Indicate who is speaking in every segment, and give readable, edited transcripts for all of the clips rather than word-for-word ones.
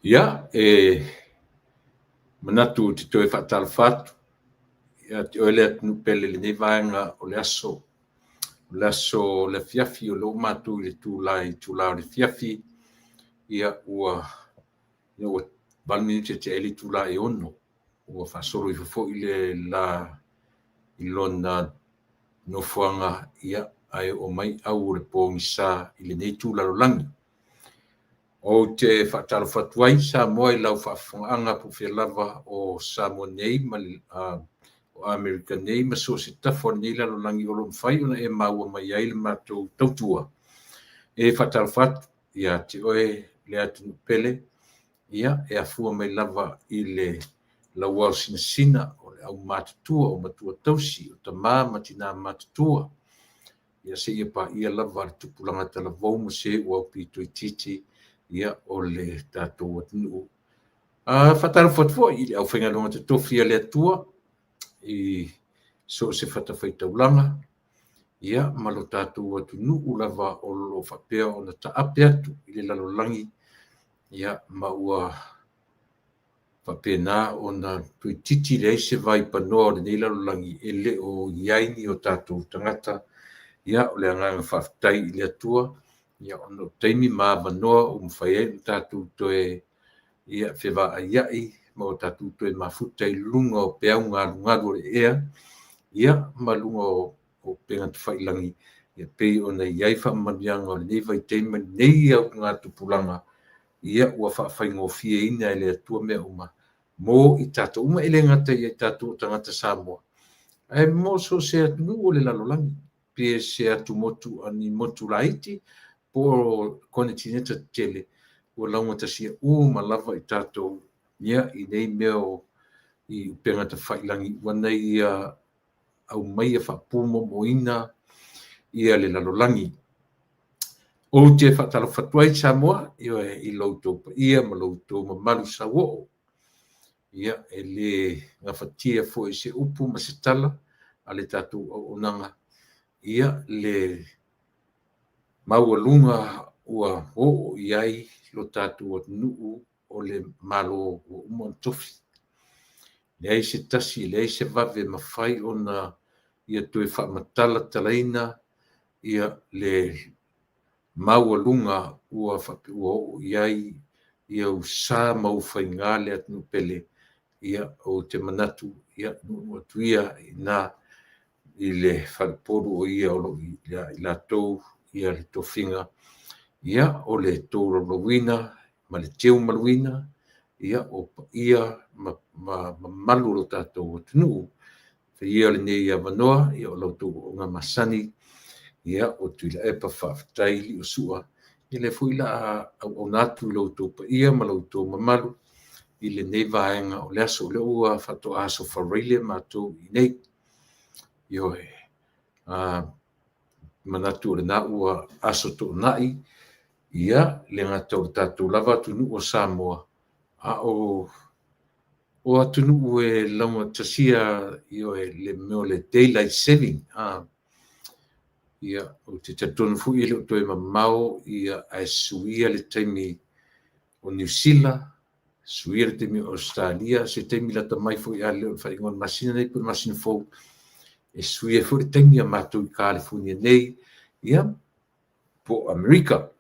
Speaker 1: Ia, e manatu ou te toe faatalofa atu ia te oe le atunuu pele i lenei vaega o le aso. O le aso o le afiafi o lea ua matou i le itula o le afiafi, ia ua 8 minute tea ai le itula e 6. Ua faasolo ifo foi le la i lona nofoaga, ia, ae oo mai au o le pogisa i lenei itu lalolagi. Ou te faatalofa atu ai Samoa i lau faafofogaaga po o fea lava o Samoa nei ma o Amerika nei ma so o se tafa o lenei lalolagi o lo o mafai ona e maua mai ai le matou tautua. E faatalofa atu ia te oe le atunuu pele, ia e afua mai lava i le lauao sinasina o le aumatutua o matua tausi, o tama ma tina matutua, ia seia paia lava le tupulaga talavou ma se ua aupito itiiti, ia o le tatou atunuu. Faatalofa atu foi i le aufaigaluega totofi a le Atua i so o se fatafaitaulaga, ia ma lo tatou atunuu lava o lo o faapea ona taape atu i le lalolagi, ia ma ua faapena ona toeitiiti leai se vaipanoa o lenei lalolagi e le o i ai ni o tatou tagata. Ia, o le agaga faafetai i le Atua, ia ona o taimi ma avanoa ua mafai ai ona tatou toe ia fevaaiai ma o tatou toe mafuta i luga o peau galugalu o le ea, ia ma luga o upega tafailagi, ia pei ona i ai faamanuiaga o lenei vaitaimi ma lenei augatupulaga, ia ua faafaigofieina e le Atua mea uma mo i tatou uma, e le gata ia i tatou o tagata Samoa, ae mo so o se atunuu o le lalolagi, pe se atumotu ni motu laiti po o konetineta tetele, ua laugatasia uma lava i tatou ia i nei mea o i upega tafailagi ua na ia aumaia faapumoomooina ia le lalolagi. Ou te faatalofa atu ai Samoa i lo outou paia ma lo outou mamalu sauoo. Ia, e le gafatia foi se upu ma se tala a le tatou auaunaga, ia le maualuga ua oo i ai lo tatou atunuu o le Malo ua uma ona tofi. Leai se tasi, leai se vave e mafai ona ia toe faamatalatalaina ia le maualuga ua oo i ai ia usa ma ufaiga le atunuu pele. Ia, ou te manatu, ia, nuunuu atu ia i ina i le faleupolu o ia o lo o ia i latou ia le tofiga, ia, o le tolaulauina ma le teumaluina, ia, o paia ma mamalu o lo tatou atunuu. Faia lenei avanoa, ia, o la outou auauna masani, ia, o Tuilaepa Faafetai Liosua, ia lea foi o le a auauna atu i lo outou paia ma lo outou mamalu i lenei vaega o le aso. O lea ua faatoa Aso Faraile matou i inei. Ioe, manatu o lena ua Aso Toonai, ia, le gata o le tatou lava atunuu o Samoa, a o atunuu e laugatasia, ioe, le mea o le daylight saving. Ia, ou te talitonu foi e le o toe mamao ia ae suia le taimi o Niu Sila, suia le taimi o Ausetalia, se taimi lata mai foi a le o le faaiuga o le masina nei po o le masina fou, e suia ai foi le taimi a matou i Kalifonia nei, ia, po o Amerika.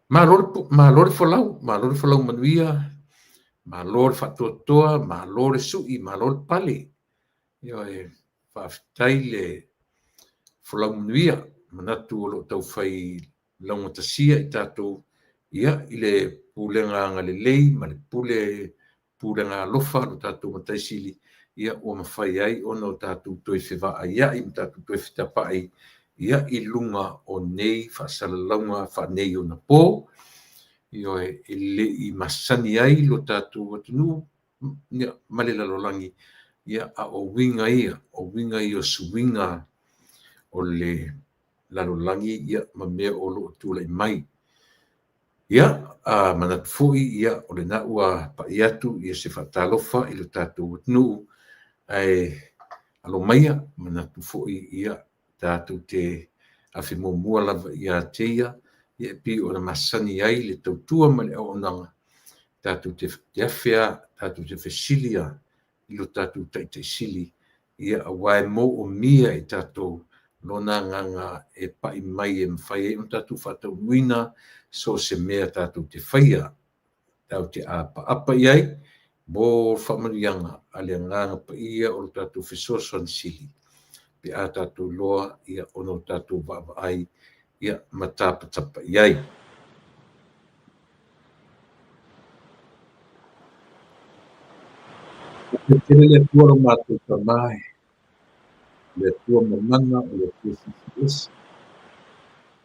Speaker 1: Malo, malo le folau, malo le folau manuia, malo le faatoatoa, malo le sui, malo le pale. Ioe, faafetai le folau manuia, manatu o lo o taufai laugatasia i tatou ia i le pulega agalelei ma le pulega alofa a lo tatou Matai Sili, ia ua mafai ai ona o tatou toe fevaaiai ma tatou toe fetapai ia i luga o nei faasalalauga faaneionapo. Ioe, e le i masani ai lo tatou atunuu ia, ma le lalolagi, ia, a o uiga ia, o uiga ia o suiga o le lalolagi ia, ma mea o lo o tulai mai. Ia, manatu foi, ia, o lena ua pai atu ia se faatalofa i lo tatou atunuu, ae alo maia, manatu foi, ia, tatou te afe muamua lava ia te ia, Ia e pei ona masani ai le tautua ma le auaunaga, tatou te afe lava, tatou te fesili lava i lo tatou Taitai Sili, ia aua e moomia e tatou lona agaga e pai mai e mafai ai ona tatou faataunuuina so o se mea tatou te faia, tatou te apaapa i ai mo faamanuiaga a le Agaga Paia o lo tatou fesoasoani sili, pe a tatou iloa ia ona o tatou vaavaai ia ma tapatapa i ai. Tele le Atua lo matou Tama, o le Atua mamana, o le Atua silisiliese,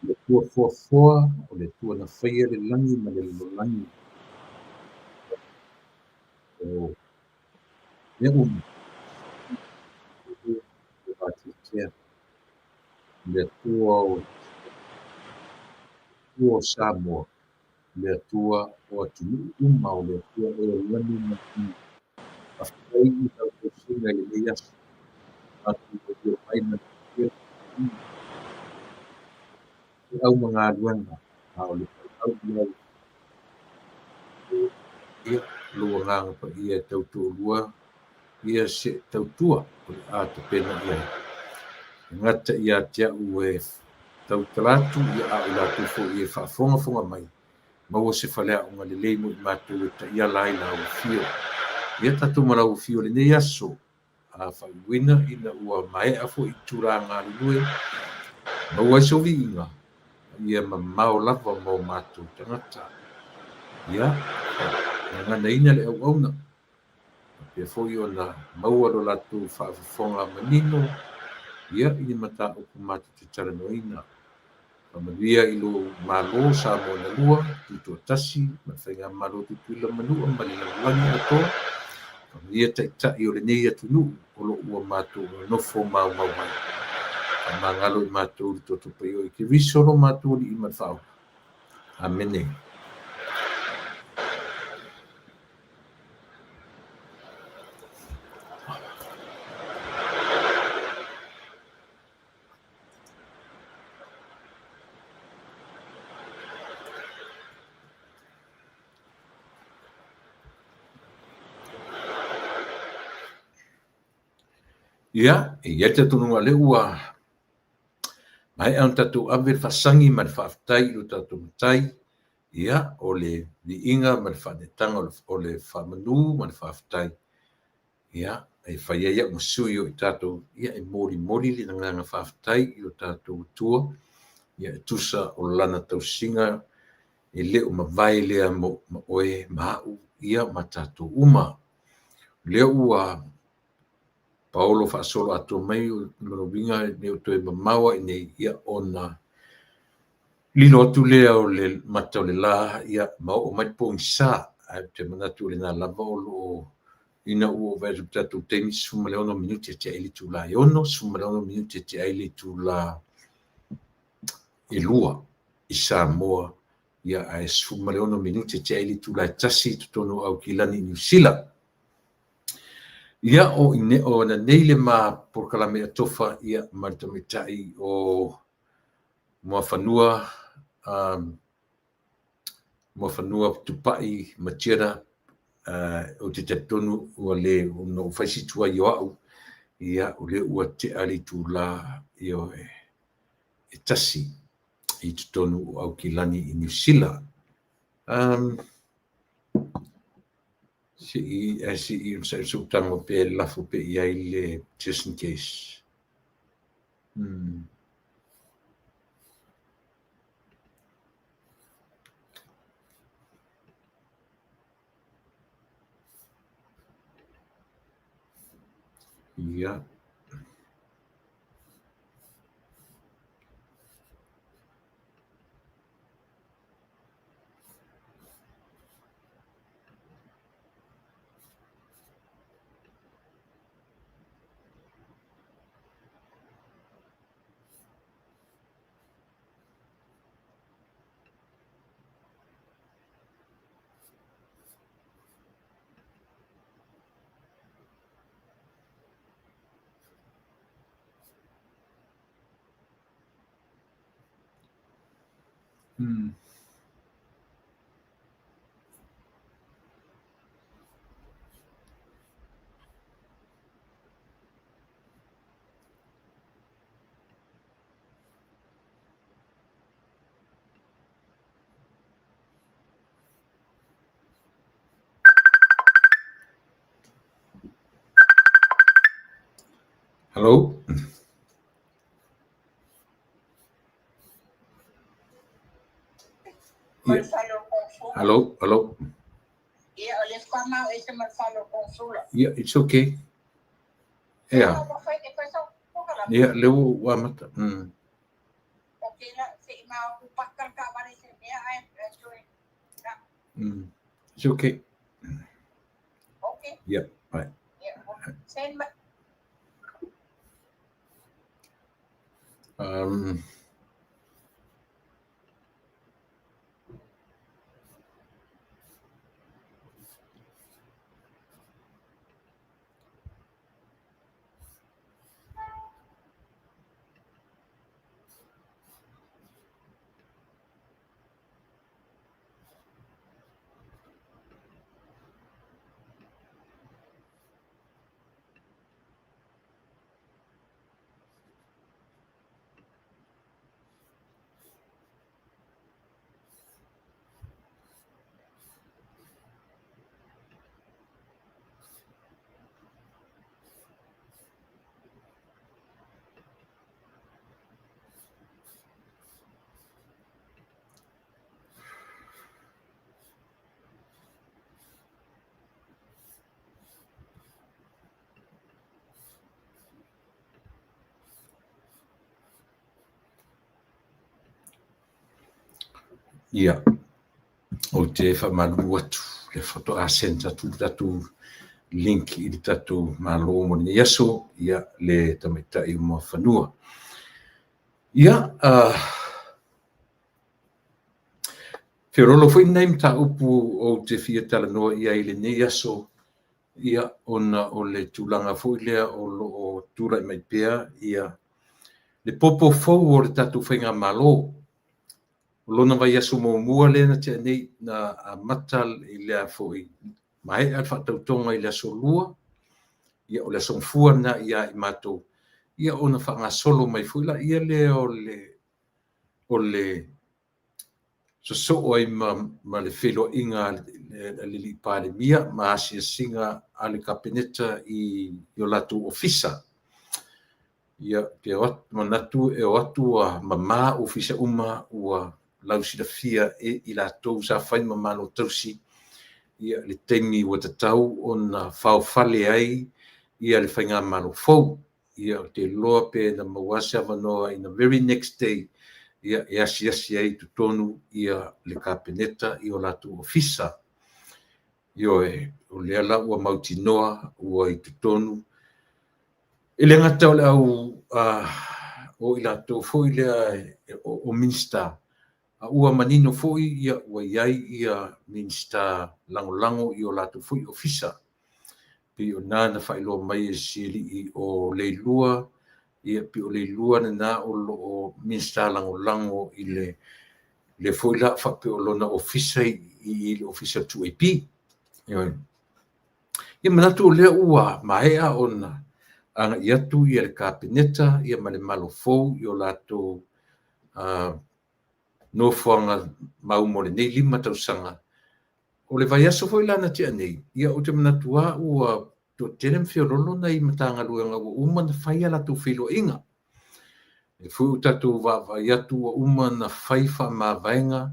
Speaker 1: o le Atua foafoa, o le Atua na faia le lagi ma le lalolagi. O mea uma, o vateatea, o le Atua o Atua o Samoa, o le Atua o atunuu uma, o le Atua oe o lani ma le fanua. Faafetai i lau tausiga i lenei aso. Matou aulia mai ma le manuia le feau ma galuega, a o le valaau i lau ia lou Agaga Paia e tautoalua ia se tautua o le a tapena i ai. E gata ia te au e tautala atu, ia a o i latou foi e faafogafoga mai, maua se faleaoga lelei mo i matou e taiala ai lau afio. Ia tatou ma lau afio i lenei aso, a faaiuina ina ua maea foi tulaga galulue, maua ai se viiga, ia mamao lava ma o matou tagata. Ia, gaganaina le auauna, faapea foi ona maua lo latou faafofoga manino, ia i ni mataupu matou te talanoaina. Faamanuia i lou Malo Samoa na lua, Tutoatasi, ma le Faigamalo Tutuila Manua ma le lalolagi atoa. Faamanuia taitai o lenei atunuu o lo o ua matou nonofo maumau ai. Faamagalo i matou i le toto paia o Keriso lo matou Alii ma le Faaola. Amene. Ia, e i ai le talitonuga o lea ua maea ona tatou ave le faasagi ma le faafetai i lo tatou Matai, ia, o le viiga ma le faaneetaga o le faamanu ma le faafetai, ia, e fai ai au ma sui o i tatou, ia, e molimoli le agaga faafetai i lo tatou Atua, ia, e tusa o lana tausiga e le o mavae lea mo ma oe ma au, ia, ma tatou uma. O lea ua paolo faasolo atoa mai o lona uiga e le o toe mamao ai nei, ia, ona lilo atu lea o le mata o le la, ia, ma oo mai le pogisa. Ae ou te manatu o lena lava o lo o ina ua ou vaai atu i le tatou taimi, 16 minute e tea ai le itula e 6, 16 minute e tea ai le itula e 2 i Samoa, ia, ae 16 minute e tea ai le itula e 1 i totonu o Aukilani i Niu Sila. Ia, o ine o ananei le ma polokalame atofa, ia, ma le tamaitai o Muafanua, Muafanua Tupai Matiera, ou te talitonu ua le ona ou fai si tuai o au, ia, o lea ua tea le itula, ioe, e 1 i totonu o Aukilani i Niu Sila. Se i se i onosai sou tago pe lafo pe i ai le just in case. Ia. Hello? Yeah. Hello, hello. Yeah, it's okay. Yeah. Yeah, le ua amata. It's okay. Yeah, right. Ia, ou te faamalulu atu le faatoa send atu le tatou link i le tatou Malo mo lenei aso, ia, le tamaitai o Muafanua. Ia, feololo foi lenei mataupu ou te fia talanoa i ai i lenei aso, ia, ona o le tulaga foi lea o lo o tulai mai pea ia le popo fou o le tatou faigamalo. O lona vaiaso muamua lea na tea nei na amata i le foi maea le faatautoga i le aso 2, ia o le aso Gafua lena ia i matou, ia ona faagasolo mai foi laia lea o le sosoo ai ma le feiloaiga a le alii Palemia ma asiasiga a le Kapeneta i o latou ofisa. Ia, te manatu e o atu ua mamā ofisa uma ua lausilafia e i latou sa fai ma malo tausi, ia le taimi ua tatau ona faofale ai ia le faigamalo fou. Ia o te iloa pe na maua se avanoa in the very next day, ia e asiasi ai i totonu ia le Kapeneta i o latou ofisa. Ioe, o lea la ua mautinoa ua i totonu. E le gata o le au o i latou foi lea o Minista, a ua manino foi ia ua i ai ia Minista lagolago i o latou foi ofisa. Pei o na na faailoa mai e si alii o Leilua, ia pei o Leilua lena o lo o Minista lagolago i le foi la faapea o lona ofisa i le ofisa 2AP. Ioe. Ia manatu o lea ua maea ona agai atu ia le Kapeneta ia ma le Malo fou i o latou nofoaga mau mo lenei 5 tausaga. O le vaiaso foi la na tea nei, ia ou te manatu lava ua toatele ma feololo nai Matagaluega ua uma ona fai a latou feiloaiga. E foi o tatou vaavaai atu ua uma ona fai faamavaega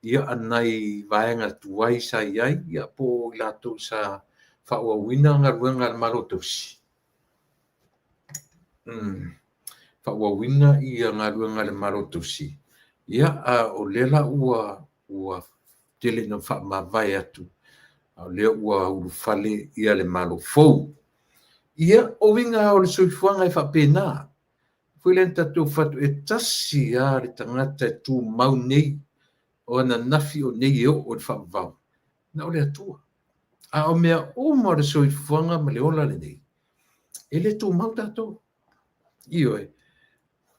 Speaker 1: ia nai vaega tuai sa i ai, ia po o i latou sa faaauauina galuega a le Malo tausi. Faaauauina ia galuega a le Malo tausi. Ia, a o lea la ua tele na faamavae atu, a o lea ua ulufale ia le Malo fou. Ia, o uiga o le soifuaga e faapena. Foi lea na tatou fatu e tasi lava le tagata e tumau nei, o ananafi o nei e oo i le faavavau, na o le Atua. A o mea uma o le soifuaga ma le ola lenei, e le tumau tatou. Ioe.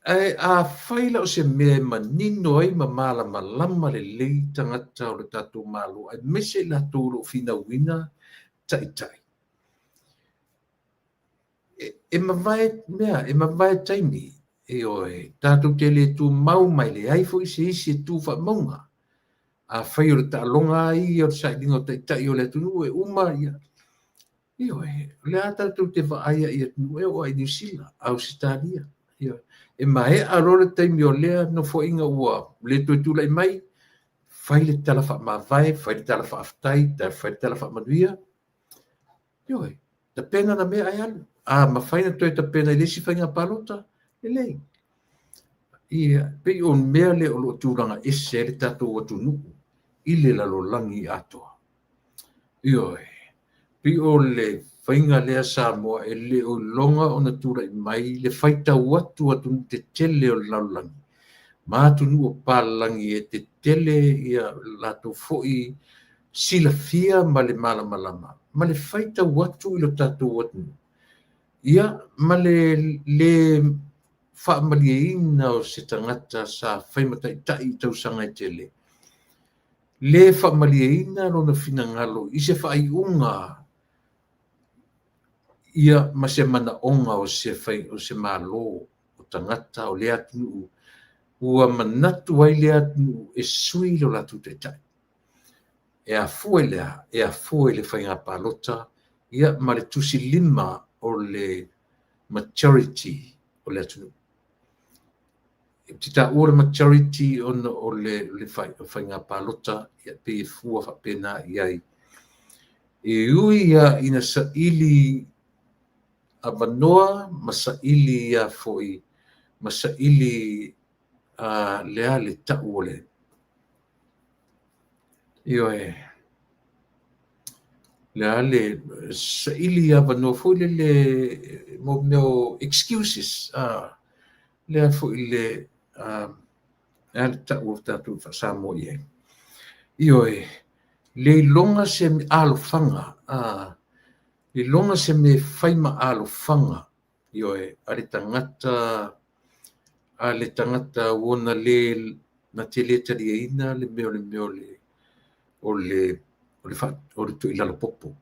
Speaker 1: Ae afai la o se mea e manino ai ma malamalama lelei tagata o le tatou Malo aemaise i latou o lo o finauina taitai, e mavae mea, e mavae taimi, ioe, tatou te le tumau ma e leai foi se isi e tu faamauga. Afai o le taaloga lava ia o le sailiga o taitai o le atunuu e uma, ia, ioe, o lea tatou te vaai i atunuu e oo lava i Niu Sila, Ausetalia, ioe, e maea loa le taimi o lea nofoaiga ua le toe tulai mai, fai le tala faamavae, fai le tala faafetai, fai le tala faamanuia, ioe, tapena na mea ae alu. A mafai ona toe tapena i le isi faiga palota, lelei. Ia, pei o mea lea o lo o tulaga ese ai le tatou atunuu i le lalolagi atoa. Ioe, pei o le faiga lea Samoa e le o iloga ona tulai mai le faitau atu atunuu tetele o le lalolagi ma atunuu o papalagi e tetele ia latou foi silafia ma le malamalama ma le faitau atu i lo tatou atunuu, ia ma le le faamalieina o se tagata sa fai ma taitai i tausaga e tele, le faamalieina lona finagalo i se faaiuga ia ma se manaoga o se fai o se Malo o tagata o lea atunuu ua manatu ai lea atunuu e sui lo latou taitai. E afua i le a? E afua i le faiga palota ia ma le tusi lima o le majority o le atunuu. Ou te taua le majority ona o le faiga palota ia pei e fua faapena i ai. E ui lava ina saili avanoa ma saili ia foi ma saili le a le tau o le ioe le a le saili avanoa foi lele mo mea o excuses lea foi le le a le tau o tatou faa-Samoa i ai. Ioe, le iloga se alofaga, le iloga se mea e fai ma alofaga, ioe, a le tagata, a le tagata ua na le na te le taliaina le mea o le mea o le o le o le o le tuilalopopo.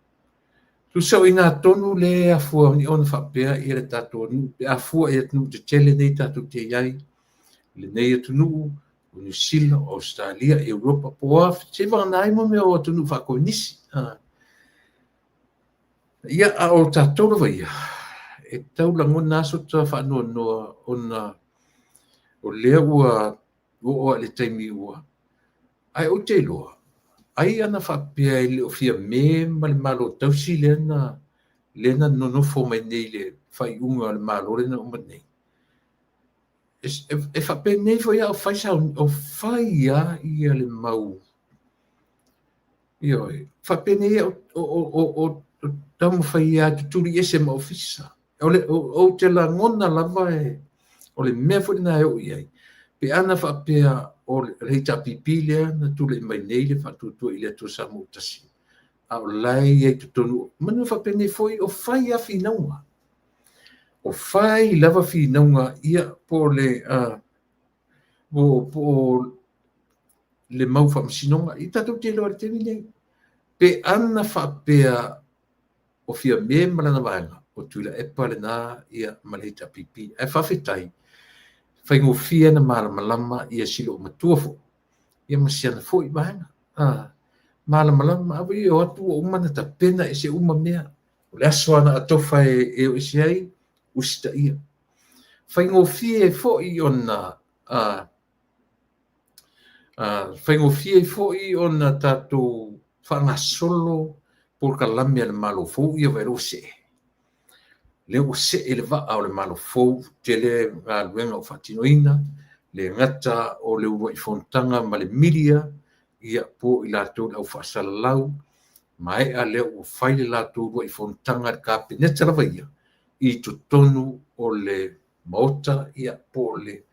Speaker 1: Tusa o i ina tonu lea e afua ai ona faapea ia le tatou atunuu pe a fua i atunuu tetele nei tatou te i ai, lenei atunuu, o Niu Sila, o Ausetalia, Europa, po o a, seivagana ai mo mea o atunuu faakomenisi. Ia, a o tatou lava ia, e tau lagona lava sota faanoanoa ona o lea ua oo lava i le taimi ua Ae ou te iloa, ai ana faapea e le o Fiame ma le Malo tausi lea na lea na nonofo mai nei i le faaiuga o le Malo lea na uma nei, e faapenei foi lava o fai o fai lava ia le mau, ioe, faapenei o taumafai lava e tutuli ese ma ofisa. O le, ou te lagona lava e, o le mea foi lena e oo i ai, pe ana faapea o le HRPP lea na tulai mai nei le Faatuatua i le Atua Samoa ua Tasi, a o la e i ai i totonu, manu faapenei foi o fai lava finauga. O fai lava finauga, ia, po o le, po o le mau faamasinoga, ia tatou te iloa i le taimi lenei. Pe ana faapea o Fiame ma lana vaega, o Tuilaepa lena ia ma le HRPP. Ae faafetai, faigofie ona malamalama ia si loomatua foi, ia ma si ana foi vaega. Malamalama, a ua o atu ua uma ona tapena ese uma mea. O le aso lava na atofa e o ese ai, usitaia. Faigofie foi ona faigofie foi ona tatou faagasolo polokalame a le Malo fou, ia vaai ua see. Lea ua see le vaa o le Malo fou, tele galuega o faatinoina, le gata o le uluai fonotaga ma le media, ia po o i latou le au faasalalau, maea lea ua fai le latou uluai fonotaga i le Kapeneta lava ia, i totonu o le Maota, ia po o le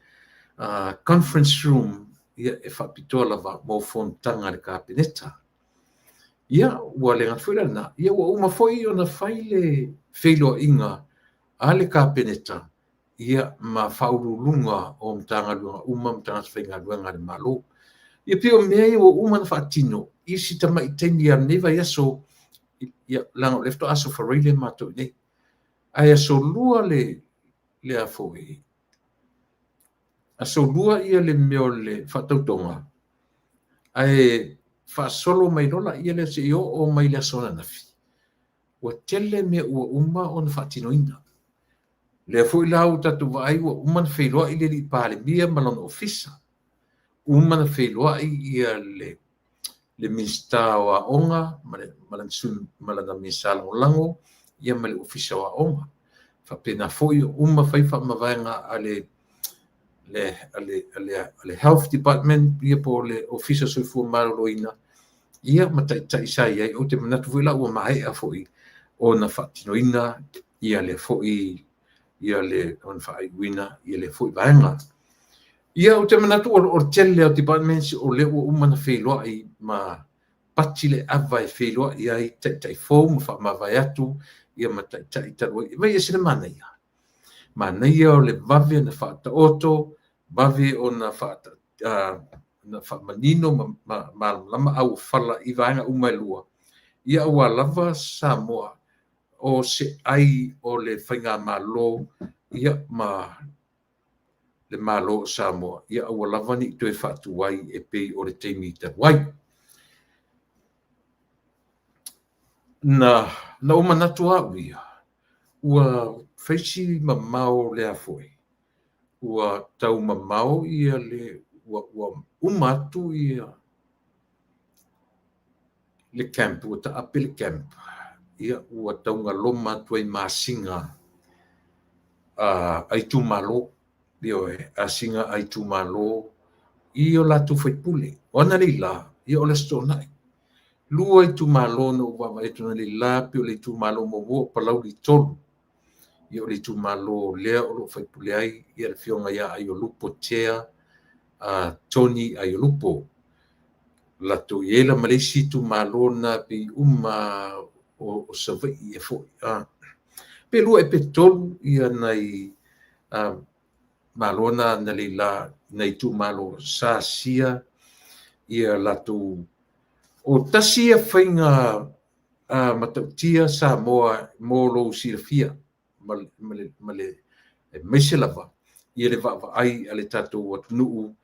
Speaker 1: conference room, ia e faapitoa lava mo fonotaga a le Kapeneta. Ia, ua le gata foi la i lena, ia ua uma foi ona fai le feiloaiga a le Kapeneta ia ma Faauluuluga o Matagaluega uma ma tagata faigaluega a le Malo. Ia pei o mea ia ua uma ona faatino i si tamai taimi lava o lenei vaiaso, ia leaga o lea faatoa Aso Faraile matou i inei. Ae aso Lua le le a foi, aso Lua ia le mea o le faatautoga, ae faasolo mai loa lea seia oo mai le aso ananafi, ua tele mea ua uma ona faatinoina. Lea foi la ua tatou vaai ua uma ona feiloai le alii Palemia ma lona ofisa, uma ona feiloai ia le Minisita o Aoga ma lana Minisita Lagolago ia ma le Ofisa o Aoga. Faapena foi ua uma fai faamavaega a le Health Department ia po o le Ofisa o le Soifua Maloloina ia ma taitai sa i ai. Ou te manatu foi la ua maea foi ona faatinoina ia lea foi ia le ona faaiuina ia lea foi vaega. Ia ou te manatu o le tele o departments o lea ua uma ona feiloai ma pati le ava e feiloai ai taitai fou ma faamavae atu ia ma taitai talu ai. Vaai e ese le manaia. Manaia o le vave ona faataoto, vave ona faamanino ma malamalama auofala i vaega uma e lua, ia aua lava Samoa o se ai o le faigamalo ia ma le Malo o Samoa, ia aua lava ne i toe faatuai e pei o le taimi talu ai. Na ou manatu au ia, ua fai si mamao lea foi, ua tau mamao ia le, ua uma atu ia le camp, ua taape le camp, ia ua taugaloma atu ai ma asiga a itumalo, ioe, asiga a itumalo i o latou faipule. O analeila, ia o le Aso Toonai. Lua itumalo na ou vaavaai atu analeila, pei o le itumalo muamua o Palauli 3. Ia o le itumalo lea o lo o faipule ai ia le afioga ia Aiolupo Tea Tony Aiolupo. Latou i ai la ma le isi itumalo na pei uma o Savaii e foi. Pe lua ea pe tolu ia nai malo na analeila nai itumalo sa asia ia latou. O tasi ia faiga matautia Samoa mo lou silafia ma le aemaise lava ia le vaavaai a le tatou atunuu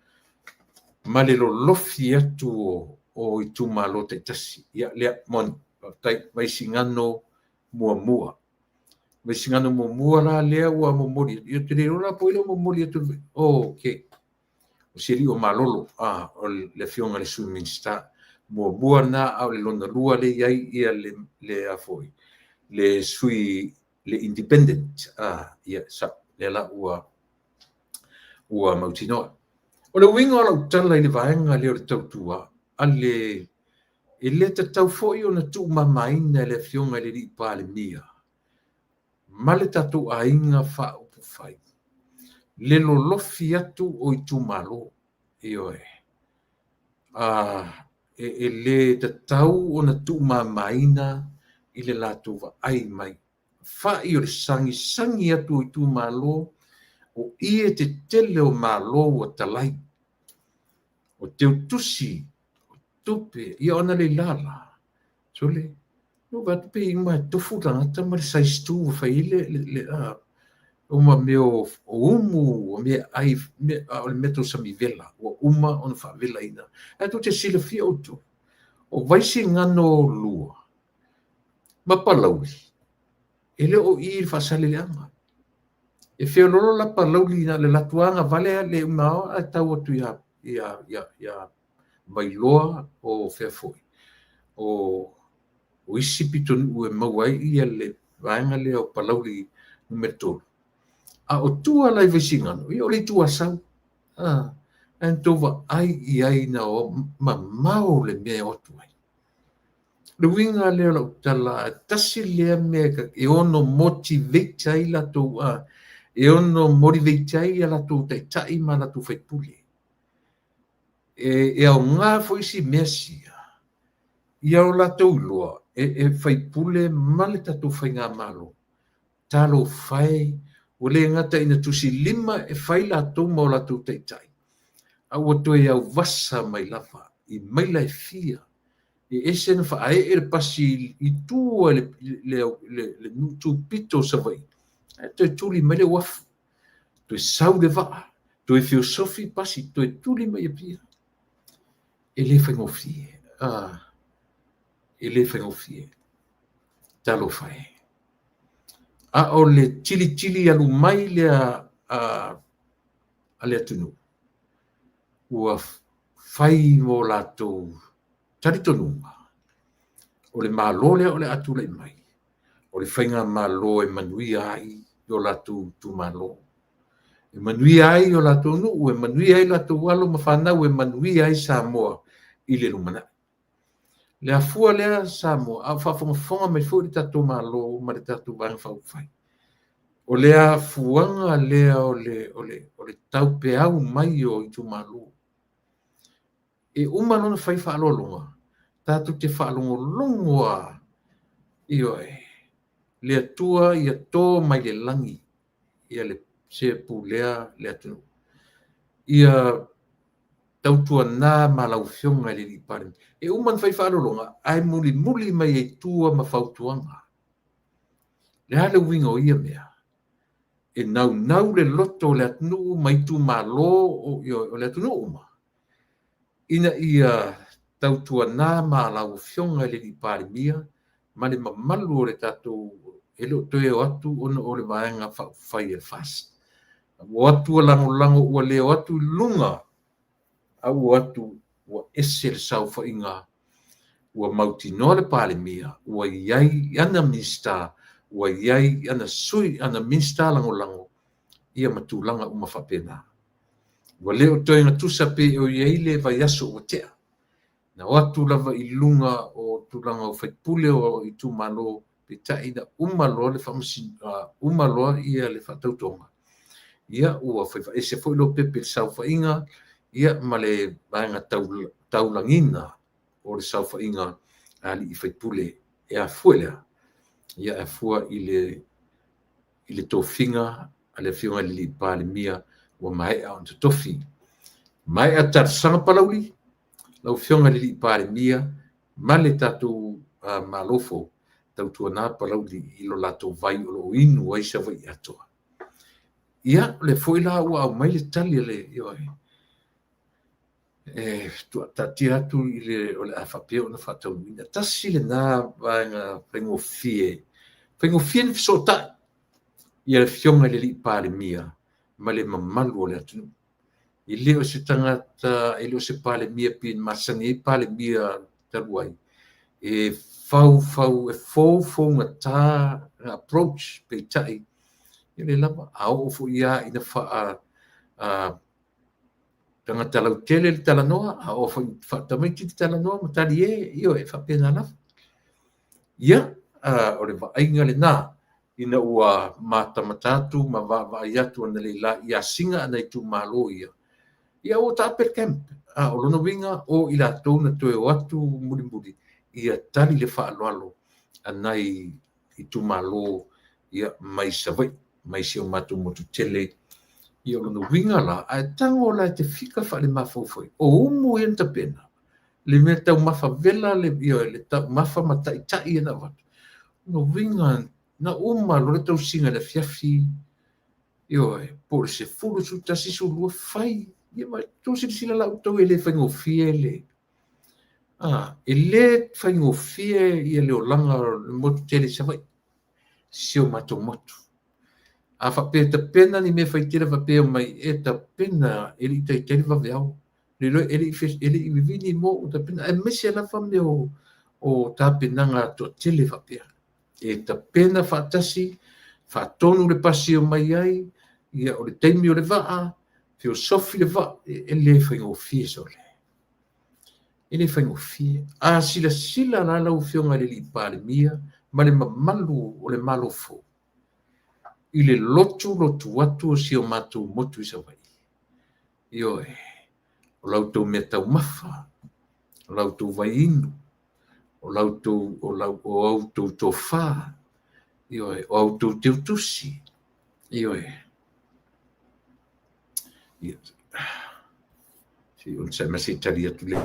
Speaker 1: ma le lolofi atu o itumalo taitasi. Ia lea moni, faafetai. Vaisigano muamua. Vaisigano muamua la lea ua momoli atu. Ia ou te le iloa la po o ai lea ua momoli atu. Oh, okay. O si alii o Malolo, o le afioga i le Sui Minisita. Muamua na, a o le lona lua lea i ai ia le a foi, le sui, le independent. Ia, sa, lea la ua mautinoa. O le uiga o lau tala i le vaega lea o le tautua, a le, e le tatau foi ona tuumamaina e le afioga i le alii Palemia ma le tatou aiga faaupufai le lolofi atu o itumalo. Ioe. E le tatau ona tuumamaina i le latou vaai mai. Fa'i o le sagisagi atu o itumalo, o i e tetele o Malo ua talai, o teutusi, o tupe, ia ona le la la. Sole, no vaai atu pe uma e tofu le tagata ma le size 2 ua fai ai le uma mea o umu, o mea ai, o le mea tausami vela, ua uma ona faavelaina. Ae tou te silafia outou, o Vaisigano 2 ma Palauli, e le o i i le Faasaleleaga. E feololo la Palauli na o le latou agavale le uma ae tau atu ia Vailoa o fea foi, o isi pitonuu e maua ai ia le vaega lea o Palauli numera 3. A o tua la i Vaisigano, ia o le Itu Asau. Ae na tou vaai i ai na mamao le mea e o atu ai. Le uiga lea o lau tala, tasi lea mea e ono motivate ai latou, e ono motivate ai ia latou taitai ma latou faipule. E aoga foi si mea sia, ia o latou iloa, e faipule ma le tatou faigamalo. Talofa e, Ua le gata ina tusilima e fai latou ma o latou taitai, a ua toe auvasa mai lava i maila e fia e ese ona faaee le pasi i tua i le nuu pito o Savaii, ae toe tuli mai le uafu, toe sau le vaa, toe feosofi pasi, toe tuli mai Apia. E le faigofie, e le faigofie. Talofa e. A o le tilitili alu mai lea a le atunuu, ua fai mo latou talitonuga, o le Malo lea o le a tulai mai, o le faigamalo e manuia ai o latou itumalo, e manuia ai o latou nuu, e manuia ai latou alo ma fanau, e manuia ai Samoa i le lumanai. Le afua lea Samoa, a o faafogafoga mai foi le tatou Malo ma le tatou Vaega Faaupufai, o le afuaga lea o le taupeau mai o itumalo. E uma loa ona fai faaaloaloga, tatou te faalogologo lava, ioe, le Atua ia to mai le lagi le se pulea le atunuu. Ia tautuana ma lau Afioga i le Palemia. E uma ona fai faaaloaloga, ae mulimuli mai ai tua ma fautuaga. O le a le uiga o ia mea? E naunau le loto o le atunuu ma itumalo o le atunuu uma, ina ia tautuana ma lau Afioga i le Palemia ma le mamalu o le tatou, e le o toe o atu ona o le Vaega Faaupufai a le FAST. Ua o atu ua lagolago, ua le o atu i luga, a ua o atu ua ese le saofaiga, ua mautinoa le Palemia, ua i ai ana Minisita, ua i ai ana sui, ana Minisita lagolago, ia ma tulaga uma faapena. Ua le o toe gatusa pe o i ai le vaiaso ua tea. Na o atu lava i luga o tulaga o faipule o itumalo, peitai na uma loa le uma loa ia le faatautoga, ia ua faifaese foi Lopepe i le saofaiga, ia ma le vaega taulagiina o le saofaiga a alii faipule. E afua i le a? Ia e afua i le tofiga a le Afioga i le Palemia ua maea ona totofi. Maea talosaga Palauli, lau Afioga i le Palemia ma le tatou Malo fou, tautuana Palauli i lo latou vai o lo o inu ai Savaii atoa. Ia, o lea foi la ua aumai le tali a le, ioe, e taatia atu i le, o le a faapea ona faataunuuina. Tasi lena vaega faigofie, faigofie ona fesootai ia le Afioga i le Palemia ma le mamalu o le atunuu. E le o se tagata, e le o se Palemia pei ona masani ai Palemia talu ai, e faufau, e foufougata approach, peitai, e le lava. A oo foi lava ina tagata lautele le talanoa, a oo foi ina faatamaiti le talanoa ma talie, ioe, e faapena lava. Ia, o le vaaiga lena, ina ua matamata atu ma vaavaai atu analeila i asiga a nai itumalo ia, ia ua taape le camp. O lona uiga o i latou na toe o atu mulimuli, ia tali le faaaloalo a nai itumalo ia mai Savaii, mai si o matou motu tele. Ia o lona uiga la, ae tago la e te fika faale-mafaufau, o umu ia na tapena, le mea taumafa vela le, ia, le taumafa ma taitai ia na avatu. O lona uiga, na uma loa le tausiga i le afiafi, ioe, po o le 10, 11, 12, fai. Ia ma outou silasila la outou e le faigofie le, e le faigofie ia le olaga o le motu tele i Savaii, si o matou motu. A faapea e tapena ni mea faitele faapea mai, e tapena e le i taitai le vaveao. E le i vivini mo ua tapena, aemaise lava mea o tapenaga toatele faapea. E tapena faatasi, faatonu le pasi o mai ai, ia o le taimi o le vaa, feosofi le vaa, e le faigofie sole. E le faigofie. A silasila la lau Afioga i le Palemia ma le mamalu o le Malo fou, i le lotu lotu atu o si o matou motu i Savaii. Ioe, o la outou mea taumafa, o la outou vaiinu, o la outou, o outou tofa, ioe, o a outou teutusi. Ioe. Ia. Se i onosai mai se i tali atu le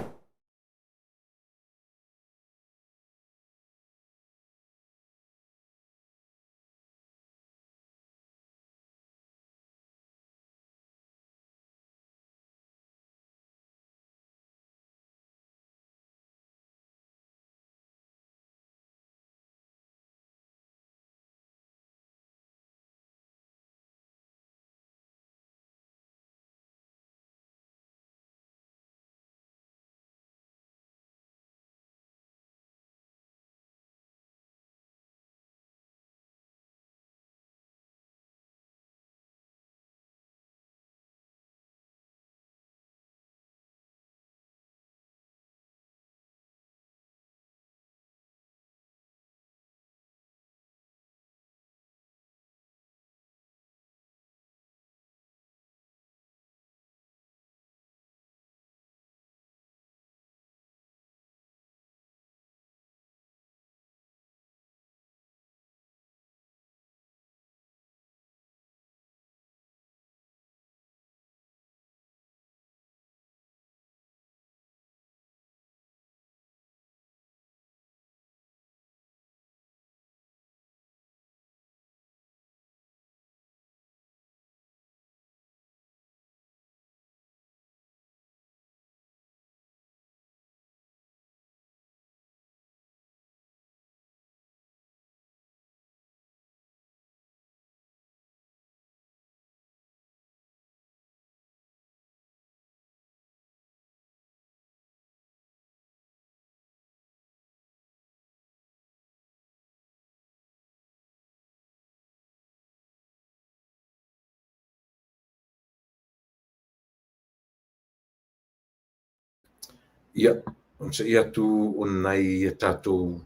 Speaker 1: Ia, onosai atu o nai a tatou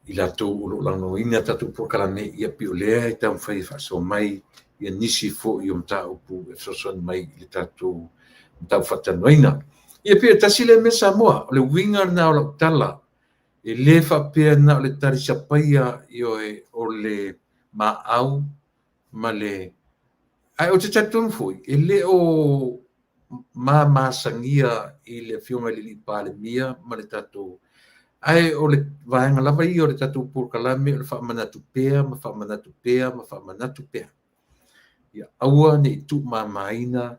Speaker 1: i latou o lo o lagolagoina tatou polokalame, ia pei o lea e taumafai e faasoa mai ia nisi foi o mataupu e fesoasoani mai i le tatou mataupu faatalanoaina. Ia pei e tasi lea mea Samoa, o le uiga lena o lau tala, e le faapea na o le talisapaia ioe o le maau ma le... Ae ou te talitonu foi, e le o mamasagia i le afioga i le Palemia ma le tatou... Ae o le vaega lava ia o le tatou polokalame o le faamanatu pea ma faamanatu pea ma faamanatu pea. Ia aua ne i tuumamaina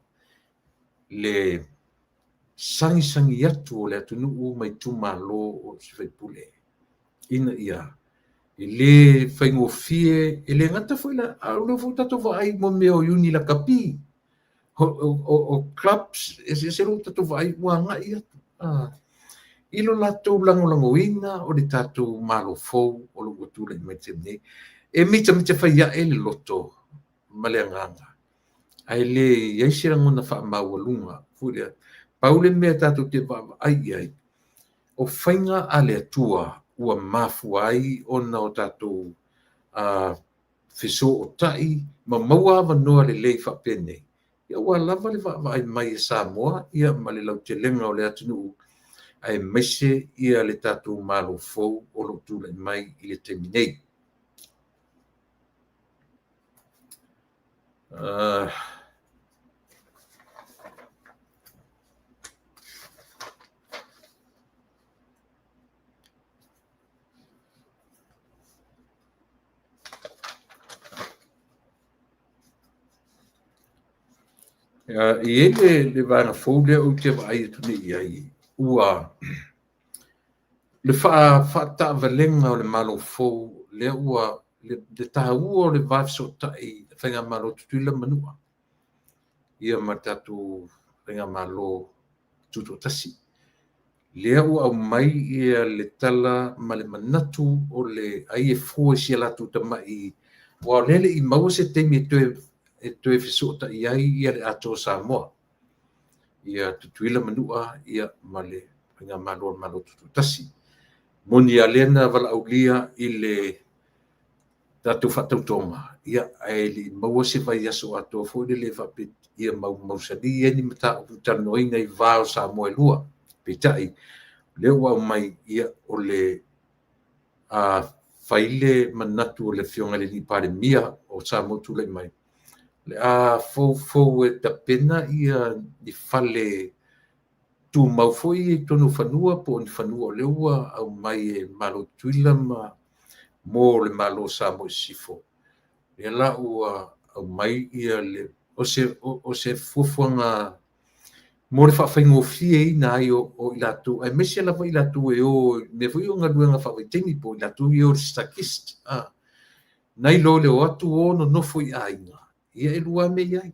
Speaker 1: le sagisagi atu o le atunuu ma itumalo o sui usufono ina ia e le faigofie, e le gata foi la, a o lea foi ua tatou vaai mo mea o iuni lakapi, o clubs, eseese lea ua tatou vaai ua agai atu i lo latou lagolagoina o le tatou Malo fou o lo o ua tulai mai i le taimi nei. E mitamita fai ae le loto ma le agaga, ae le i ai se lagona faamaualuga foi lea. Pau le mea tatou te vaavaai i ai, o faiga a le Atua ua mafua ai ona o tatou fesootai ma maua avanoa lelei faapenei, ia ua lava le vaavaai mai e Samoa ia ma le lautelega o le atunuu, aemaise ia le tatou Malo fou o lo o tulai mai i le taimi nei. E i ai le vaega fou lea ou te vaai atu nei i ai, ua le faataavalega o le Malo fou lea ua le taua o le va fesootai Faigamalo Tutuila ma Manua, ia ma le tatou Faigamalo Tutoatasi. Lea ua aumai ia le tala ma le manatu o le ai e fua i si a latou tamai, aua o lea e le i maua se taimi e toe fesootai ai ia le atoa o Samoa, ia Tutuila Manua ia ma le Faigamalo a le Malo Tutoatasi. Moni a lea na valaaulia i le tatou faatautoga, ia ae le i maua se vaiaso atoa foi lele faapea ia maumausali ai ni mataupu talanoaina i va o Samoa e lua. Peitai, lea ua aumai ia o le fai le manatu o le Afioga i le alii Palemia o Samoa tulai mai, o le a foufou e tapena ia ni fale tumau foi i totonu o fanua po o ni fanua o lea ua aumai e Malo Tutuila ma mo le Malo o Samoa i Sisifo. Lea la ua aumai ia le o se fuafuaga mo le faafaigofieina ai o i latou, aemaise lava i latou e o i mea foi o galuega faavaitaimi po o i latou ia o le stockist. Nai lo le o atu o nonofo i aiga, ia e lua lava mea e i ai.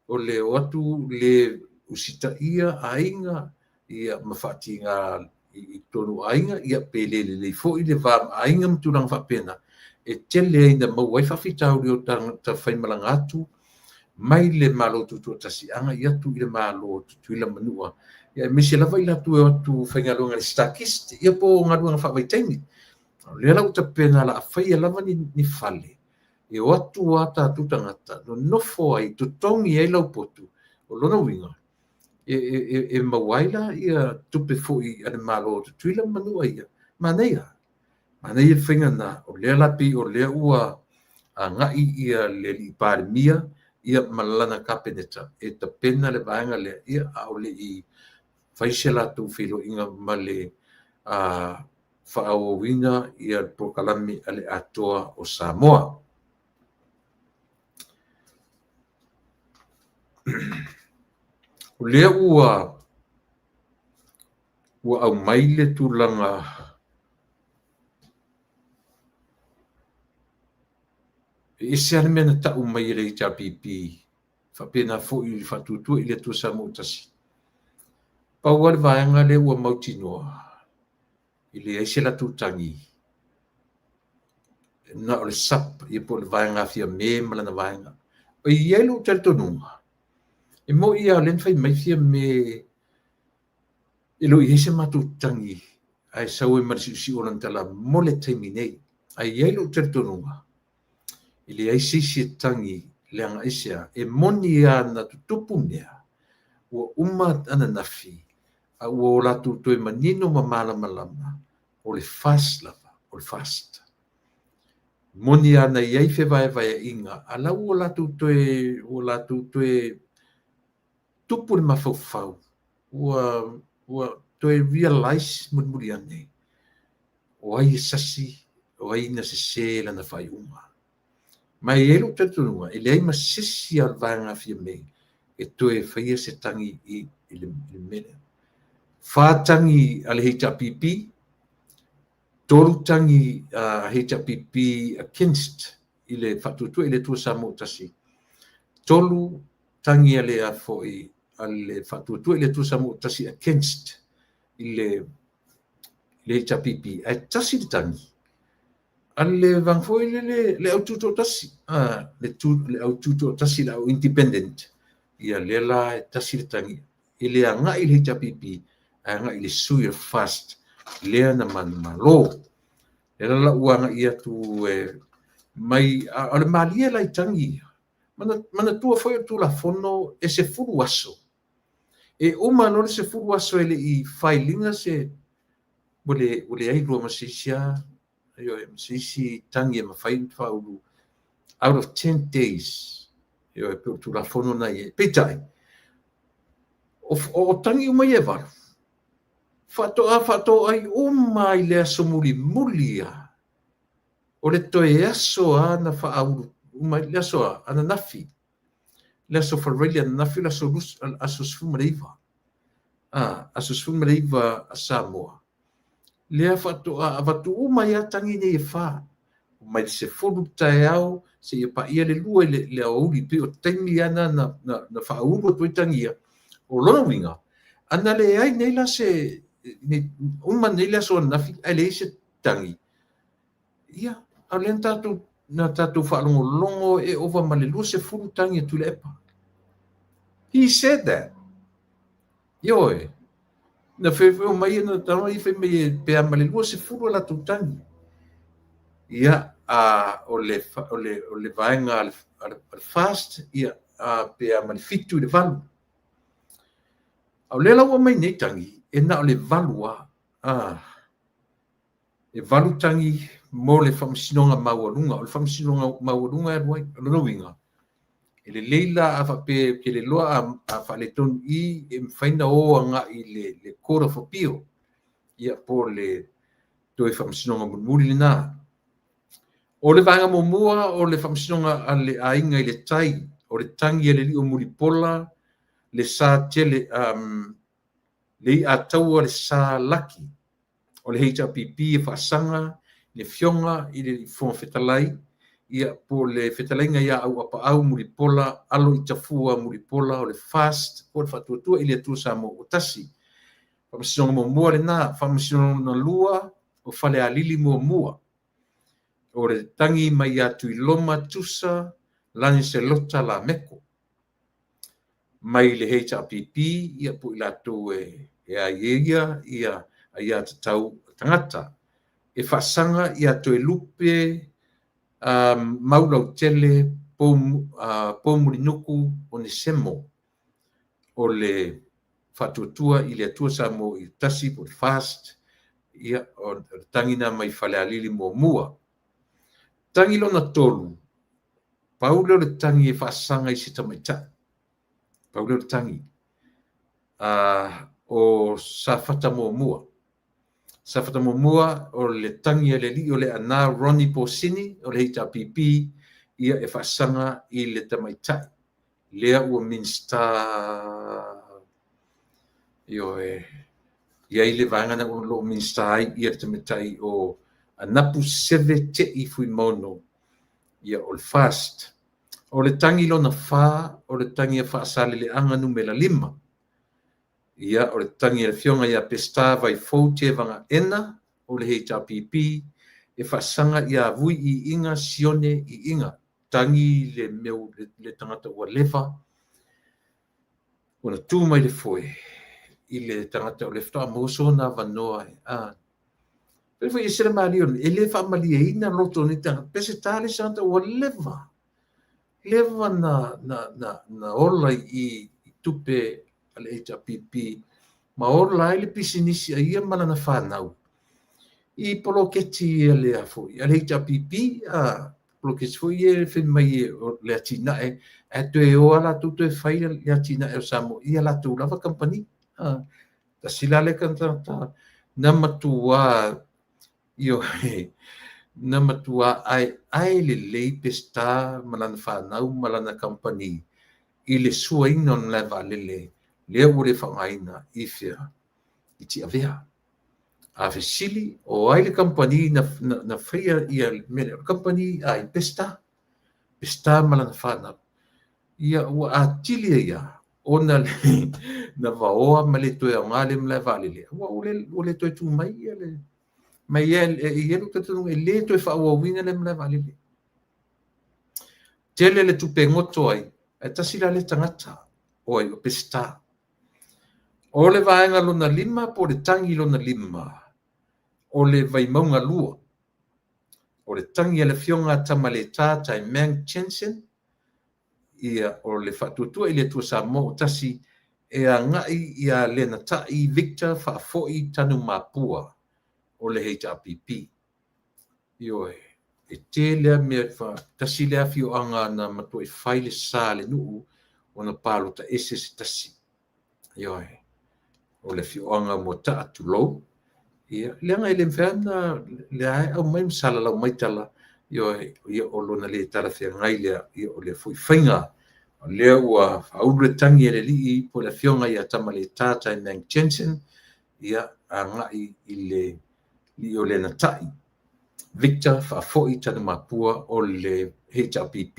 Speaker 1: O le o atu le usitaia aiga, ia ma faatiga i totonu o aiga, ia pe le lelei foi le va ma aiga ma tulaga faapena, e tele ai ina maua ai faafitauli o tagata faimalaga atu mai le Malo Tutoatasi agai atu i le Malo Tutuila ma Manua, ia aemaise lava i latou e o atu faigaluega i le stockist, ia po o galuega faavaitaimi. O lea la ua tapena o le a faia lava ni fale e o atu lava tatou tagata nonofo ai, totogi ai lau potu. O lona uiga, e maua ai la ia tupe foi a le Malo o Tutuila ma Manua ia. Manaia, manaia le faiga lena. O lea la pei o lea ua agai ia le alii Palemia ia ma lana Kapeneta e tapena le vaega lea, ia a o le i fai se latou feiloaiga ma le faaauauina ia le polokalame a le Atoa o Samoa. O lea ua aumai le tulaga e ese lava le mea na tau mai e le HRPP, faapena foi i le Faatuatua i le Atua Samoa ua Tasi. Pau lava le vaega lea ua mautinoa, e leai se latou tagi, na o le SUP, ia po o le vaega a Fiame ma lana vaega. E i ai lou talitonuga, e moni lava o lea na fai mai Fiame e le o i ai se matou tagi ae sau ai ma le siusiu o lana tala mo le taimi nei. Ae i ai lou talitonuga, e leai se isi e tagi leaga aisea, e moni lava na tutupu mea, ua uma ananafi, a ua o latou toe manino ma malamalama, o le FAST lava, o le FAST. Moni lava na i ai fevaevaeaiga, a la ua latou toe tupu le mafaufau, ua toe realize mulimuli ane, o ai e sasi, o ai na sese lana faaiuga. Ma e i ai lou talitonuga, e leai ma se isi lava o le vaega a Fiame e toe faia se tagi i le mea lea. 4 tagi a le HRPP, 3 tagi a HRPP against i le Faatuatua i le Atua Samoa ua Tasi, 3 tagi a le a le Faatuatua i le Atua Samoa ua Tasi against i le HRPP, ae tasi le tagi a le vaega foi lele, le au tutoatasi, le au tutoatasi, le au independent, ia lea la e tasi le tagi, e le agai i le HRPP, ae agai i le sui o le FAST, lea na manumalo. Lea la ua agai atu e mai, a o le malie la i tagi ia, manatua foi o le Tulafono e 10 aso, e uma loa le 10 aso e le i file ina se, ua leai loa ma se isi lava, se isi tagi e mafai ona faaulu out of 10 days, ioe, pe o le Tulafono na i ai. Peitai, o tagi uma ia e 8, faatoa faatoai uma i le aso mulimuli lava, o le toe aso lava na faaulu uma le aso a ananafi, le aso Faraile ananafi, le aso 19, aso 19 a Samoa, lea faatoa avatu uma ai lava tagi nei e 4, mai le 10 taeao seia paia le 2 i le aoauli, pei o taimi lava na faaulu atu ai tagi ia. O lona uiga, ana leai nei la se, uma nei le aso ananafi ae leai se tagi, ia, a o lea na tatou faalogologo e ova ma le 20 tagi a Tuilaepa. He said that. Ioe, na fai mai na tama ia fai mai e pe a ma le 20 latou tagi. Ia, o le vaega a le FAST, ia, pe a ma le 7 i le 8. A o lea la ua mai nei tagi, e na o le 8 lava. E 8 tagi mo le Faamasinoga Maualuga. O le Faamasinoga Maualuga e alu ai. O lona uiga, e lelei la a faapea ou te le iloa a faaletonu i i, e mafai ona o agai i le Court of Appeal, ia po o le toe faamasinoga mulimuli lena. O le vaega muamua o le Faamasinoga a le Aiga i le Tai, o le tagi a le alii o Mulipola, le sa tele, le iataua le sa laki o le HRPP e faasaga le afioga i le Fofoga Fetalai, ia po o le fetalaiga ia Auapaau Mulipola alo i Tafua Mulipola, o le FAST po o le Faatuatua i le Atua Samoa ua tasi. Faamasinoga muamua lena. Faamasinoga lona lua o Falealili muamua, o le tagi mai ia Tuiloma Tusa Laniselota Lameko mai le HRPP, ia po o i latou e ai ia aia tatau tagata. E faasaga ia Toelupe Maulautele Poumulinuku Onesemo, o le Faatuatua i le Atua Samoa i tasi po o le FAST, ia o le tagi lena mai Falealili muamua. Tagi lona 3, pau lea o le tagi e faasaga i se tamaitai. Pau lea o le tagi. O Safata muamua. Safata muamua o le tagi a le alii o le Aana Ronnie Posini o le HRPP, ia e faasaga i le tamaitai lea ua Minisita, ioe, i ai le vaega na o lo o Minisita ai ia le tamaitai o Anapu Seve Te'i Fuimaono, ia o le FAST. O le tagi lona 4, o le tagi a Faasaleleaga numera 5, ia o le tagi a le afioga ia Peseta Vaifou Tevaga o le HRPP, e faasaga ia Vui Iiga Sione Iiga. Tagi le mea le tagata ua leva ona tu mai le foe i le tagata o le faatoa maua sona avanoa. Pe foi e se malie e le faamalieina loto o nei tagata. Peseta le isi tagata ua leva na ola i tupe a le HRPP ma ola ai le pisinisi a ia ma lana whanau i poloketi a le foi a le HRPP, poloketi foi e fai mai o le atinae e toe o a latou toe fai le atinae o Samoa ia latou lava kamupani. Tasi la le tagata na matua na matua ae lelei Peseta ma lana whanau ma lana kamupani i le suaina o le malae vaalele lea ua le faaaogaina i fea i Tiavea. A fesili o ai le kamupani na faia ia mea lea, o le kamupani ai Peseta, Peseta ma lana whanau. Ia ua atili ai ia ona na vaoa ma le toe aoga le malae vaalele ua le toe tu mai ia le mai e i lou talitonuga e le toe faaauauina le malae vaalele. Tele le tupe goto ai, ae tasi la le tagata o ai o Peseta. O le vaega lona 5 po o le tagi lona 5, o le Vaimauga 2. O le tagi a le afioga Tamaleta Taimang Jensen, ia o le Faatuatua i le Atua Samoa o tasi e agai ia Lenatai Victor Faafoi Tanumapua o le HRPP. Ioe, e tele mea tasi le afioaga na matuai fai le sa le nuu ona palota ese se tasi. Ioe, o le afioaga Moata'a tulou, ia leaga e le mafai ona lea e aumai ma salalau mai tala, ioe, ia o lona le talafeagai lea, ia o le foi faiga o lea ua faaulu le tagi a le alii po o le afioga ia Tamaleta Taimang Jensen, ia agai i le alii o Lenatai Victor Faafoi Tanumapua o le HRPP,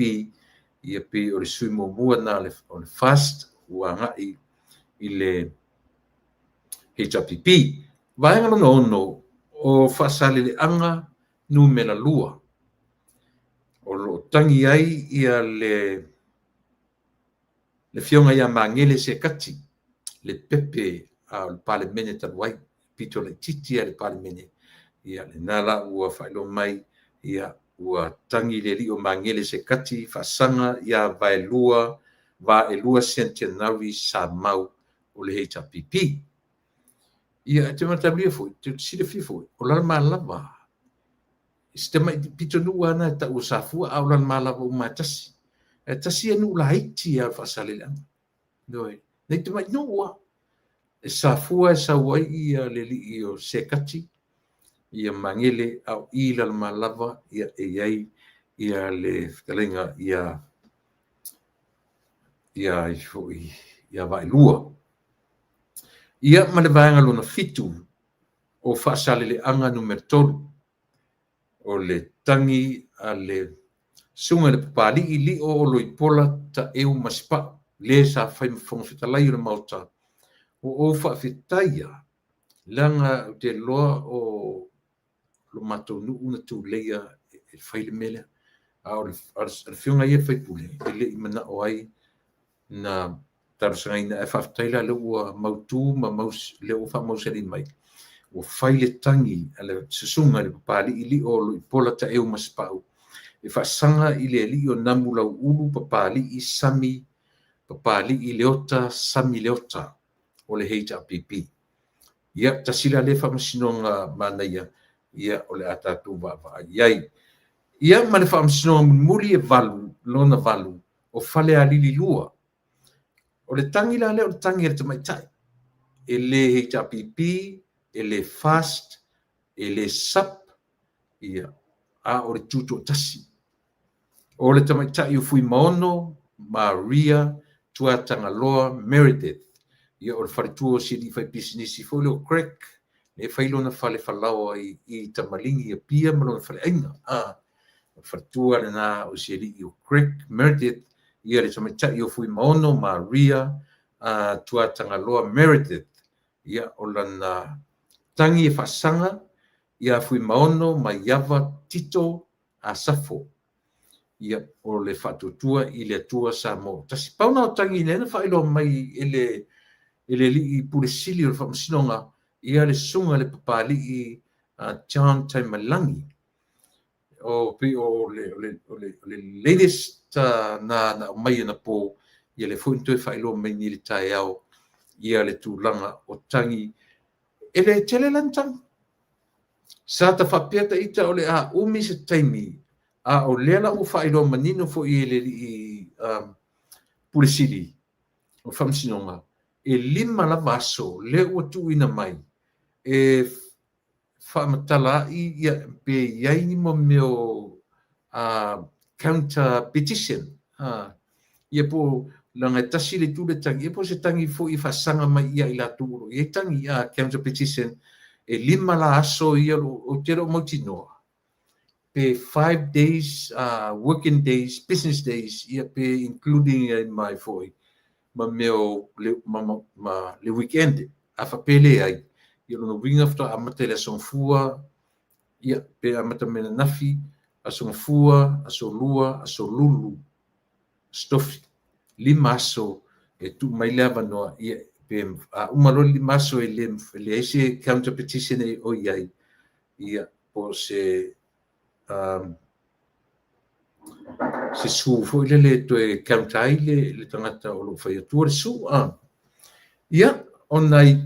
Speaker 1: ia pei o le sui muamua na o le FAST ua agai i le HRPP. Vaega lona 6 o Faasaleleaga numera 2, o lo o tagi ai ia le afioga ia Magele Sekati, le pepe a o le Palemene talu ai, pito laitiiti a le Palemene, ia lena la ua faailoa mai, ia ua tagi le alii o Magele Sekati faasaga ia Vaelua Centenary Samau o le HRPP. Ia, e te mataulia foi, te silafia foi, o Lalomalava Si tamai pitonuu lava lena e tau o Safua, a o Lalomalava uma e tasi. E tasi ia nuu laiti lava o le Faasaleleaga. Ioe. Nai tamai nuu lava. E Safua e sau ai ia le alii o Sekati, ia Magele, a o i Lalomalava ia e i ai ia le fetalaiga ia ia foi ia Vaaelua. Ia ma le vaega lona 7 o Faasaleleaga numera 3, o le tagi a le susuga i le Papalii Lio o Loipola Taeu Masepau, le sa fai ma Fofoga Fetalai o le Maota. Ua ou faafetaia, leaga ou te iloa o lo matou nuu na tuleia e fai le mea lea. A o le afioga ia sui usufono, e le i manao ai na talosagaina, ae faafetai la lea ua mautu ma lea ua faamausali mai. Ua fai le tagi a le susuga i le Papalii Lio o Loipola Taeu Masepau e faasaga i le alii o Namulauulu Papalii Sami Papalii Leota Sami Leota o le HRPP. Ia, tasi la lea faamasinoga manaia, ia o le a tatou vaavaai i ai. Ia ma le faamasinoga mulimuli e 8, lona 8, o Falealili 2. O le tagi la lea o le tagi a le tamaitai. E le HRPP, e le FAST, e le SUP, ia, a o le tutoatasi. O le tamaitai o Fuimaono Maria Tuatagaloa Meredith, ia o le faletua o si alii faipisinisi foi lea o Craig, e fai lona fale falaoa i Tamaligi Apia ma lona faleaiga. O le faletua lena o si alii o Craig Meredith, ia le tamaitai o Fuimaono Maria Tuatagaloa Meredith, ia o lana tagi e faasaga ia Fuimaono Maiava Tito Asafo, ia o le faatuatua i le Atua Samoa tasi. Pau na o tagi lea na faailoa mai e le alii Pule Sili o le Faamasinoga, ia le susuga i le Papalii John Taimalagi. O pei o le latest na aumai anapo, ia le foi na toe faailoa mai nei le taeao, ia le tulaga o tagi. E le tele la ni tagi. Sa ta faapea ta ita o le a umi se taimi, a o lea la ua faailoa manino foi e le alii Pule Sili o Faamasinoga, e 5 lava aso lea ua tuuina mai e faamatala ai ia pe i ai ni mo mea o counter petition. Ia po langa e tasi le itu le tagi, ia po se tagi foi e faasaga mai ia i latou o lo o i ai tagi, counter petition, e 5 la aso ia o te leo mautinoa. Pe 5 days, working days, business days, ia pe including ai mai foi ma mea o ma le weekend, a faapele ai. Ia lona uiga faatoa amata i le aso Gafua, ia pe amata mai ananafi, aso Gafua, aso Lua, aso Lulu, aso Tofi, 5 aso e tuu mai le avanoa, ia pe a uma loa le 5 aso e leai se counter petition e o i ai, ia po se se su foi lele toe counter ai le tagata o lo o fai atua le su. Ia, ona i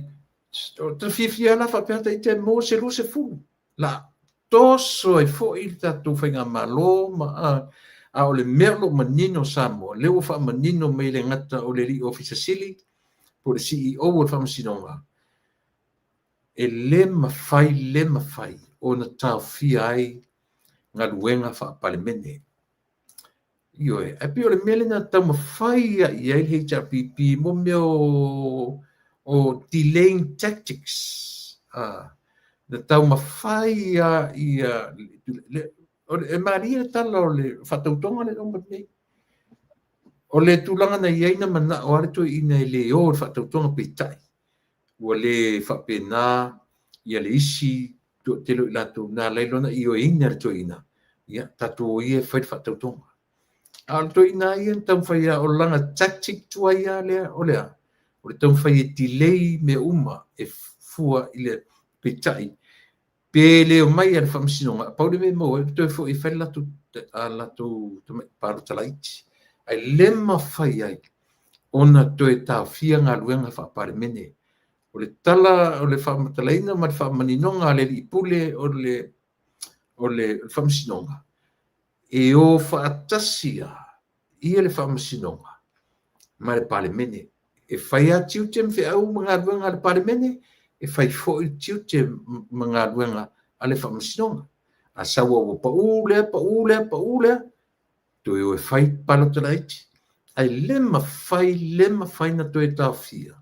Speaker 1: te fiafia la faapea ta ite mo se 20 la toso ai foi le tatou faigamalo ma a o le mea o lo o manino Samoa, lea ua faamanino mai le gata o le alii Ofisa Sili po o le CEO o le Faamasinoga, e le mafai ona taofia ai galuega faapalemene. Ioe, ae pei o le mea lena taumafai ai i ai le HRPP mo mea o delaying tactics. Na taumafai ia e malie le tala o le faatautoga le uma nei. O le tulaga na i ai na manao a le toeaina e le o le faatautoga peitai. Ua le faapena ia le isi toatele o i latou na ala ai loa na ioeina le toeaina, ia tatou o ia e fai le faatautoga. A o le toeaina ia na taumafai o lana tactic tuai lava lea, o le a? O le taumafai e delay mea uma e fua i le peitai. Pe le omai a le Faamasinoga, pau le mea e maua ai, toe foi e fai le latou palota laiti. Ae le mafai ai ona toe taofia galuega faapalemene. O le tala o le faamatalaina ma le faamaninoga a le alii pule o o le Faamasinoga, e o faatasi lava ia le Faamasinoga ma le Palemene. E fai lava tiute ma feau ma galuega a le Palemene, e fai foi tiute ma galuega a le Faamasinoga. A sau lava ua pau lea, pau lea, pau lea, toe o e fai palota laiti. Ae le mafai, le mafai ona toe taofia,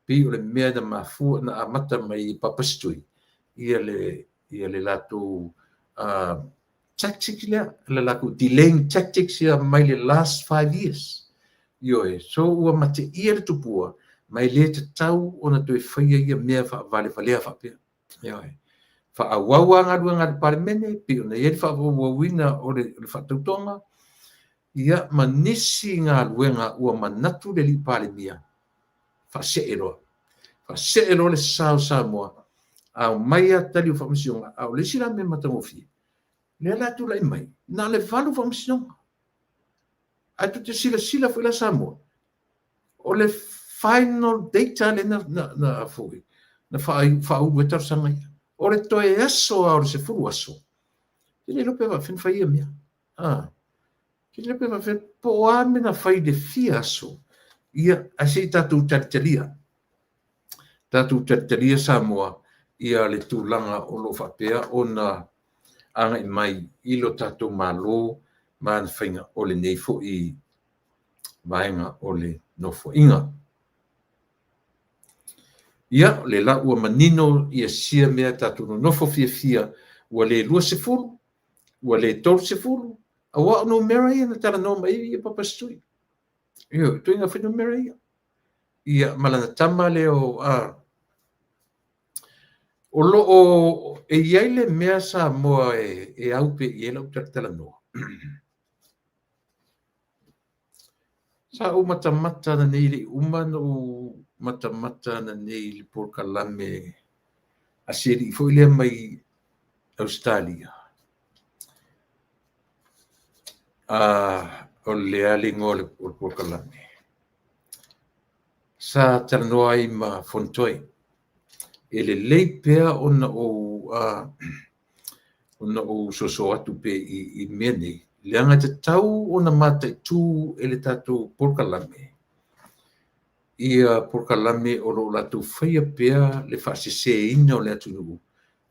Speaker 1: pei o le mea na mafua na amata mai e Papa Setui ia le latou tactic lea, le latou delaying tactics ia mai le last 5 years. Ioe, so ua mateia le tupua, ma e le tatau ona toe faia ia mea faavalevalea faapea. Ioe. Faaauau lava galuega a le Palemene, pei ona i ai le faaauauina o le faatautoga, ia ma nisi galuega ua manatu le alii Palemia, faasee loa. Faasee loa le sa o Samoa, a omai lava tali o faamasinoga, a o le isi la mea matagofie, lea la tulai mai, na o le 8 faamasinoga. Ae tou te silasila foi la Samoa, o le final data lea na foi, na faaulu ai talosaga ia. O le toe aso lava o le 10 aso, e le iloa pe faapefea ona fai ia mea. E le iloa pe faapefea, po o a mea na fai i le fia aso, ia, ae se i tatou talitalia. Tatou talitalia Samoa ia le tulaga o lo o faapea ona agai mai i lo tatou Malo ma ana faiga o lenei foi vaega o le nofoaiga. Ia, o lea la ua manino ia sia mea tatou nonofo fiafia, ua le 20, ua le 30, aua o numera ia na talanoa mai ai Papa Setui. Ioe, ituaiga fuainumera ia. Ia, ma lana tama lea o o lo o e i ai le mea Samoa e au pea i ai lau talatalanoa. Sa ou matamata ananei, e le i uma ona ou matamata ananei i le polokalame a si alii foi lea mai Ausetalia. O le a le igoa o le polokalame? Sa talanoa ai ma Fonotoe. E lelei pea ona ou soso atu pea i mea nei, leaga e tatau ona mataitu e le tatou polokalame ia polokalame o lo o latou faia pea le faaseseina o le atunuu.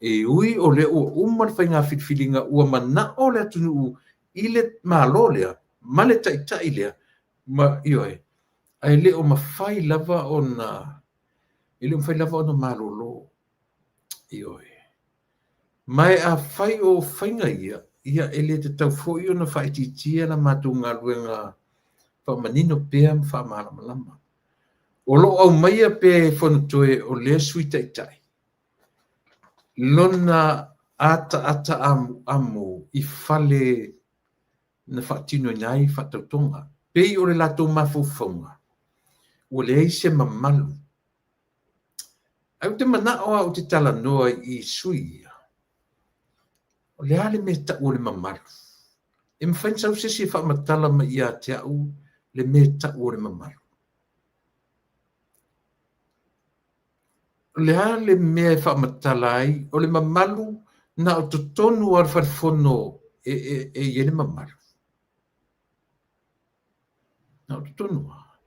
Speaker 1: E ui o lea ua uma le faiga filifiliga, ua manao le atunuu i le Malo lea ma le taitai lea, ma ioe, ae le o mafai lava ona, e le o mafai lava ona malolo. Ioe. Ma e afai o faiga ia, ia e le tatau foi ona faaitiitia la matou galuega faamanino pea ma faamalamalama. O lo o aumaia pea e Fonotoe o lea Sui Taitai lona ataata amuamu i fale na faatinoina ai faatautoga. Pei o le latou mafaufauga, ua leai se mamalu. Ae ou te manao lava ou te talanoa i sui ia, o le a le mea e tau o le mamalu? E mafai ona sau se isi e faamatala mai ia te au le mea e tau o le mamalu. O le a le mea e faamatala ai? O le mamalu na o totonu lava o le falefono e i ai le mamalu. Na o totonu lava.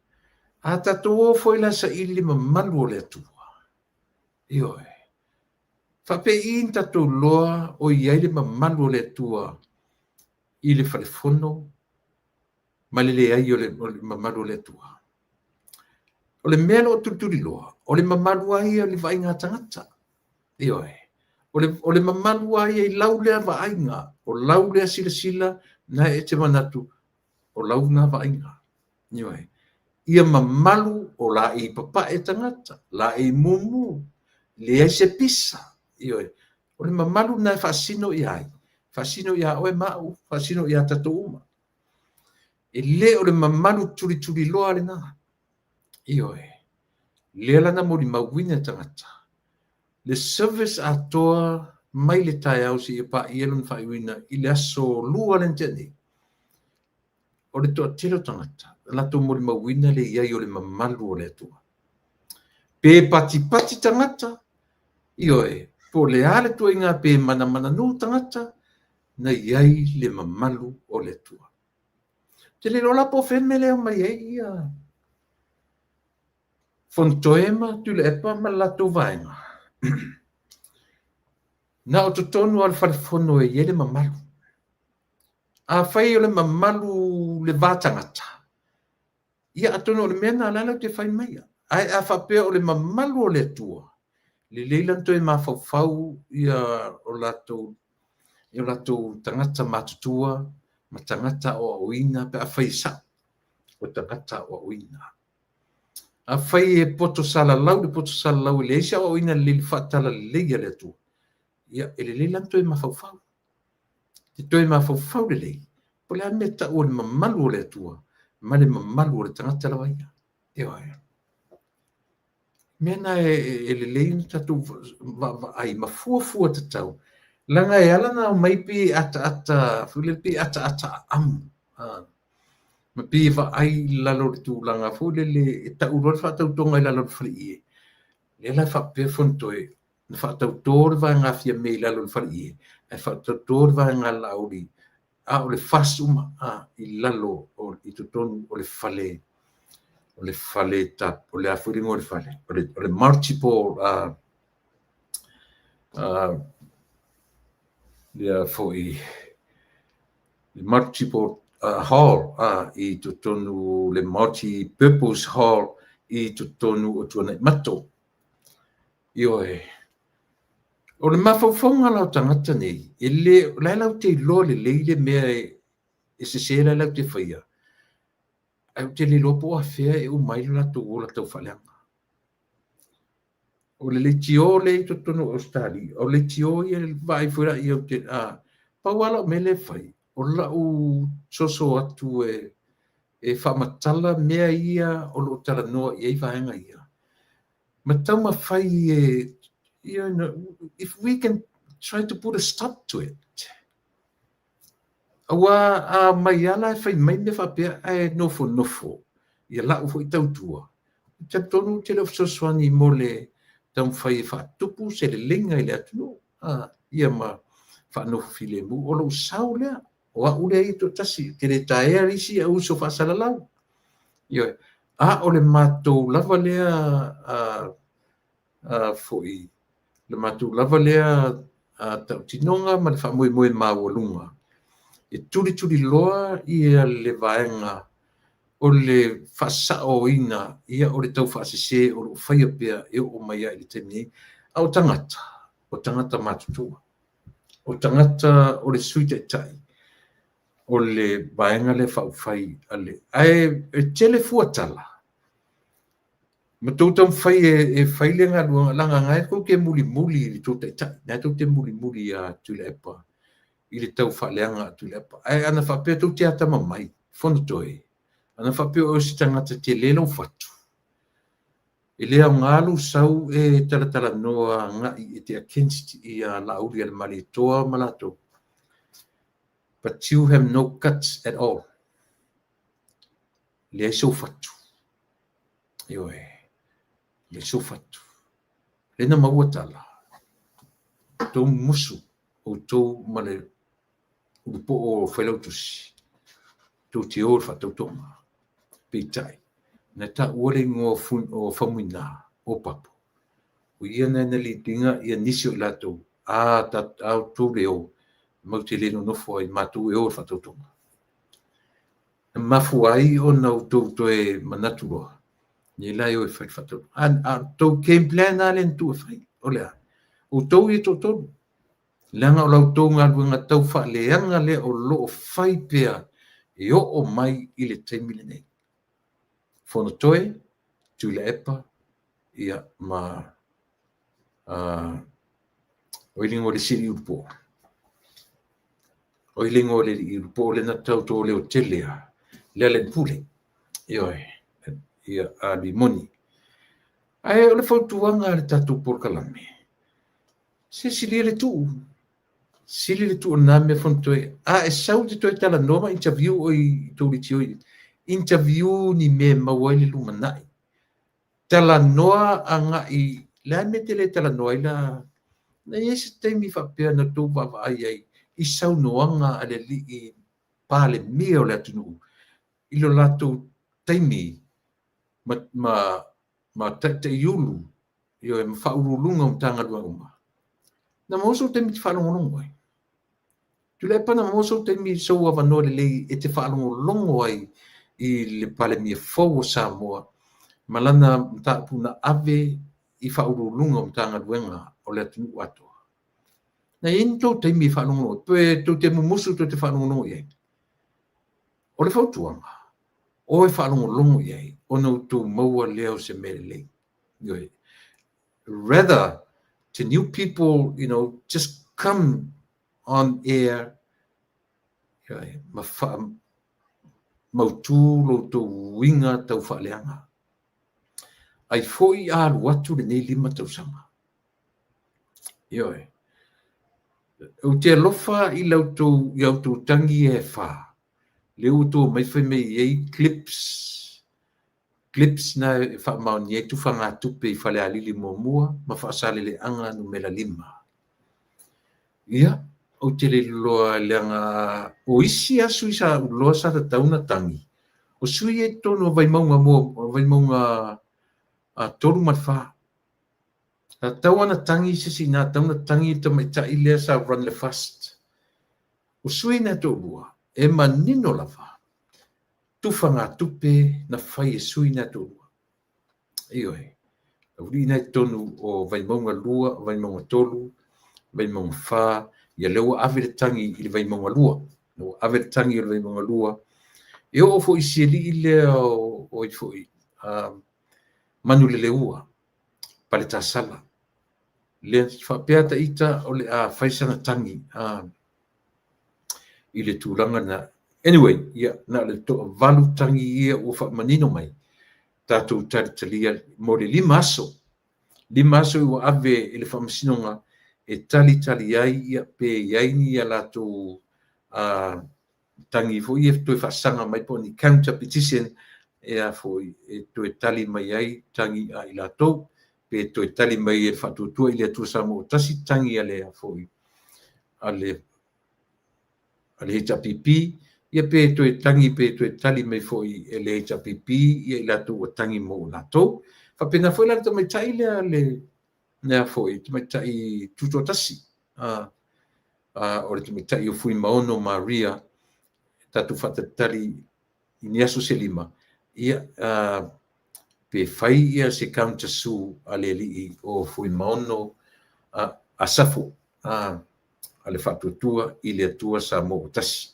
Speaker 1: A tatou o foi la e saili le mamalu o le Atua, ioe, faapei na tatou iloa o i ai le mamalu o le Atua i le falefono ma le leai o le mamalu o le Atua? O le mea o lo o tulituliloa, o le mamalu lava ia i le vaaiga a tagata. Ioe. O le mamalu lava ia i lau lea vaaiga, o lau lea silasila, na e te manatu, o lau na vaaiga. Ioe. Ia mamalu o laei papae tagata, laei mumu, leai se pisa. Ioe. O le mamalu na e faasino ia ai? Faasino ia oe ma au, faasino ia tatou uma. E le o le mamalu tulituliloa lena. Ioe. Lea la na molimauina e tagata le service atoa mai le taeao seia paia lona faaiuina i le aso Lua lea na tea nei. O le toatele o tagata na latou molimauina le i ai o le mamalu o le Atua. Pe patipati tagata, ioe, po o le a le tuaiga pe manamananū tagata, na i ai le mamalu o le Atua. Ou te le iloa la po o fea le mea lea e omai ai ia Fonotoe ma Tuilaepa ma le latou vaega. Na o totonu lava o le falefono e i ai le mamalu. Afai o le mamalu le va tagata, ia atonu o le mea lena o la latou te fai mai. Ae a faapea o le mamalu o le Atua, lelei la ona toe mafaufau ia o latou tagata matutua ma tagata aoaoina pe afai e sao o tagata aoaoina. Afai e poto salalau le poto salalau e leai se aoaoina lelei i le faatalalelei a le Atua, ia e lelei la ona toe mafaufau. E toe mafaufau lelei, po o le a le mea e tau o le mamalu o le Atua ma le mamalu o le tagata lava ia. Ioe. Mea na e lelei ona tatou vaavaai ma fuafua tatau, leaga e ala ona aumai pei e ataata foi lele, pei e ataata amu, ma pei e vaai i lalo o le tulaga foi lele e tau loa le faatautoga i lalo o le faleie. Lea la e faapea Fonotoe, na faatauto le vaega a Fiame i lalo o le faleie, ae faatauto le vaega a Laauli, a o le FAST uma i lalo i totonu o le fale, o le fale o le a foi le igoa o le fale, o le multiple lea foi multiple hall i totonu le multi purpose hall i totonu o Tuanaimato. Ioe. O le mafaufauga la o tagata nei, e le, o la e latou te iloa lelei le mea e sese la latou te faia, ae ou te le iloa po o afea e uma ai lo latou ola taufaaleaga. O le leitio lea i totonu o Ausetalia, o leitio ia vaai foi laia, pau lava lau mea lea e fai, o lau soso atu e faamatala mea ia o lo o talanoa i ai vaega ia. Ma taumafai e, you know, if we can try to put a stop to it. Aua a mai ala e fai mai mea faapea ae nofonofo ia lau foi tautua, talitonu ou te le o fesoasoani mo le taumafai e faatupu se leleiga i le atunuu, ia ma faanofo filemu. O lou sao lea, o au lea e toatasi, ou te le taea isi au uso faasalalau. Ioe. A o le matou lava lea foi, le matou lava lea tautinoga ma le faamoemoe maualuga, e tulituliloa ia le vaega o le faasaoina ia o le taufaasese o lo o faia pea e oo mai ai i le taimi nei. A o tagata matutua, o tagata o le Sui Taitai, o le vaega lea faaupufai ale. Ae e tele fuatala, ma tou taumafai e fai le galuega, leaga na e tou te mulimuli i le tou taitai, na e tou te mulimuli ia Tuilaepa i le tau faaleaga a Tuilaepa. Ae ana faapea tou te atamamai, Fonotoe, ana faapea o se tagata tele lou fatu, e le aoga lou sau e talatalanoa agai e te against ia Laaulialemalietoa ma latou. But you have no guts at all. Leai sou fatu. Ioe. Leai sou fatu. Lea na maua tala. Outou musu, outou ma le ulupoo o Failautusi, tou te o i le faatautoga. Peitai, na taua le igoa o Faumuina, o Papo. O ia na na lead ina ia nisi o i latou, a outou le o, matou te le nonofo ai, matou e o i le faatautoga. Na mafua ai ona outou toe manatu loa, nei la e o e fai le faatautoga. A tou game plan lava lea na tuu e fai, o le a? Outou ia toatolu, leaga o la outou galuega tau faaleaga lea o lo o fai pea e oo mai i le taimi lenei. Fonotoe, Tuilaepa, ia ma o i le igoa o le isi alii ulupo. O i le igoa o le alii ulupo lea na tauto leo tele a, Lealailepule. Ioe, ia a Limoni. Ae o le fautuaga a le tatou polokalame, se silia le tuu. Sili le tuu o lena mea Fonotoe. A e sau te toe talanoa ma interview o i tou leitio, interview ni mea maua ai le lumanai. Talanoa agai, le a le mea e te le talanoa ai la, na i ai se taimi faapea na tou vaavaai ai, i saunoaga a le alii Palemia o le atunuu i lo latou taimi ma taitaiulu, ioe, ma faauluuluga o Matagaluega uma. Na maua sou taimi e te faalogologo ai? Tuilaepa, na maua sou taimi, sou avanoa lelei e te faalogologo ai i le Palemia fou o Samoa ma lana mataupu na ave i faauluuluga o Matagaluega o le atunuu atoa? Na i ai ni tou taimi e faalogologo, pe tou te mumusu tou te faalogologo i ai? O le fautuaga, o e faalogologo i ai ona outou maua lea o se mea lelei. Ioe. Rather to new people, just come on air, ioe, ma faamautu lo outou uiga taufaaleaga. Ai foi a alu atu lenei 5 tausaga. Ioe. Ou te alofa i outou tagi e 4. Lea ua outou omai fai mai e i ai clips na e faamaonia ai tufagatupe i Falealili 1 ma Faasaleleaga numera 5. Ia, ou te le iloa leaga o isi lava sui sa ou iloa sa tatau ona tagi, o sui ia i totonu o Vaimauga Vaimauga 3 ma le 4. Sa tatau ona tagi se isi ina, tatau ona tagi le tamaitai lea sa run le FAST. O sui na e toalua, e manino lava tufagatupe na fai e sui na e toalua. Ioe, aualii na i totonu o Vaimauga 2, Vaimauga 3, Vaimauga 4, ia lea ua ave le tagi i le Vaimauga 2. Ua ave le tagi i le Vaimauga 2. E oo foi i si alii lea o foi, Manuleleua, Paletasala. Lea faapea ta ita o le a fai sana tagi i le tulaga na. Anyway, ia, na o le 8 tagi ia ua faamanino mai, tatou talitalia mo le 5 aso. 5 aso ua ave i le faamasinoga e talitali ai ia pe i ai ni a latou tagi foi e toe faasaga mai po o ni counter petition e a foi e toe tali mai ai tagi a i latou, pe toe tali mai e le Faatuatua i le Atua Samoa tasi tagi a le foi a le HRPP, ia pe toe tagi pe toe tali mai foi e le HRPP ia i latou ua tagi mo latou. Faapena foi la le tamaitai lea lea foi tamaitai tutoatasi, o le tamaitai o Fuimaono Maria, tatou faatalitali i ni aso se 5, ia pe fai ia se counter sue a le alii o Fuimaono Asafo a le Faatuatua i le Atua Samoa tasi.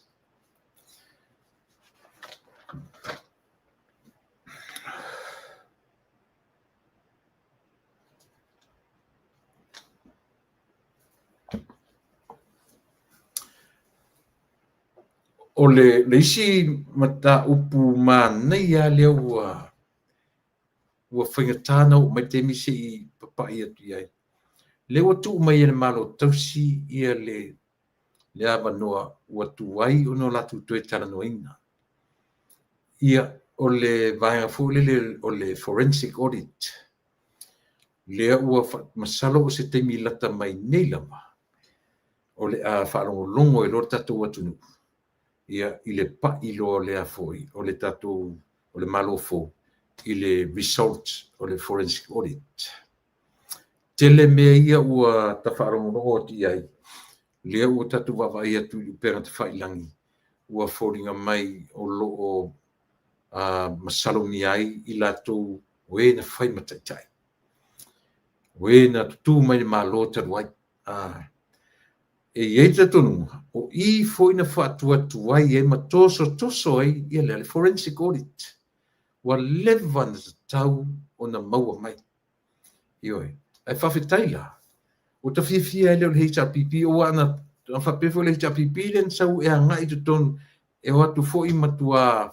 Speaker 1: O le isi mataupu manaia lea ua faigata na oo mai taimi se i papai atu i ai. Lea ua tuu mai e le Malo tausi ia le avanoa ua tuai ona o latou toe talanoaina. Ia, o le vaega foi lele o le forensic audit. Lea ua masalo o se taimi lata mai nei lava o le a faalogologo e loa le tatou atunuu ia i le pai loa lea foi o le tatou o le Malo fou i le result o le forensic audit. Tele mea ia ua tafaalogologo atu i ai, lea ua tatou vaavaai atu i upega tafailagi, ua foliga mai o loo masalomia ai i latou o e na fai ma taitai, o e na tutu mai le Malo talu ai. E i ai le talitonuga, o i foi na faatuatuai ai ma tosotoso ai ia le forensic audit. Ua leva na tatau ona maua mai. Ioe. Ae faafetai la, ua tafiafia ai lea o le HRPP, ua ana faapea foi le HRPP lea na sau e agai i totonu, e o atu foi matua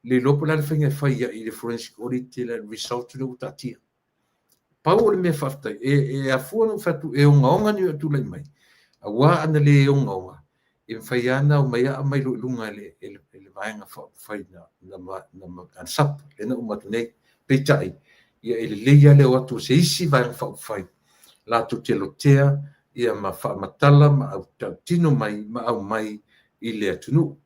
Speaker 1: le iloa po o le a le faiga e fai ai i le forensic audit le result lea ua taatia. Pau o le mea faafetai, e afua na ou fai atu e ogaoga ni mea o tulai mai, aua ana le ogaoga, e mafai lava ona omai aumai loa i luga e le vaega faaupufai na SAP, lea na uma atu nei. Peitai, ia e lelei lava le o atu o se isi vaega faaupufai latou te lotea ia ma faamatala ma tautino mai ma aumai i le atunuu.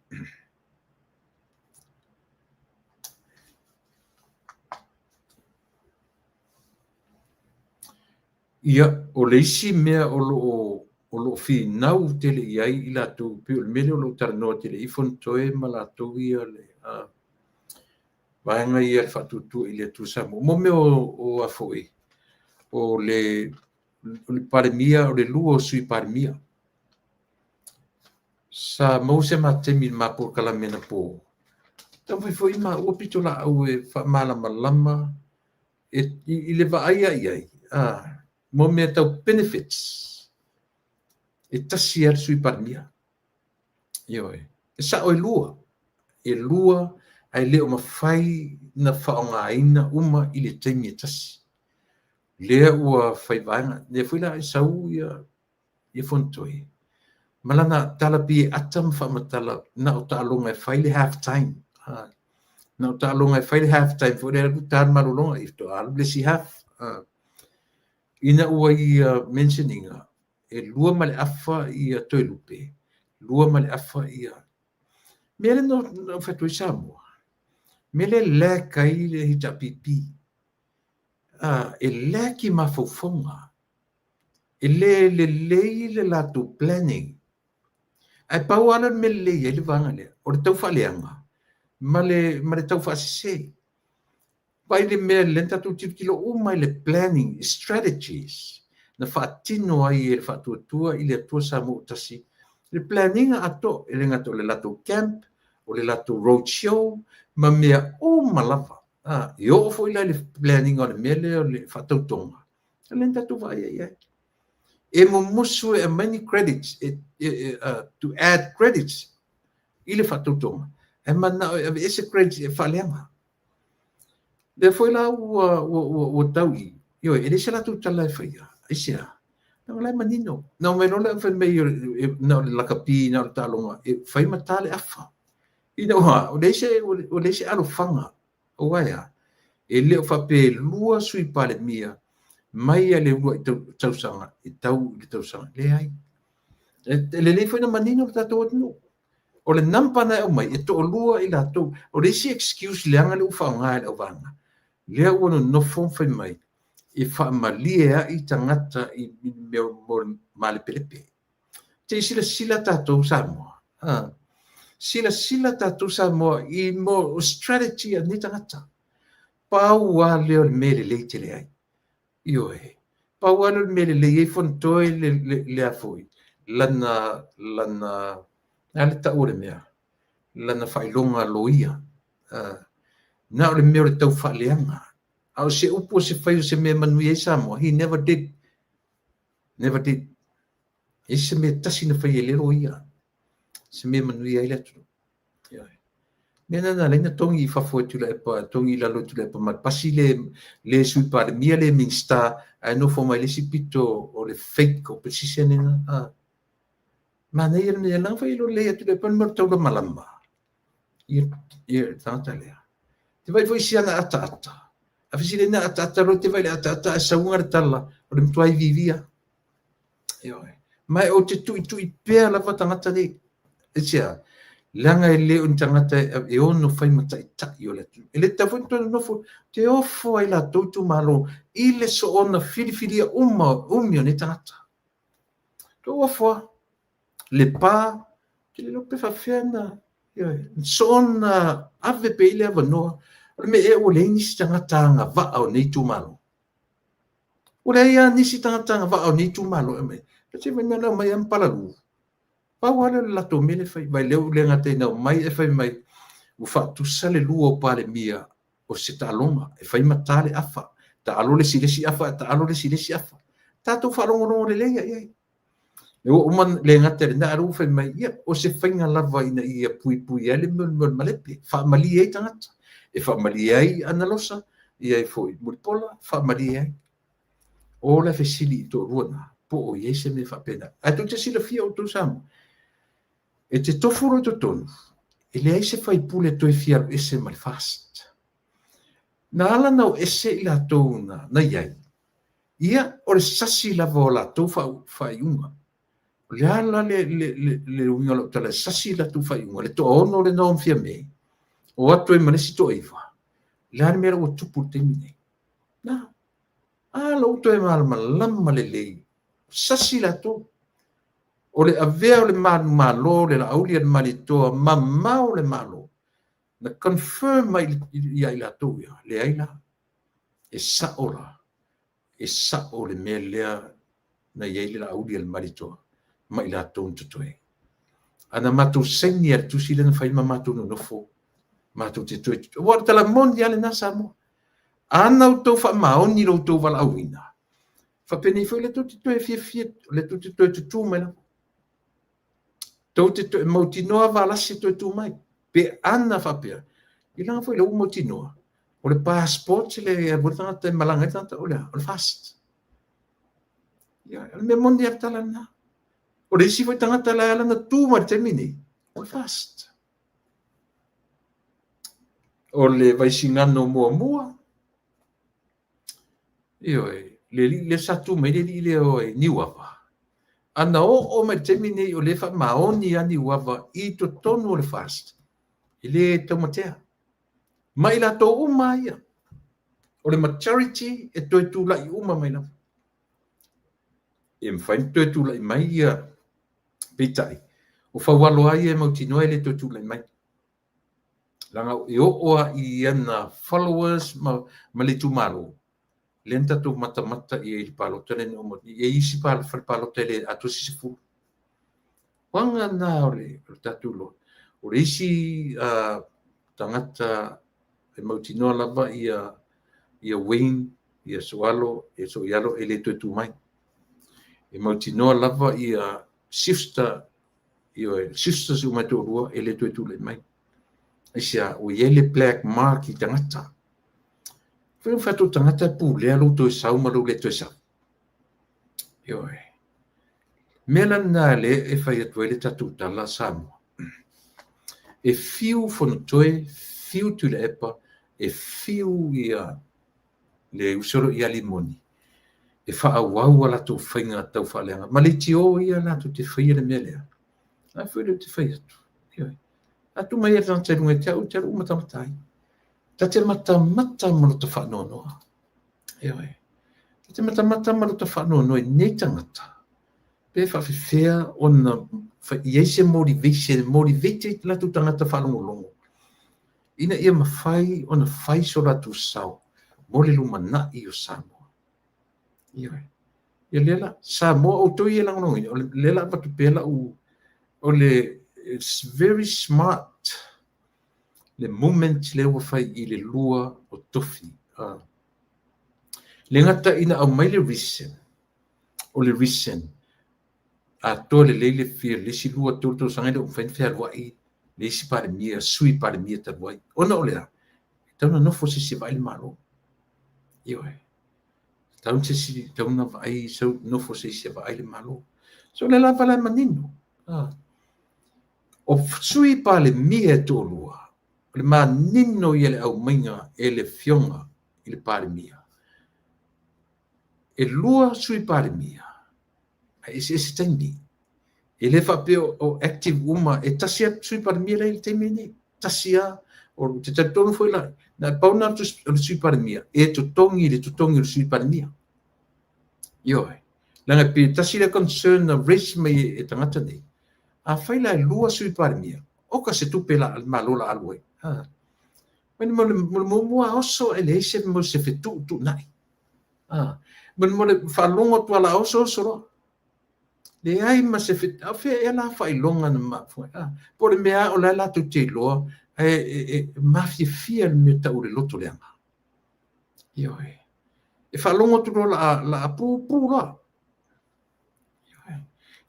Speaker 1: Ia, o le isi mea o lo o finau tele i ai i latou, pei o le mea lea o lo o talanoa tele i Fonotoe ma latou ia le vaega ia le Faatuatua i le Atua Samoa. Mo mea o a foi, o le Palemia, o le lua o Sui Palemia. Sa maua se matou taimi i le ma polokalame anapo, taumafai foi maua pitolaau e faamalamalama i le vaai i ai, mo mea tau benefits, e tasi lava le Sui Palemia. Ioe. E sao e lua, e lua ae le o mafai na faaaogaina uma i le taimi e tasi. Lea ua fai vaega, lea foi la e sau ia Fonotoe ma lana tala pei e ata ma faamatala na o taaloga e fai le half time. Na o taaloga e fai le half time foi lea alu ta le malologa i faatoa alu le isi half. Ina ua ia mention ina e 2.5 ia Toelupe, 2.5 ia. Mea lea na ou fai atu ai Samoa, mea lea e lack ai le HRPP. E lack i mafaufauga. E le lelei le latou planning. Ae pau lava le mea lelei ai le vaega lea, o le tau faaleaga ma le tau faasese. Vaai le mea lea na tatou tilotilo uma i le planning, strategies, na faatino ai e le Faatuatua i le Atua Samoa ua tasi, le planning atoa, e le gata o le latou camp, o le latou road show, ma mea uma lava. E oo foi la i le planning o le mea lea o le faatautoga, o lea na tatou vaai ai. E mumusu e aumai ni credits, to add credits i le faatautoga, e manao e aveese credits e faaleaga. Lea foi la ua tau i, ioe, e leai se latou tala e faia, aisea? Leaga o la e manino. Na omai loa le fai mai na o le lakapi, na o le taaloga, e fai ma ta le afa. Ina ua, ua leai se alofaga, aua e a? E le o faapea e lua Sui Palemia mai le uluai tausaga e tau i le tausaga. Leai. E lelei foi na manino le tatou atunuu. O le number na e aumai, e toalua i latou. O le isi excuse leaga lea ua faaaoga e le auvaega, lea ua nonofo fai mai, e faamalie ai tagata i mea mo le malepelepe. Te i silasila tatou Samoa. Silasila tatou Samoa i mo strategy a nei tagata. Pau lava lea o le mea lelei tele ai. Ioe. Pau lava lea o le mea lelei ai Fonotoe le a foi, lana, a le tau o le mea, lana faailoga loia. Na o le mea o le tau faaleaga. A o se upu o se fai o se mea manuia ai Samoa, he never did. Never did. E se mea tasi na fai e le loia. Se mea manuia ai le atunuu. Mea na na togi i fafo e Tuilaepa, togi i lalo e Tuilaepa ma pasi le Sui Palemia, le Minista, ae nofo mai le isi pito o le fake opposition ina. Manaia le mea langa fai lo le ia Tuilaepa le mea o taula malama. Ia tagata lea. Te vai foi si ana ataata. A fesili na ataata lo te vai le ataata e sauga le tala o le matua vivia. Ioe. Mai o te tui tui pea lava tagata nei. E sia, leaga e le o ni tagata e ono fai ma taitai o le atunuu. E le tatau foi ona toe nonofo, te ofo ai latou itumalo i le soona filifilia uma umi o nei tagata. Tou ofo lava. Le pa, te le iloa pe faapefea na, ioe, soona ave pea i le avanoa. O le mea ea ua leai nisi tagata agavaa o nei itumalo. Ua leai lava nisi tagata agavaa o nei itumalo e aumai. Pe se fai mai na aumai lava ma palalu. Pau lava lea o le latou mea lea e fai. Vai lea ua le gata ina aumai e fai mai ua faatusa le lua o Palemia o se taaloga e fai ma ta le afa. Taalo le isi afa, taalo le isi afa. Tatou faalogologo lelei i ai. Le ua uma le gata i lena, ae ua fai mai, ia, o se faiga lava ina ia puipui ai le mea o le malepe, faamalie ai tagata. E faamalie ai Analosa, ia e foi Mulipola, faamalie ai. O la fesili i toalua na, po o i ai se mea faapena. Ae tou te silafia outou Samoa, e te tofu loa i totonu, e leai se faipule toe fia alu ese ma le FAST. Na ala na o ese i latou na i ai, Ia, o le sasi lava o latou faaiuga. O le a la le uiga o lau tala e sasi latou faaiuga, le toaono lena o Fiame, o atu ai ma le isi toaiva, o le a le mea la ua tupu i le taimi lenei? Na, a la ua toe malamalama lelei, sasi latou. O le avea o le manumalo, le Laauli a le Malietoa, mamao le Malo, na confirm mai ia i latou ia, leai la, e sao la, e sao le mea lea na i ai le Laauli a le Malietoa ma i latou na totoe. A na matou saini lava i le tusi lea na fai ma matou nonofo, matou te toe, aua o le tala moni lava lena Samoa. A na outou faamaoni lo outou valaauina, faapenei foi o lea tou te toe fiafia, o lea tou te toe tutu mai lava. Tou te toe mautinoa Valasi e toe tu mai. Pe ana faapea, i leaga foi lea ua mautinoa, o le passport le e alu ai le tagata e malaga ai le tagata, o le a? O le FAST. Ia, o le mea moni lava le tala lena. O le isi foi tagata la e ala ona tu mai i le taimi nei, o le FAST. O le Vaisigano muamua, ioe, le alii lea sa tu mai le alii lea o Niuava, ana oo mai i le taimi nei o lea e faamaoni lava Niuava i totonu o le FAST, e le taumatea. Ma i latou uma lava ia. O le majority e toe tulai uma mai lava. E mafai ona toe tulai mai ia, peitai, o Faualo lava ia e mautinoa e le toe tulai mai. Leaga e oo lava i ana followers ma le itumalo, lea na tatou matamata i ai i le palota lea na uma atu nei. E i ai isi fale palota e le atoa se 10. O aga na o le tatou iloa. O le isi tagata e mautinoa lava ia Wayne, ia Sooalo, ia Sooialo e le toe tu mai. E mautinoa lava ia sister, ioe, sisters uma e toalua e le toe tulai mai. Aisea? Ua i ai le black mark i tagata. Foi o fai atu tagata e pulea lou toe sau ma lou le toe sau. Ioe. Mea la lena lea e fai atu ai le tatou tala Samoa. E fiu Fonotoe, fiu Tuilaepa, e fiu ia le uso lea ia Limoni e faaauau a latou faiga taufaaleaga ma leitio ia latou te faia le mea lea. A foi lea ou te fai atu. Ioe. A tu mai le tagata i luga ia te au, ou te alu matamata ai. Ta te matamata ma lota faanoanoa. Ioe. Ta te matamata ma lota faanoanoa i nei tagata. Pe faafefea ona i ai se motivation, e motivate ai latou tagata faalogologo ina ia mafai ona fai so latou sao mo le lumanai o Samoa. Ioe. Ia lea la, Samoa, outou ia e lagolagoina, o lea la avatu pea lau, o le, it's very smart le movement lea ua fai i le lua o tofi. Le gata ina aumai le reason, o le reason, atoa lelei le fia le isi 2, 3 tausaga e le o mafai ona fealuai le isi Palemia, Sui Palemia talu ai. Ona o le a? E tatau ona nofo se isi e vaai le Malo. Ioe. Tatau se isi, tatau ona vaai, nofo se isi e vaai le Malo. So o lea lava la e manino. O Sui Palemia e toalua, o le manino ia le aumaiga e le Afioga i le Palemia. E lua Sui Palemia, ae eseese taimi. E le faapea o active uma, e tasi lava Sui Palemia la e i le taimi lenei. Tasi lava. O te talitonu foi la, na pau na o le Sui Palemia, e totogi le totogi o le Sui Palemia. Ioe. Leaga pe tasi le concern na raise mai e tagata nei. Afai la e lua Sui Palemia, oka se tupe la le Malo la alu ai. Ha. Mai mo le muamua oso e leai se mo se fetuutuunai. Ha. Mo le faalogo atu ala oso oso loa. Leai ma se a fea ea la faailoga na mafua. Ha. Po o le mea o la latou te iloa, e mafiafia le mea tau le loto leaga. Ioe. E faalogo atu loa la la pupu loa. Ioe.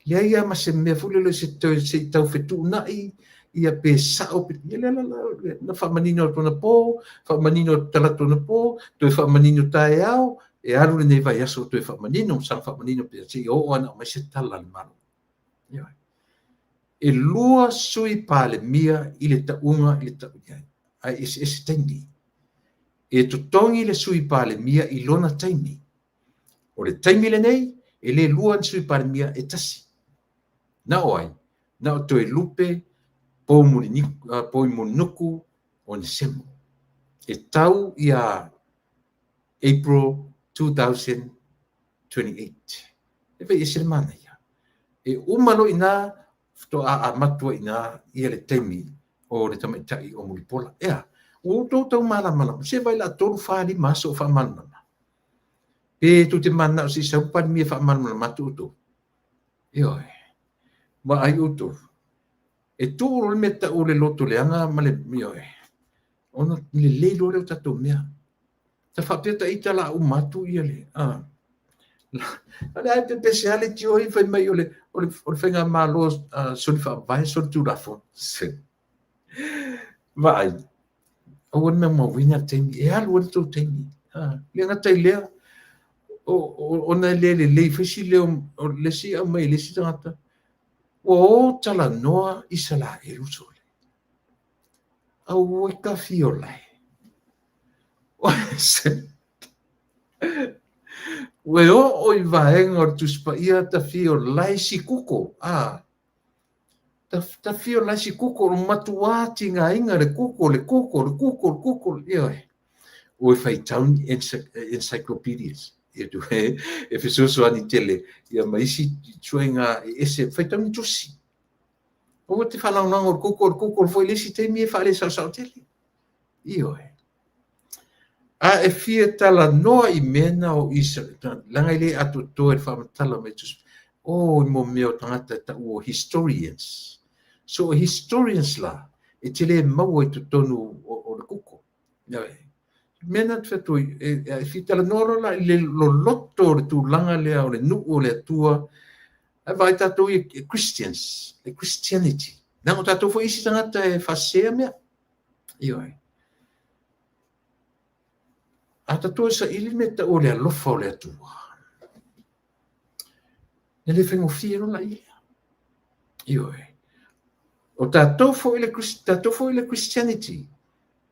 Speaker 1: Leai lava ma se mea foi lele se toe se i tau fetuunai ia pe sao pe ia lea la na faamanino atu anapo, faamanino atu talaatu anapo, toe faamanino taeao, e alu lenei vaiaso toe faamanino, saga faamanino pea seia oo lava ina aumai se tala a le Malo. Ioe. E lua Sui Palemia i le tauga i le tau i ai, ae eseese taimi. E totogi le Sui Palemia i lona taimi. O le taimi lenei, e le lua ni Sui Palemia, e tasi. Na o ai? Na o Toelupe Poumulinuku Onesemo. E tau ia April 2028. E vaai ese le manaia. E uma loa i ina, faatoa amata ai i ina ia le taimi o le tamaitai o Mulipola. Ea, ua outou tau malamalama, se vaai o le a 3, 4, 5 aso o faamalamalama. Pe tou te mananao se i sau le Palemia e faamalamalama atu outou. Ioe, vaai outou. E tuu loa le mea e tau o le loto leaga ma le, ioe, ona lelei loa lea o tatou mea. Ta faapea ta ita o le a uma atu ia le, a o lea e pepese lava leitio ia fai mai o le faigamalo soli faavae, soli tulafono. Vaai, aua le maumauina le taimi, e alu ai le tou taimi. Le gata i lea, ona e le lelei foi si leo o le isi aumai e le isi tagata, ua o talanoa Isaraelu sole. Auoi tafiolae. Ua oo i vaega o le Tusi Paia tafiolae sikuko. Tafiolae sikuko, o matua tigaina le kuko, le kuko, le kuko, le kuko. Ioe. Ua faitau encyclopedias. E fesoasoani tele ia ma isi ituaiga e ese, faitau ni tusi. Aua te faalagolago i le kuko, le kuko foi le isi taimi e faalesaosao tele. Ioe. A e fia talanoa i mea na o Israel, leaga e le atoatoa i le faamatala mai tusi. O i mo mea o tagata e tau o historians. So historians la, e te le maua i totonu o le kuko. Ioe. Mea na te whatu, e fia talanoa loa la i le loloto o le tulaga lea o le nuu o le Atua, e vaai tatou i Christians, le Christianity. Leaga o tatou foi isi tagata e faasea mea. Ioe. A tatou e saili le mea e tau o le alofa o le Atua, e le faigofie loa la ia. Ioe. O tatou foi le, tatou foi le Christianity,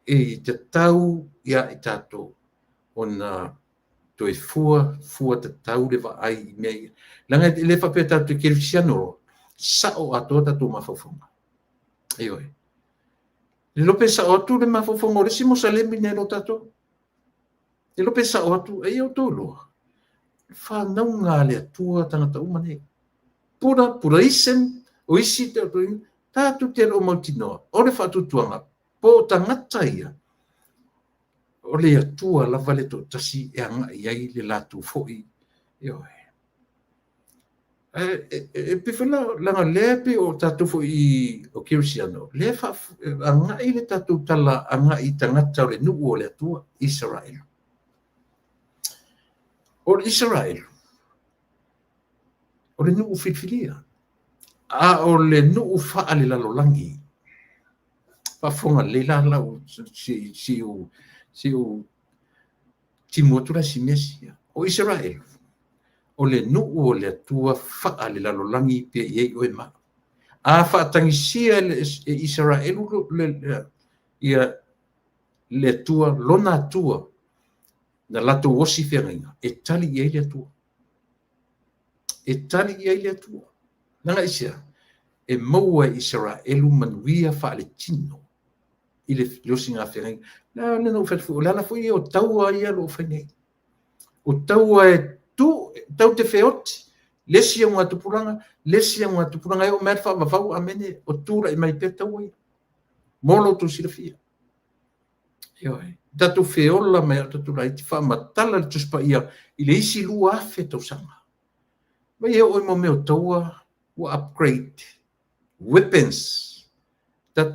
Speaker 1: e tatau ia i tatou ona toe fua, fua tatau le vaai i mea ia. Leaga e le faapea tatou te kerisiano loa, sao atoa tatou mafaufauga. Ioe. Le iloa pe sao atu le mafaufauga o le isi Mosalemi nai lo tatou. Le iloa pe sao atu, e ia outou iloa. Whanauga a le Atua tagata uma nei. Pura, Puraism, o isi te tatou te le o mautinoa. O le faatuatuaga, po o tagata ia, o le Atua lava le toatasi e agai ai le latou foi. Ioe. E pei foi leaga lea pei o tatou foi i o Kerisiano, lea agai le tatou tala agai i tagata o le nuu o le Atua, Israel. O le Israel, o le nuu filifilia, a o le nuu faalelalolagi. Faafofoga lelei la lau si u timu atu la si mea sia. O Israel, o le nuu o le Atua faalelalolagi pe i ai oe ma. A faatagisia e Israel ia le Atua, lona Atua, na latou osi feagaiga, e tali i ai le Atua. E tali i ai le Atua. Leaga aisea, e maua e Israelu manuia faaletino i le osiga feagaiga. Le na ou fai atu foi, o le ala foi ia o taua ia o lo o fai nei. O taua e tu, tau te feoti, le isi augatupulaga, le isi augatupulaga, e oo mai lava le faavavau, amene, o tulai mai pea taua ia. Mo lo outou silafia. Ioe. Tatou feola mai a o tatou laiti faamatala le Tusi Paia i le isi 2,000 tausaga. Mai e oo i mo mea o taua ua upgrade. Weapons.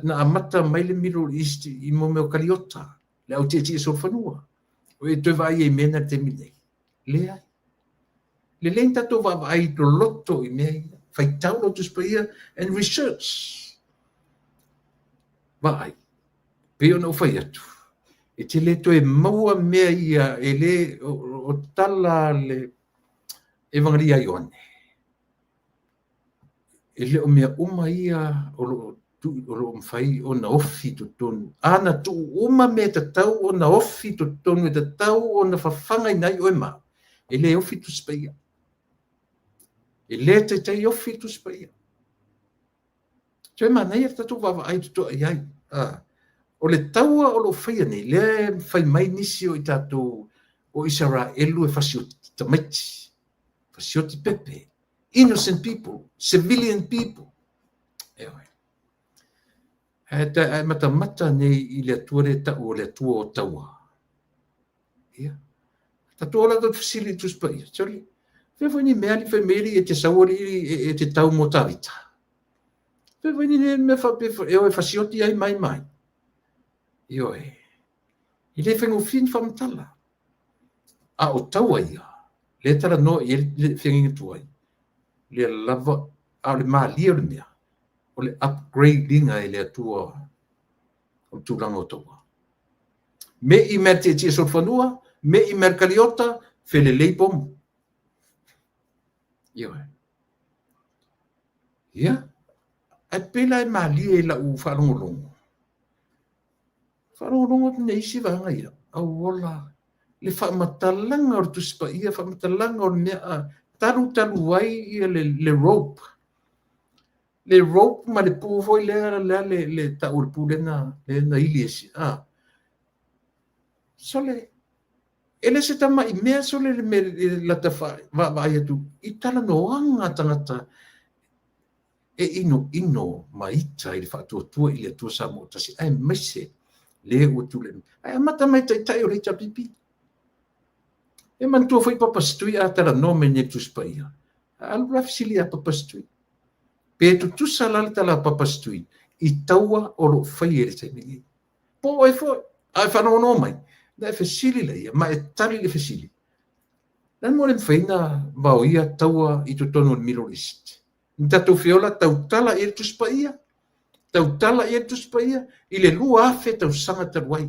Speaker 1: Na amata mai le Middle East i mo mea o kaliota. Le au tietie solofanua. O e toe vaai ai mea na le taimi nei. Leai. Lelei ni tatou vaavaai loloto i mea ia. Faitau lau Tusi Paia and research. Vaai. Pei ona ou fai atu, e te le toe maua mea ia e le o tala le Evangelia a Ioane. E le o mea uma ia o lo o mafai ona ofi totonu. A na tuu uma mea e tatau ona ofi totonu, e tatau ona fafagaina ai oe ma, E le ofi le Tusi Paia. E le taitai ofi le Tusi Paia. Toe manaia le tatou vaavaai totoa i ai. O le taua o lo o faia nei, lea e fai mai nisi o i tatou o Isaraelu e fasioti tamaiti, fasioti pepe, innocent people, civilian people. Ioe. Ae matamata nei i le Atua lea e tau o le Atua o taua. Ia. Tatou ola tatou fesili i le Tusi Paia. Sole, fea foi ni mea ali fai mai e te sau alii e te tau mo Tavita. Fea foi ni mea faapea e o e fasioti ai mai mai. Ioe. E le faigofie ni faamatala. A o taua ia, lea e talanoa i ai le feagaiga tuai, lea lava, a o le malie o le mea, o le upgrade ina e le Atua o le tulaga o taua. Me i mea tietie solofanua, me i mea kaliota, felelei pomu. Ioe. Ia, ae pei la e malie i lau faalogologo. Faalogologo atu nei isi vaega ia, auola le faamatalaga o le Tusi Paia, faamatalaga o le mea a talu talu ai ia le rope. Le rope ma le pu foi lea, lea le tau o le pu lea na ili e si, a. Sole, e le se tamai mea sole le mea lata vaavaai atu i talanoaga a tagata e inoino ma ita i le faatuatua i le Atua Samoa tasi, aemaise le ua tulai mai. Ae amata mai taitai o le HRPP. E manatua foi Papa Setui a talanoa mai nei i le Tusi Paia. Alu la fesili ia Papa Setui. Pe tutusa la le tala a Papa Setui i taua o lo o faia i le taimi nei. Po o ai foi, a e faalogologo mai, na e fesili laia, ma e tali le fesili. Le a le mea ua le mafai ona vaoia taua i totonu o le Middle East? Ni tatou feola tautala i ai le Tusi Paia, tautala i ai le Tusi Paia i le 2000 tausaga talu ai.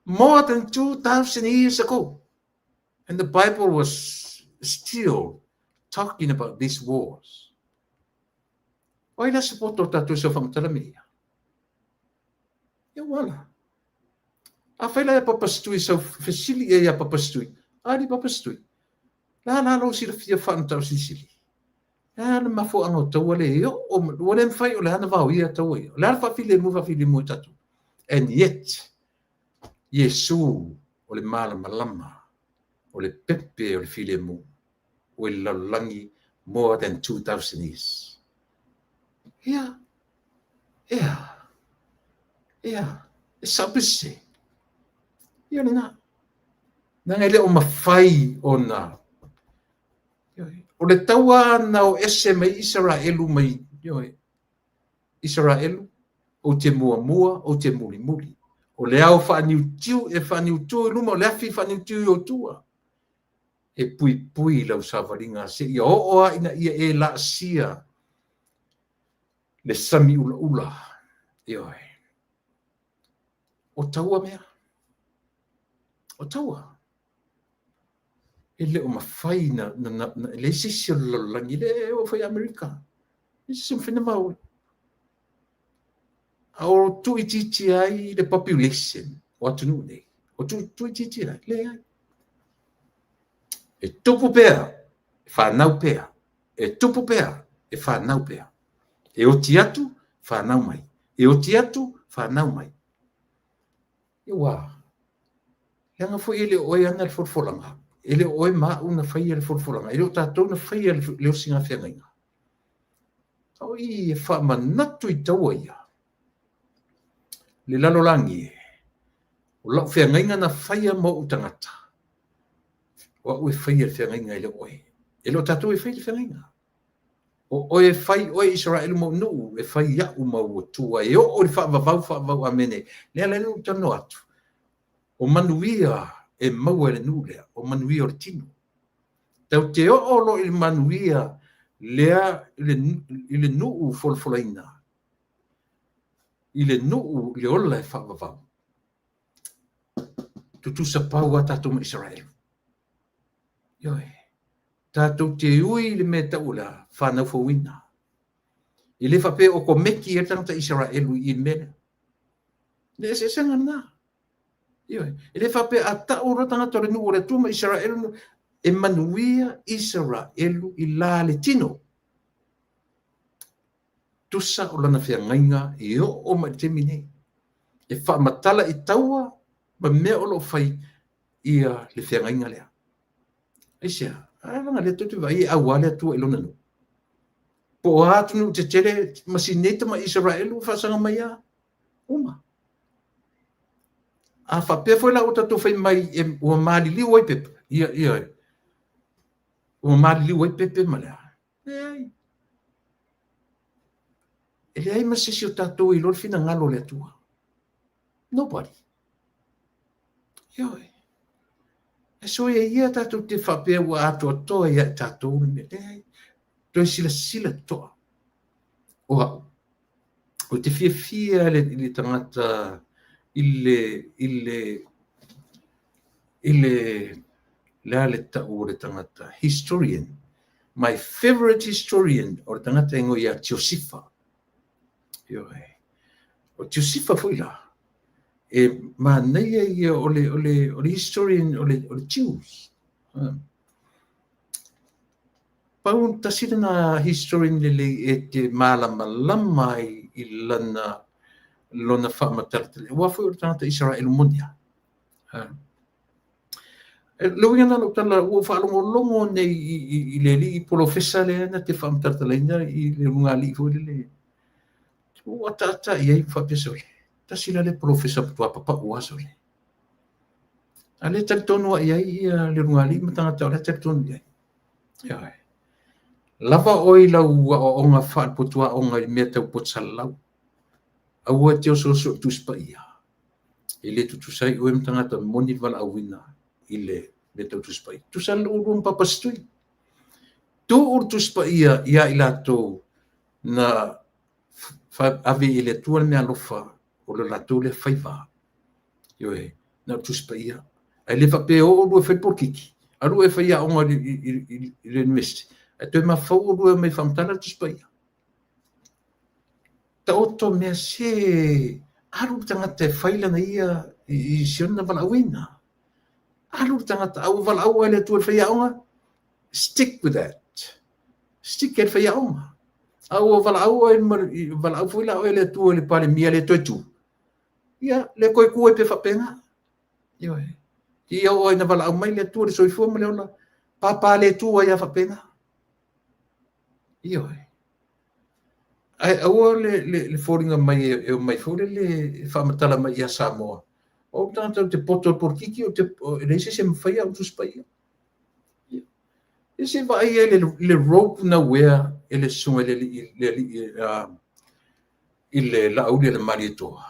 Speaker 1: More than 2,000 years ago. And the Bible was still talking about these wars. O ai la se poto o tatou i sau faamatala me ia? Ia ua ala. Afai la ia Papa Setui sau fesili i ai ia Papa Setui, a li Papa Setui, la la lou silafia faanatausilisili. Le a le mafuaaga o taua le e oo, ua le mafai o le a na vaoia taua ia. O le a le faafilemu faafilemu e tatou. And yet, Iesu o le malamalama, o le pepe o le filemu, ua i le lalolagi more than 2,000 years. Ia, ea, ea, e sao pe sese. Ia lena. Leaga e le o mafai ona o le taua na o ese mai Isaraelu mai, ioe, Isaraelu, ou te muamua, ou te mulimuli. O le ao faaniutiu e faaniutu i luma, o le afi faaniutiu i ou tua. E puipui lau savaliga seia oo lava ina ia e laasia le sami ulaula. Ioe. O taua mea. O taua. E le o mafai na, na, na, na e leai se isi o le lalolagi, e le oo foi i Amerika. E leai se isi o mafai ona vaoi. A o tuuitiitia ai le population o atunuu nei, o tuuitiitia ai, leai. E tupu pea, e fanau pea, e tupu pea, e fanau pea. E oti atu, fanau mai. E oti atu, fanau mai. Ua, leaga foi e le o oe e ana le folafolaga, e le o oe ma au na faia le folafolaga, e le o tatou na faia le osiga feagaiga. A o i e faamanatu i taua ia, le lalolagi e, o lau feagaiga na faia ma ou tagata, o au e faia le feagaiga e le o oe. E le o tatou e faia le feagaiga. O oe e fai oe Isaraelu ma ou nuu, e fai au ma ou Atua, e oo i le faavavau faavavau. Amene. Lea la ou talanoa atu, o manuia e maua e le nuu lea, o manuia o le tino. Tatou te oo loa i le manuia lea i le nuu folafolaina, i le nuu i le ola e faavavau, tutusa pau lava tatou ma Isaraelu. Ioe. Tatou te ui i le mea e tau o le a? Fanau fouina. E le faapea o komeki ai le tagata Isaraelu i le mea lea. Le eseesega lena. Ioe. E le faapea a tau loa tagata o le nuu o le Atua ma Isaraelu, e manuia Isaraelu i la le tino. Tusa o lana feagaiga e oo mai i le taimi nei. E faamatala i taua ma mea o lo o fai ia le feagaiga lea. Aisea? Ae leaga o lea tou te vaai e auā le Atua i lona nuu. Po o a atunuu tetele ma si nei tamai Isaraelu ua faasaga mai lava, uma. A faapea foi la ua tatou fai mai ua maliliu ai pepa, ia, ia, ua maliliu ai pepe ma le a? Leai. E leai ma se isi o tatou e iloa le finagalo o le Atua. Nobody. Ioe. E soia ia tatou te faapea ua atoatoa ia i tatou le mea. Leai. Toe silasila totoa. O au, ou te fiafia i le tagata i le i le i le le a le tau o le tagata historian. My favorite historian o le tagata e igoa ia Tiosifa. Ioe. O Tiosifa foi la, e manaia ia o le, o le, o le historian o le, o le Jews. Pau tasi lena historian lelei e te malamalama ai i lana lona faamatalatala. Aua foi o le tagata Isaraelu moni lava. Le uiga lena o lau tala, ua ou faalogologo nei i le alii polofesa lea na te faamatalatalaina i le ulugalii foi lele. Ua ataata i ai ma faapea, sole, tasi la lea polofesa matua papau lava sole. A lea e talitonu lava i ai ia le ulugalii ma tagata o la e talitonu i ai. Ioe. Lava oe i lau aoaoga faale-potuaoga i mea tau poto salalau. Aua e te osooso i le Tusi Paia. E le tutusa ai oe ma tagata moni le valaauina i le mea tau Tusi Paia. Tutusa lava oulua ma Papa Setui. Tuu le Tusi Paia ia i latou na ave i le Atua le meaalofa o le latou lea faiva. Ioe, na o le Tusi Paia. Ae le faapea e o oulua e fai polokiki, alu oe e fai aoga i le University, ae toe mafaufau oulua e omai e faamatala le Tusi Paia. Taoto mea se alu le tagata e fai lana ia i si ona valaauina. Alu le tagata, a ua valaau oe e le Atua i le faiaoga, stick with that. Stick i le faiaoga. A ua valaau oe, valaau foi la oe e le Atua i le Palemia le toe tu, ia, le toe tu ai pea faapena. Ioe. Ia oo ina valaau mai le Atua i le soifua ma le ola, papa le tu ai lava faapena. Ioe. Ae aua le foliga mai e omai foi lele e faamatala mai ia Samoa. O ou tagata ou te poto i le polokiki, ou te, e leai se isi e mafaia au Tusi Paia. Ia se i vaai ai le robe na uea e le susuga i le alii, i le Laauli a le Malietoa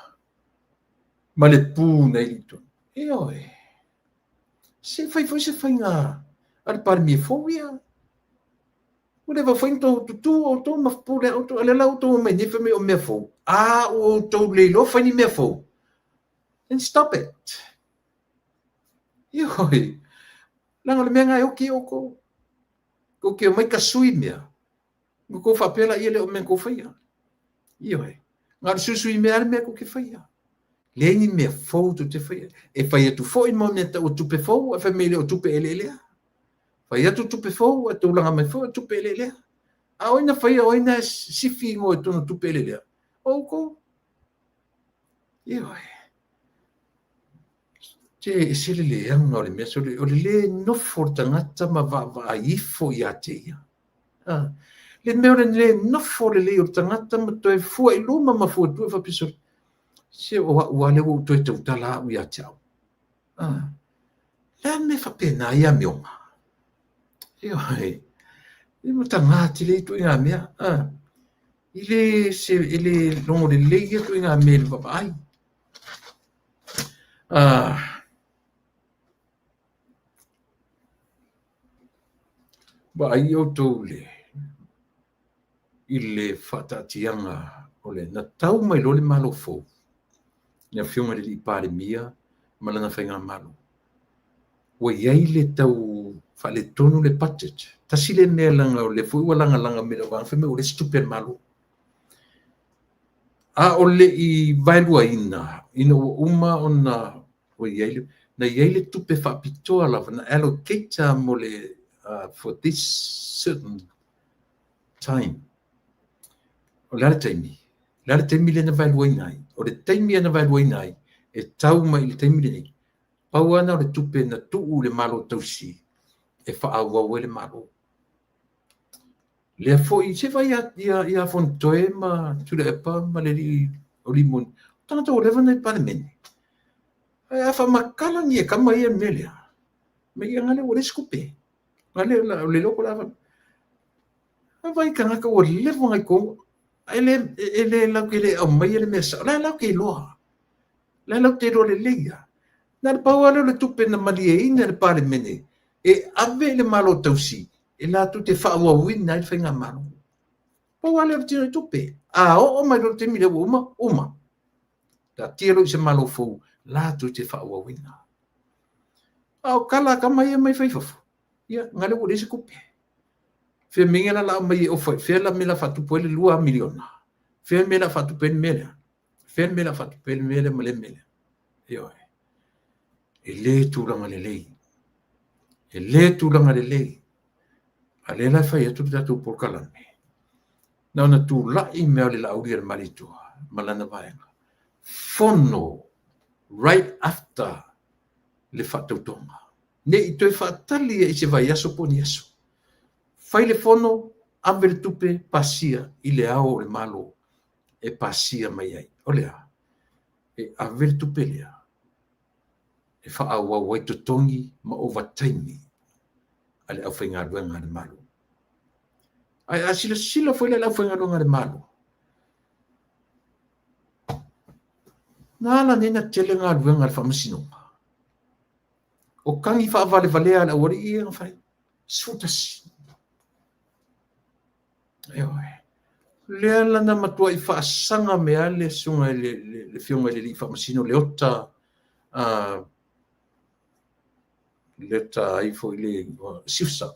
Speaker 1: ma le pu na ili i totonu. Ioe. Se fai foi se faiga a le Palemia fou ia. Ua leva foi ona outou tutū outou ma pule outou, a o lea la ua outou omai nei fai mai o mea fou. A ua outou le iloa fai ni mea fou. Then stop it. Ioe. Leaga o le mea lena e oti ai outou. Tou te omai tasui mea. Ona outou faapea laia lea o mea na outou faia. Ioe. Na o le suisui mea lava le mea tou te faia. Leai ni mea fou tou te faia. E fai atu foi mo mea taua tupe fou, ae fai mai le o tupe eleelea. Fai atu tupe fou, ae tulaga mai foi o tupe eleelea. A o ai na faia, o ai na sifi igoa i totonu o tupe eleelea? O outou. Ioe. Se e ese le leaga o le mea, o le lē nofo o le tagata ma vaavaai ifo ia te ia. Le mea o le lē nofo lelei o le tagata ma toe fua i luma ma fua i tua faapea, sole, se o au lava lea ua ou toe tautala au ia te au. Le a le mea e faapena ai amioga? Ioe, e mataga tele ia ituaiga mea. E le, se, e le logo lelei ia ituaiga mea i le vaavaai. Vaai outou i le faataatiaga o le na tau mai loa le Malo fou, le Afioga i le alii Palemia ma lana faigamalo, ua i ai le tau faaletonu le budget. Tasi lea mea leaga o lea foi ua lagalaga mai e lau vaega fai mai ua leai se tupe a le Malo. A o le i vaeluaina ina ua uma ona Ua i ai le, na i ai le tupe faapitoa lava na allocate mo le for this certain time. O le a le taimi? O le a le taimi lea na vaeluaina ai? O le taimi na vaeluaina ai, e tau mai i le taimi lenei, pau lava lena o le tupe na tuu i le Malo tausi e faaauau ai le Malo. Lea foi, se vaai ia Fonotoe ma Tuilaepa ma le alii o Rimoni, o tagata ua leva ona i le Palemene. Ae a faamatala ni e kama ia le mea lea, ma ia gale ua leai se tupe. Gale o le iloa po o le a. A vaai i tagata ua leva ona i totonu, ae e le latou te le aumaia le mea sao. O la e latou te iloa. O la e latou te iloa lelei lava. Na o le pau lava lea o le tupe na malieina e le Palemene e ave i le Malo tausi e latou te faaauauina ai le faigamalo. Pau lava lea o le tino i tupe. A oo mai loa i le taimi lea ua uma, uma. Taatia loa i se Malo fou latou te faaauauina. A o tala a tama ia mai fai fafo, ia, na lea ua leai se tupe. Fea mea la o le a aumai e ofa, fea la mea o le a faatupu ai le $2 miliona? Fea le mea o le a faatupe ai le mea lea? Fea le mea o le a faatupe ai le mea lea ma lea mea lea? Ioe. E le tulaga lelei. E le tulaga lelei. A lea la e fai atu le tatou polokalame, na ona tulai mai o le Laauli a le Malietoa ma lana vaega, fono right after le faatautoga. Ne i toe faatali i se vaiaso po o ni aso. Fai le fono, ave le tupe, pasia i le ao o le Malo e pasia mai ai. O le a? E ave le tupe lea e faaauau ai totogi ma ovataimi a le aufaigaluega a le Malo. Ae a silasila foi la i le aufaigaluega a le Malo, na ala nei ona tele galuega a le Faamasinoga. O tagi faavalevalea a le aualii ia na fai, 11. Ioe. Lea la na matuai faasaga mai lava le susuga i le Afioga i le Alii Faamasino Leota, Leota ai foi le Siusa,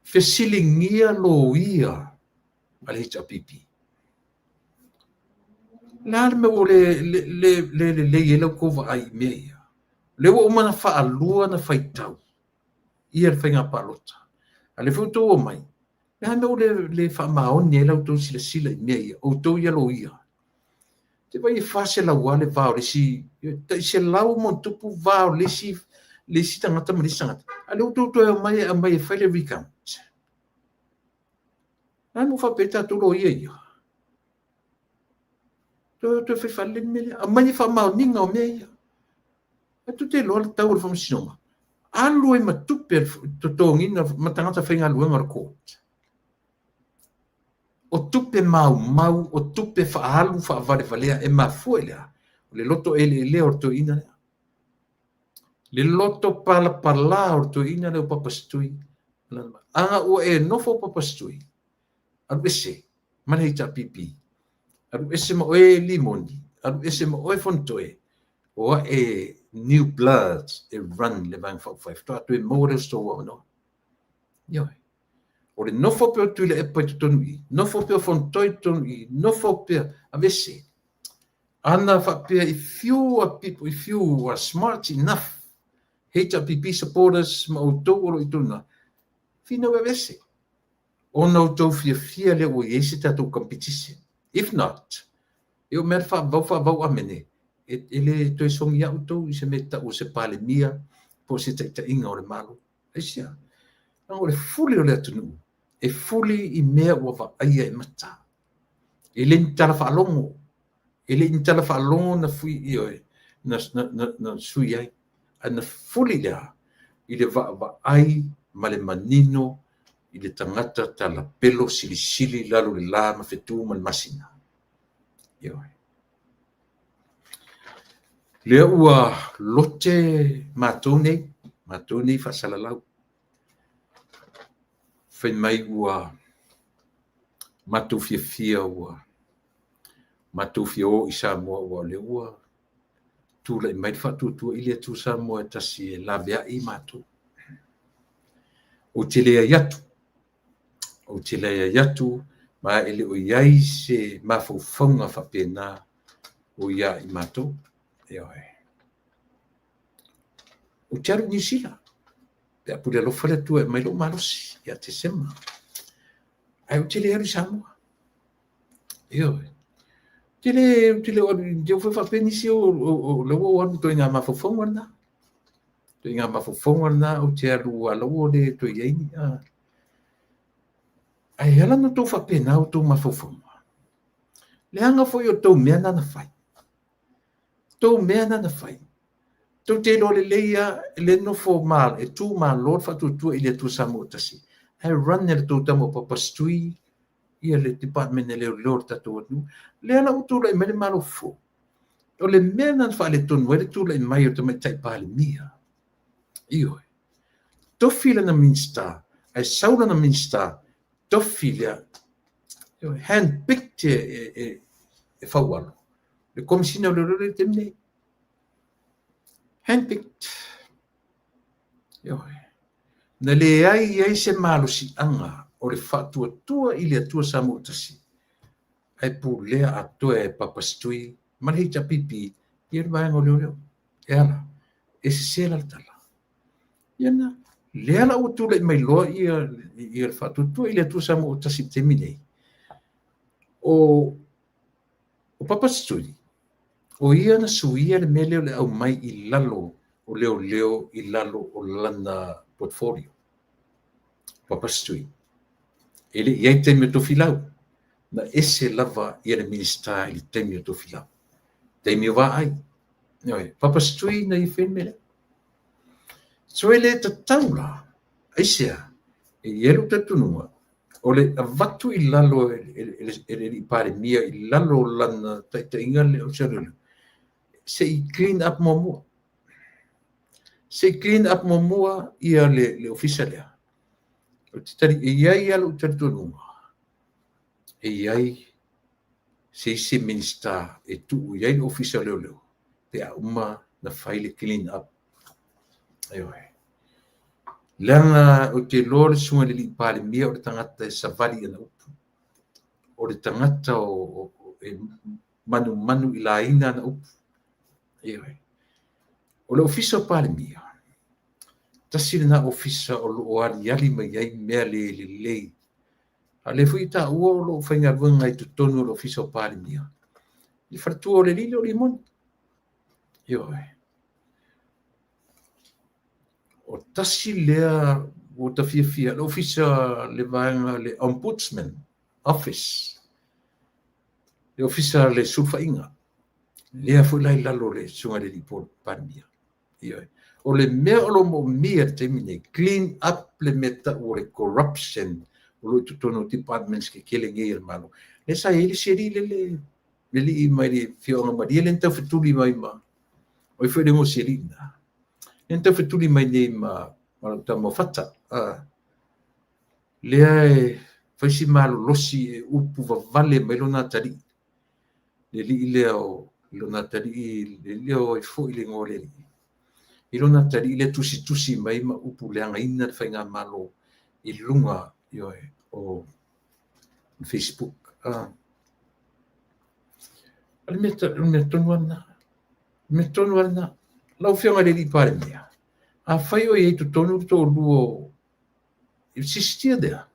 Speaker 1: fesiligia loia a le HRPP. O le a le mea ua le lelei ai la outou vaai i mea ia? O lea ua uma ona faalua ona faitau ia le faiga palota. A o lea foi ua outou omai, o le a le mea ua le faamaoni ai la outou silasila i mea ia, outou ia loia? Te vaai e 400 lava le va o le isi, tai 100+ va o le isi tagata ma le isi tagata. A o lea ua outou toe omai e aumai e fai le recount. O le a le mea ua faapea ai tatou loia ia? Toe o toe fai faalelei le mea lea. Aumai ni faamaoniga o mea ia. E tou te iloa le tau o le Faamasinoga, alu ai ma tupe totogiina ma tagata faigaluega o le court. O tupe maumau, o tupe faaalu faavalevalea e mafua i le a? O le loto eleelea o le toeaina lea. Le loto palapala o le toeaina lea o Papa Setui. Ana ua e nofo Papa Setui, alu ese ma le HRPP, alu ese ma oe Limoni, alu ese ma oe Fonotoe, o ae new blood e run le Vaega Faaupufai, faatoa toe maua lea o se tou avanoa. Ioe. O le nofo pea o Tuilaepa i totonu i i, nofo pea o Fonotoe i totonu i i, nofo pea, aveese. Ana faapea, if you are people, if you are smart enough, HRPP supporters ma outou o lo o i totonu na, finau e aveese. Ona outou fiafia lea ua i ai se tatou competition. If not, e oo mai lava le faavavau faavavau amene, e le toe sogia outou i se mea e tau o se Palemia po o se taitaiga o le Malo. Aisea? Leaga o le fuli o le atunuu, e fuli i mea ua vaaia e mata. E le ni tala faalogo, e le ni tala faalogo na fui, ioe, na sui ai. Ae na fuli le a? I le vaavaai ma le manino i le tagata talapelo silisili i lalo o le la ma fetu ma le masina. Ioe. Lea ua lote matou nei faasalalau. Fai mai ua matou fiafia ua matou fia o i Samoa, ua o lea ua tulai mai le faatuatua i le Atua Samoa e tasi e laveai matou. Ou te leai atu, ou te leai atu, ma e le o i ai se mafaufauga faapena o ia i matou. Ioe. Ou te alu i Niu Sila, pe a pule alofa le Atua e aumai lou malosi ia Tesema. Ae ou te le alu i Samoa. Ioe. Te le, ou te le o alu, te o faapea nisi o, o, o, la ua ou alu i ituaiga mafaufauga lena. Ituaiga mafaufauga lena ou te alu a la ua le toe i ai ni, Ae ala ona outou faapena outou mafaufauga, leaga foi o tou mea na na fai. Tou mea na na fai. Tou te iloa lelei lava le nofo ma, e tu malo le faatuatua i le Atua Samoa tasi. Ae run e le tou tama o Papa Stui ia le department e leoleo o le tatou atunuu. Lea la ua tulai mai le Malo fou. O le mea na faaletonu ai le tulai mai o le Tamaitai Palemia. Ioe. Tofi lana Minisita, ae sau lana Minisita, tofi lea. Ioe. Hand picked e Faualo. Le Komesina o Leoleo le taimi nei. Hand picked. Ioe. Na leai ai se malosiaga o le faatuatua i le Atua Samoa tasi, ae pulea atoa e Papa Stui ma le HRPP ia le vaega o leoleo. E ala, e sese la le tala. Ia na, lea la ua tulai mai loa ia, ia le faatuatua i le Atua Samoa tasi i le taimi nei. O Papa Stui, o ia na suia le mea lea o le aumai i lalo o leoleo i lalo o lana portfolio. Papa Stui. E le i ai taimi o Tofilau. Na ese lava ia le Minisita i le taimi o Tofilau. Taimi o Vaai. Ioe, Papa Stui na ia faia le mea lea. So e le tatau la, aisea, e i ai lou talitonuga, o le avatu i lalo e le alii Palemia i lalo o lana taitaiga le Ofisa o Leoleo, se i clean up muamua. Se i clean up muamua ia le ofisa lea. Ou te tali, e i ai lava lou talitonuga, e i ai se isi Minisita e tuu i ai le Ofisa o Leoleo pe a uma na fai le clean up. Ioe. Leaga ou te iloa le susuga i le alii Palemia o le tagata e savali i ana upu. O le tagata e manumanu i laina ana upu. Ioe. O le Ofisa o Palemia, tasi lena ofisa o lo o aliali mai ai mea le lelei. A o lea foi e taua o lo o faigaluega i totonu o le Ofisa o Palemia. I faletua o le alii lea o Limoni. Ioe. O tasi lea ua ta fiafia, le ofisa le vaega le Ombudsman Office, le ofisa le sulufaiga, lea foi la i lalo o le susuga i le alii Palemia. Ioe. O le mea o lo o moomia i le taimi nei, clean up le mea tau o le corruption o lo o i totonu o departments tetele nei a le Malo. Lea sa i ai le isi alii lele, le alii mai le afioaga Malie lea na taufetuli mai ma, o ai foi le igoa o si alii lena? Lea na taufetuli mai nei ma lau tama o Fata. Lea e fai si malolosi e upu vavale mai lona atalii. Le alii lea o lona atalii, le alii lea o ai foi le igoa o le alii. I lona atalii lea tusitusi mai ma upu leagaina le faigamalo i luga, ioe, o Facebook. O le mea tonu lava lena. O le mea tonu lava lena. Lau Afioga i le alii Palemia, afai o i ai i totonu le toalua o She's still there.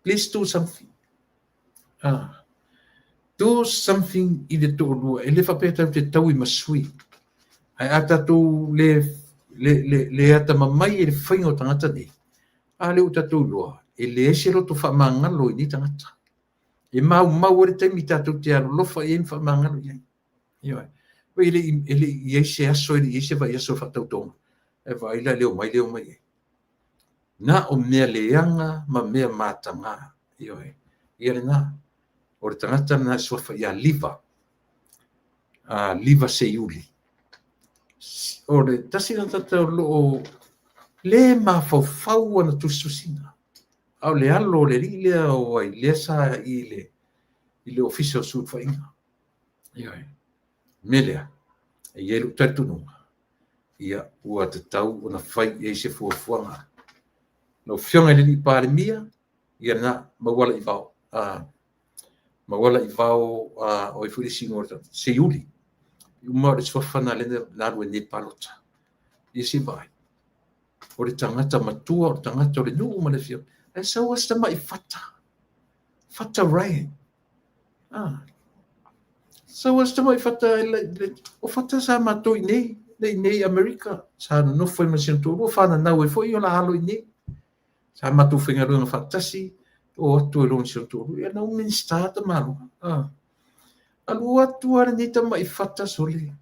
Speaker 1: Please do something. Do something i le toalua. E le faapea tatou te taui ma sui. Ae a tatou le atamamai i le faiga o tagata nei, a lea ua tatou iloa, e leai se loto faamagalo i nei tagata. E maumau ai le taimi tatou te alolofa i ai ma faamagalo i ai. Ioe. E le i ai se aso, e le i ai se vaiaso o faatautoga. E vaai la le omai le omai ai. Na o mea leaga ma mea mataga. Ioe. Ia lena. O le tagata lena e suafa ia Liva. Liva Seiuli. O le tasi lena tagata o lo o le mafaufau ana tusitusiga. A o le alo o le alii lea o ai, lea sa i le ofisa o sulufaiga. Ioe. Mea lea, e i ai lou talitonuga, ia ua tatau ona fai i ai se fuafuaga. Lau Afioga i le alii Palemia, ia lena, mauala i vao. Mauala i vao, o ai foi le isi igoa o le tagata? Seiuli. Uma o le suafa na lea na alu ai nei palota. Ia se i vaai. O le tagata matua, o le tagata o le nuu ma le afioaga. Ae sau lava si tamai fata. Fata Ryan. Ah. Sau lava si tamai fata, o fata sa matou i inei, i inei i Amerika. Sa nonofo ai ma si ona toalua, fananau ai foi o la alo i inei. Sa matou faigaluega faatasi, o atu ai loa ma si ona toalua. Ia na ua Minisita tamaloa. Ah. Alu atu lava lenei tamai fata sole.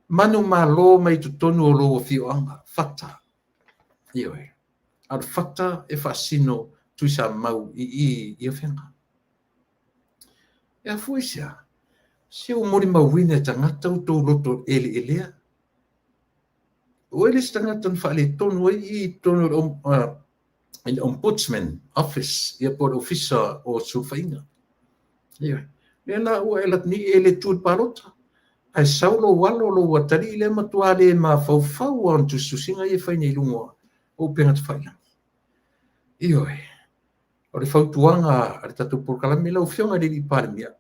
Speaker 1: Manumalo mai totonu o lou afioaga, fata. Ioe. A o le fata e faasino Tuisamau i i i Afega. E afua i se a? Se ua molimauina e tagata outou loto eleelea. Ua i le isi tagata na faaletonu ai i totonu o le Ombudsman Office, ia po o le Ofisa o Sulufaiga. Ioe. Lea la ua e alu atu nei e le tu i le palota, ae sau lou alo, lou atalii lea matua le mafaufau lava o ni tusitusiga ia e fai nei i luga o upega tafailagi. Ioe. O le fautuaga a le tatou polokalame, lau Afioga i le Alii Palemia,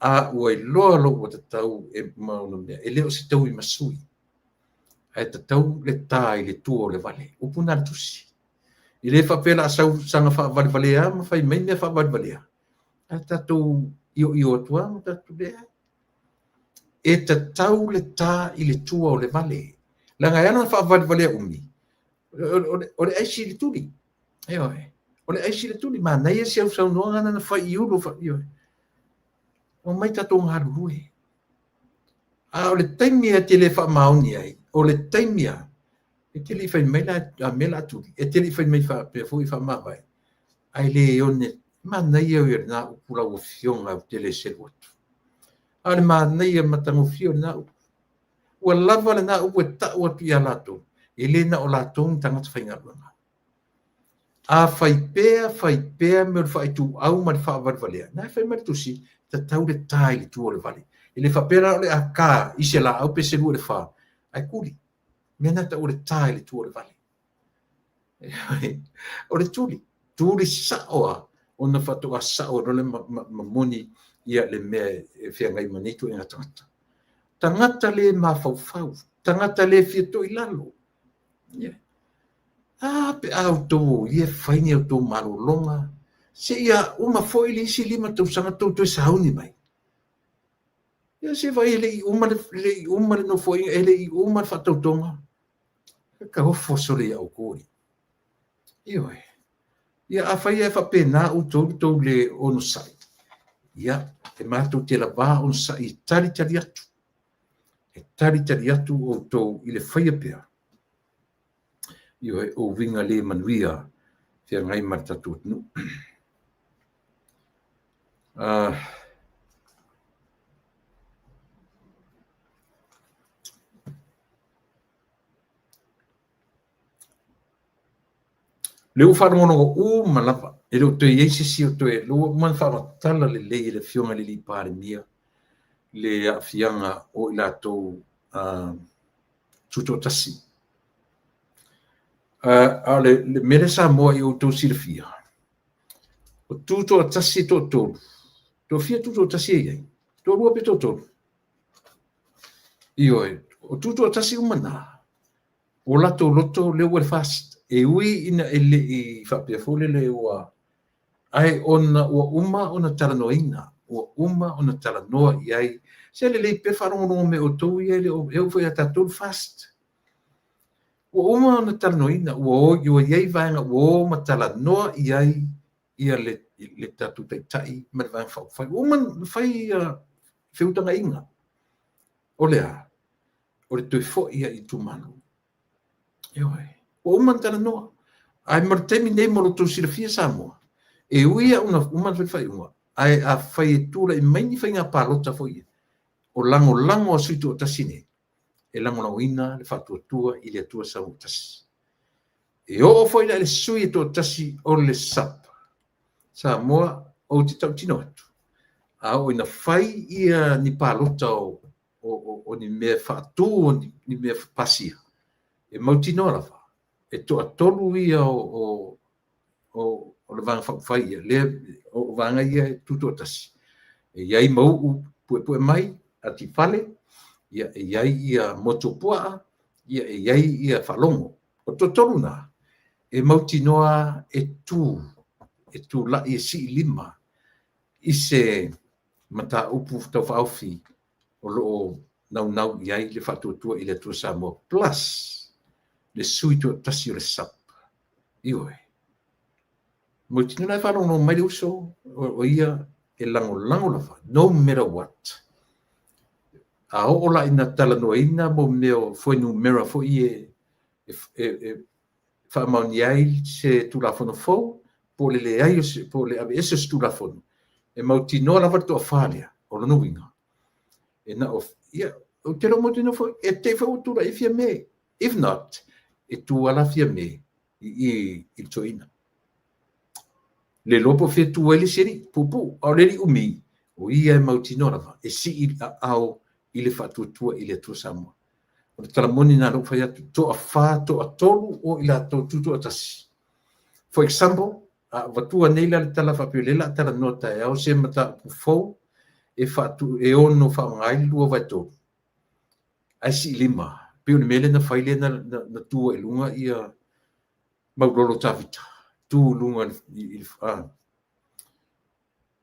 Speaker 1: a ua iloa lou ua tatau e maonomea, e le o se taui masui, ae tatau le ta i le tua o le vale. Upu na a le tusi. E le faapea o le a sau saga faavalevalea ma fai mai mea faavalevalea, ae tatou ioio atu lava ma tatou leai. E tatau le ta i le tua o le vale. Leaga e ala ona faavalevalea umi, o le aisi i le tuli. Ioe. O le aisi i le tuli. Manaia si au saunoaga na fai i Ulu. Ioe. Omai tatou galulue. A o le taimi e te le faamaoni ai, o le taimi a, e te le i fai mai la a mea la a tuli, e te le i fai mai faapea foi faamavae, ae le one, manaia ia lena upu lau Afioga ou te le selu atu. A o le manaia matagofie o lena upu. Ua lava lena upu e tau atu ia latou, e le na o latou ni tagata faigaluega. A fai pea, fai pea mea o le faaituau ma le faavalevalea, na e fai mai le tusi, tatau le ta i le tua o le vale. E le faapea la o le a ta i se laau pe se lua i le fa, ae tuli. Mea na tau o le ta i le tua o le vale. O le tuli, tuli sao lava, ona faatoa sao ai loa lea ma moni ia le mea e feagai ma nei ituaiga tagata. Tagata le mafaufau, tagata le fia toilalo. Yeah. A pe a outou o ia e fai ni a outou malologa, seia uma foi le isi 5 tausaga tou toe sauni mai. Ia se vaai e le i uma le, le i uma le nofoaiga, e le i uma le faatautoga. E taofo sole ia outou. Ioe. Ia afai e faapena outou le tou le onosai, ia, e matou te lavā onosai e talitali atu. E talitali atu outou i le faia pea. Ioe, o uiga le manuia feagai ma le tatou atunuu. Lea ua faalogologo uma lava, e le o toe i ai se isi o toe, lea ua uma ona faamatala lelei e le Afioga i le Alii Palemia le aafiaga o i latou tutoatasi. A o le mea lea Samoa i outou silafia, o tutoatasi e toatolu, toafia tutoatasi e i ai? Toalua pe toatolu? Ioe, o tutoatasi uma na, o latou loto lea ua i le FAST, e ui ina e le i faapea foi lele ua, ae ona ua uma ona talanoaina, ua uma ona talanoa i ai. Se lelei pea faalogologo mai outou ia, e le o, e oo foi ia tatou le FAST. Ua uma ona talanoaina, ua o, ua i ai vaega ua o ma talanoa i ai ia le tatou taitai ma le Vaega Faaupufai. Ua uma ona fai ia feutagaiga. O le a? O le toe foi i itumalo. Ioe. Ua uma ona talanoa. Ae mo le taimi nei mo lo outou silafia Samoa, e ui lava ina uma ona fai le faaiuga, ae afai e tulai mai ni faiga palota foi ia, o lagolago a sui toatasi nei, e lagolagoina le faatuatua i le Atua Samoatasi. E oo foi la i le sui e toatasi o le SUPP, Samoa, ou te tautino atu, a oo ina fai ia ni palota o ni mea faatu, o ni mea pasia, e mautinoa lava, e toatolu ia o le Vaega Faaupufai ia, lea o vaega ia e tutoatasi, e i ai Mauu puepue mai, atifale, ia, e i ai ia motu puaa, ia, e i ai ia faalogo. O le toatolu na, e mautinoa e tu, e tulai e sii lima i se mataupu taufaaofi o lo o naunau i ai le Faatuatua i le Atua Samoa, plus le sui toatasi o le SUPP. Ioe. Mautinoa la e faalogologo mai le uso, o ia e lagolago lava, no matter what. A oo la ina talanoaina mo mea o fuainumera foi e faamaonia ai se Tulafono fou, po o le leai o se, po o le aveese o se Tulafono, e mautinoa lava le toafa lea, o lona uiga, e na o, ia, ou te le o mautinoa foi, e te i foi ua tulai Fiame. If not, e tu lava la Fiame i i i le toeaina. Le iloa po o fea e tu ai le isi alii, puupuu, a o le alii umi, o ia e mautinoa lava e sii le aao i le Faatuatua i le Atua Samoa. O le tala moni lena o lea ua fai atu, toafa, toatolu o i latou tutoatasi. For example, a avatua nei la le tala faapea o lea o le a talanoa taeao se mataupu fou e faatu, e ono faaaoga ai le 2/3, ae sii lima, pei o le mea lea na fai lea na tu ai i luga ia Maulolo Tavita, tu i luga i le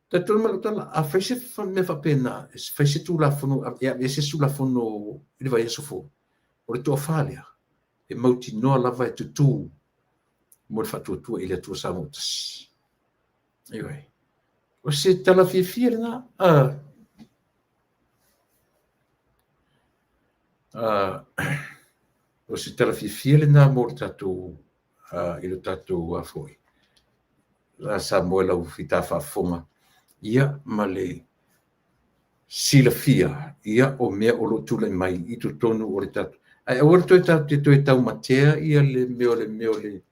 Speaker 1: Talitonu mai lau tala, a fai se mea faapena, e fai se Tulafono, e aveese se Tulafono i le vaiaso fou, o le toafa lea, e mautinoa lava e tutū mo le Faatuatua i le Atua Samoa ua Tasi. Ioe. O se tala fiafia lena. O se tala fiafia lena mo le tatou, i le tatou foi Samoa i lau fita faafofoga, ia ma le silafia ia o mea o lo o tulai mai i totonu o le tatou. Ae aua le toe tatou te toe taumatea ia le mea o le mea o le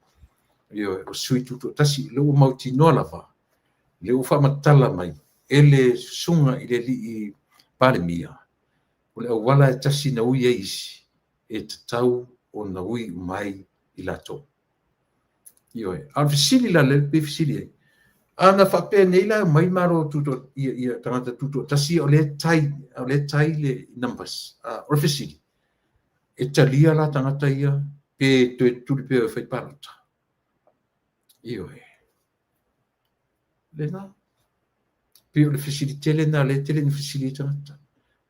Speaker 1: ioe, o sui tutoatasi. O lea ua mautinoa lava, o lea ua faamatala mai e le susuga i le alii Palemia, o le auala e tasi na ui ai isi, e tatau ona ui uma ai i latou. Ioe. A o le fesili la lea e fesili ai, a na faapea nei la e omai Malo tuto, ia, ia tagata tutoatasi o lea tai, o lea tai le numbers. O le fesili, e talia la tagata ia pe toe tuli pea e fai palota? Ioe. Lena. Pei o le fesili tele lena lea e tele ina fesili ai tagata.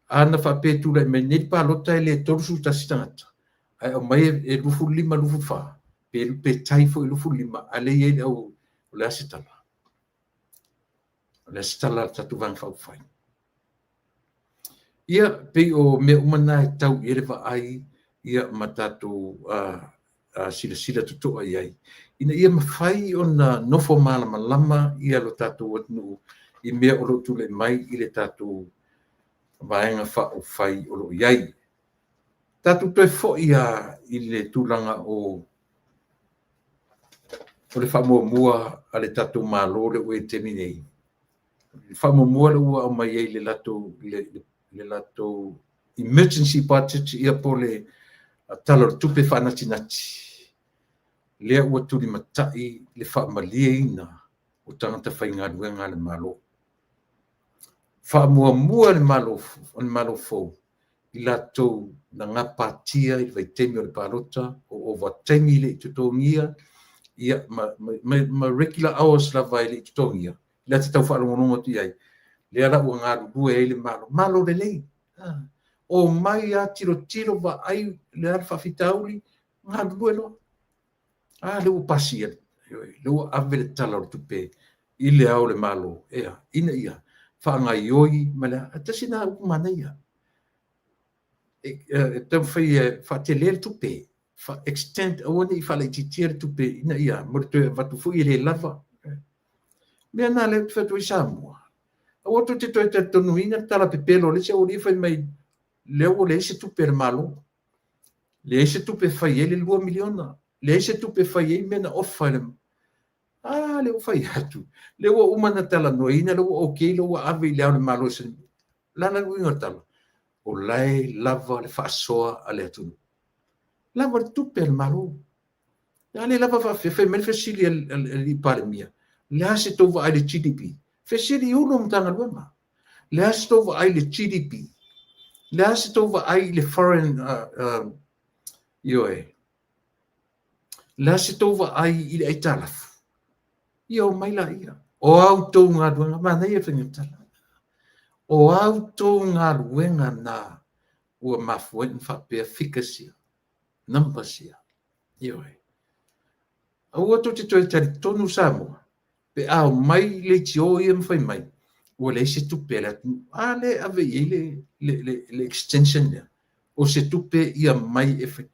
Speaker 1: A na faapea e tulai mai nei le palota e le 31 tagata, ae aumai e 25, 24, pe tai foi 25, a lea e i ai le au, o le a se tala? O le a se tala a le tatou Vaega Faaupufai? Ia, pei o mea uma na e tau i ai le vaai, ia, ma tatou silasila totoa i ai, ina ia mafai ona nofo malamalama ia lo tatou atunuu i mea o lo o tulai mai i le tatou Vaega Faaupufai o lo o i ai. Tatou toe foi lava i le tulaga o le faamuamua a le tatou Malo lea ua i ai i le taimi nei. Le faamuamua lea ua aumai ai le latou emergency budget, ia po o le Tala o le Tupe faanatinati, lea ua tulimatai le faamalieina o tagata faigaluega a le Malo. Faamuamua le Malo fou i latou na gapatia i le vaitaimi o le palota, o ovataimi e le i totogia, ia, ma regular hours lava e le i totogia, lea ta te tau faalogologo atu i ai, lea la ua galulue ai le Malo. Malo lelei. Omai lava tilotilo vaai le a le faafitauli, galulue loa. A lea ua pasia, lea ua ave le Tala o le Tupe i le Ao o le Malo, ea, ina ia faagaioi ma le a. Tasi lena upu manaia. E taumafai e faatele le tupe, extend, aua ne i faalaititia le tupe ina ia mo le toe avatu foi e le lava. Mea na lea ou te fai atu ai Samoa. Aua tou te toe talitonuina le tala pepelo a le isi aualii fai mai lea ua leai se tupe a le Malo. Leai se tupe e fai ai le 2 miliona. Leai se tupe e fai ai mea na ofa e le. A, lea ua fai atu. Lea ua uma ona talanoaina, lea ua okay, lea ua ave i le Ao o le Malo. La la le uiga o le tala, o la e lava le faasoa a le atunuu. Lava le tupe a le Malo. A le lava faafefea, fai mai le fesili a le Palemia, le a se tou vaai i le GDP? Fesili i Ofisa Sili o Matagaluega. Le a se tou vaai i le GDP? Le a se tou vaai i le foreign, ioe, le a se tou vaai i le aitalafu? Ia omai laia. O a outou galuega, manaia le faiga tala. O a outou galuega na ua mafua ai ona faapea figures ia, numbers ia. Ioe. Aua tou te toe talitonu Samoa, pe a omai leitio ia ma fai mai, ua leai se tupe a le atunuu. A lea e ave i ai le extension lea, o se tupe ia mai e fai.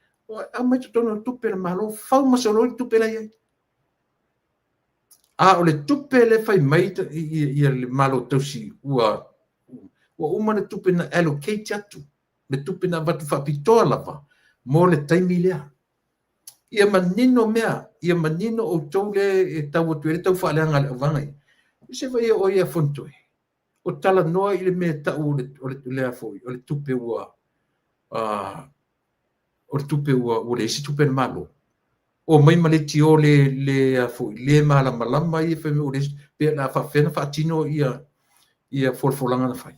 Speaker 1: Aumai totonu o le tupe a le Malo, fau ma soloi le tupe la e i ai. A o le tupe lea e fai mai ia le Malo tausi ua uma le tupe na allocate atu, le tupe na avatu faapitoa lava mo le taimi lea. Ia manino mea, ia manino outou lea e tau atu ai le tau faaleaga a le auvaega ia. Se vaai oe ia Fonotoe, o talanoa i le mea e tau o le foi, o le tupe ua o le tupe ua leai se tupe a le Malo. O mai ma leitio le le a foi le malamalama ia fai mai ua leai, pe o le a faapefea ona faatino ia folafolaga na fai.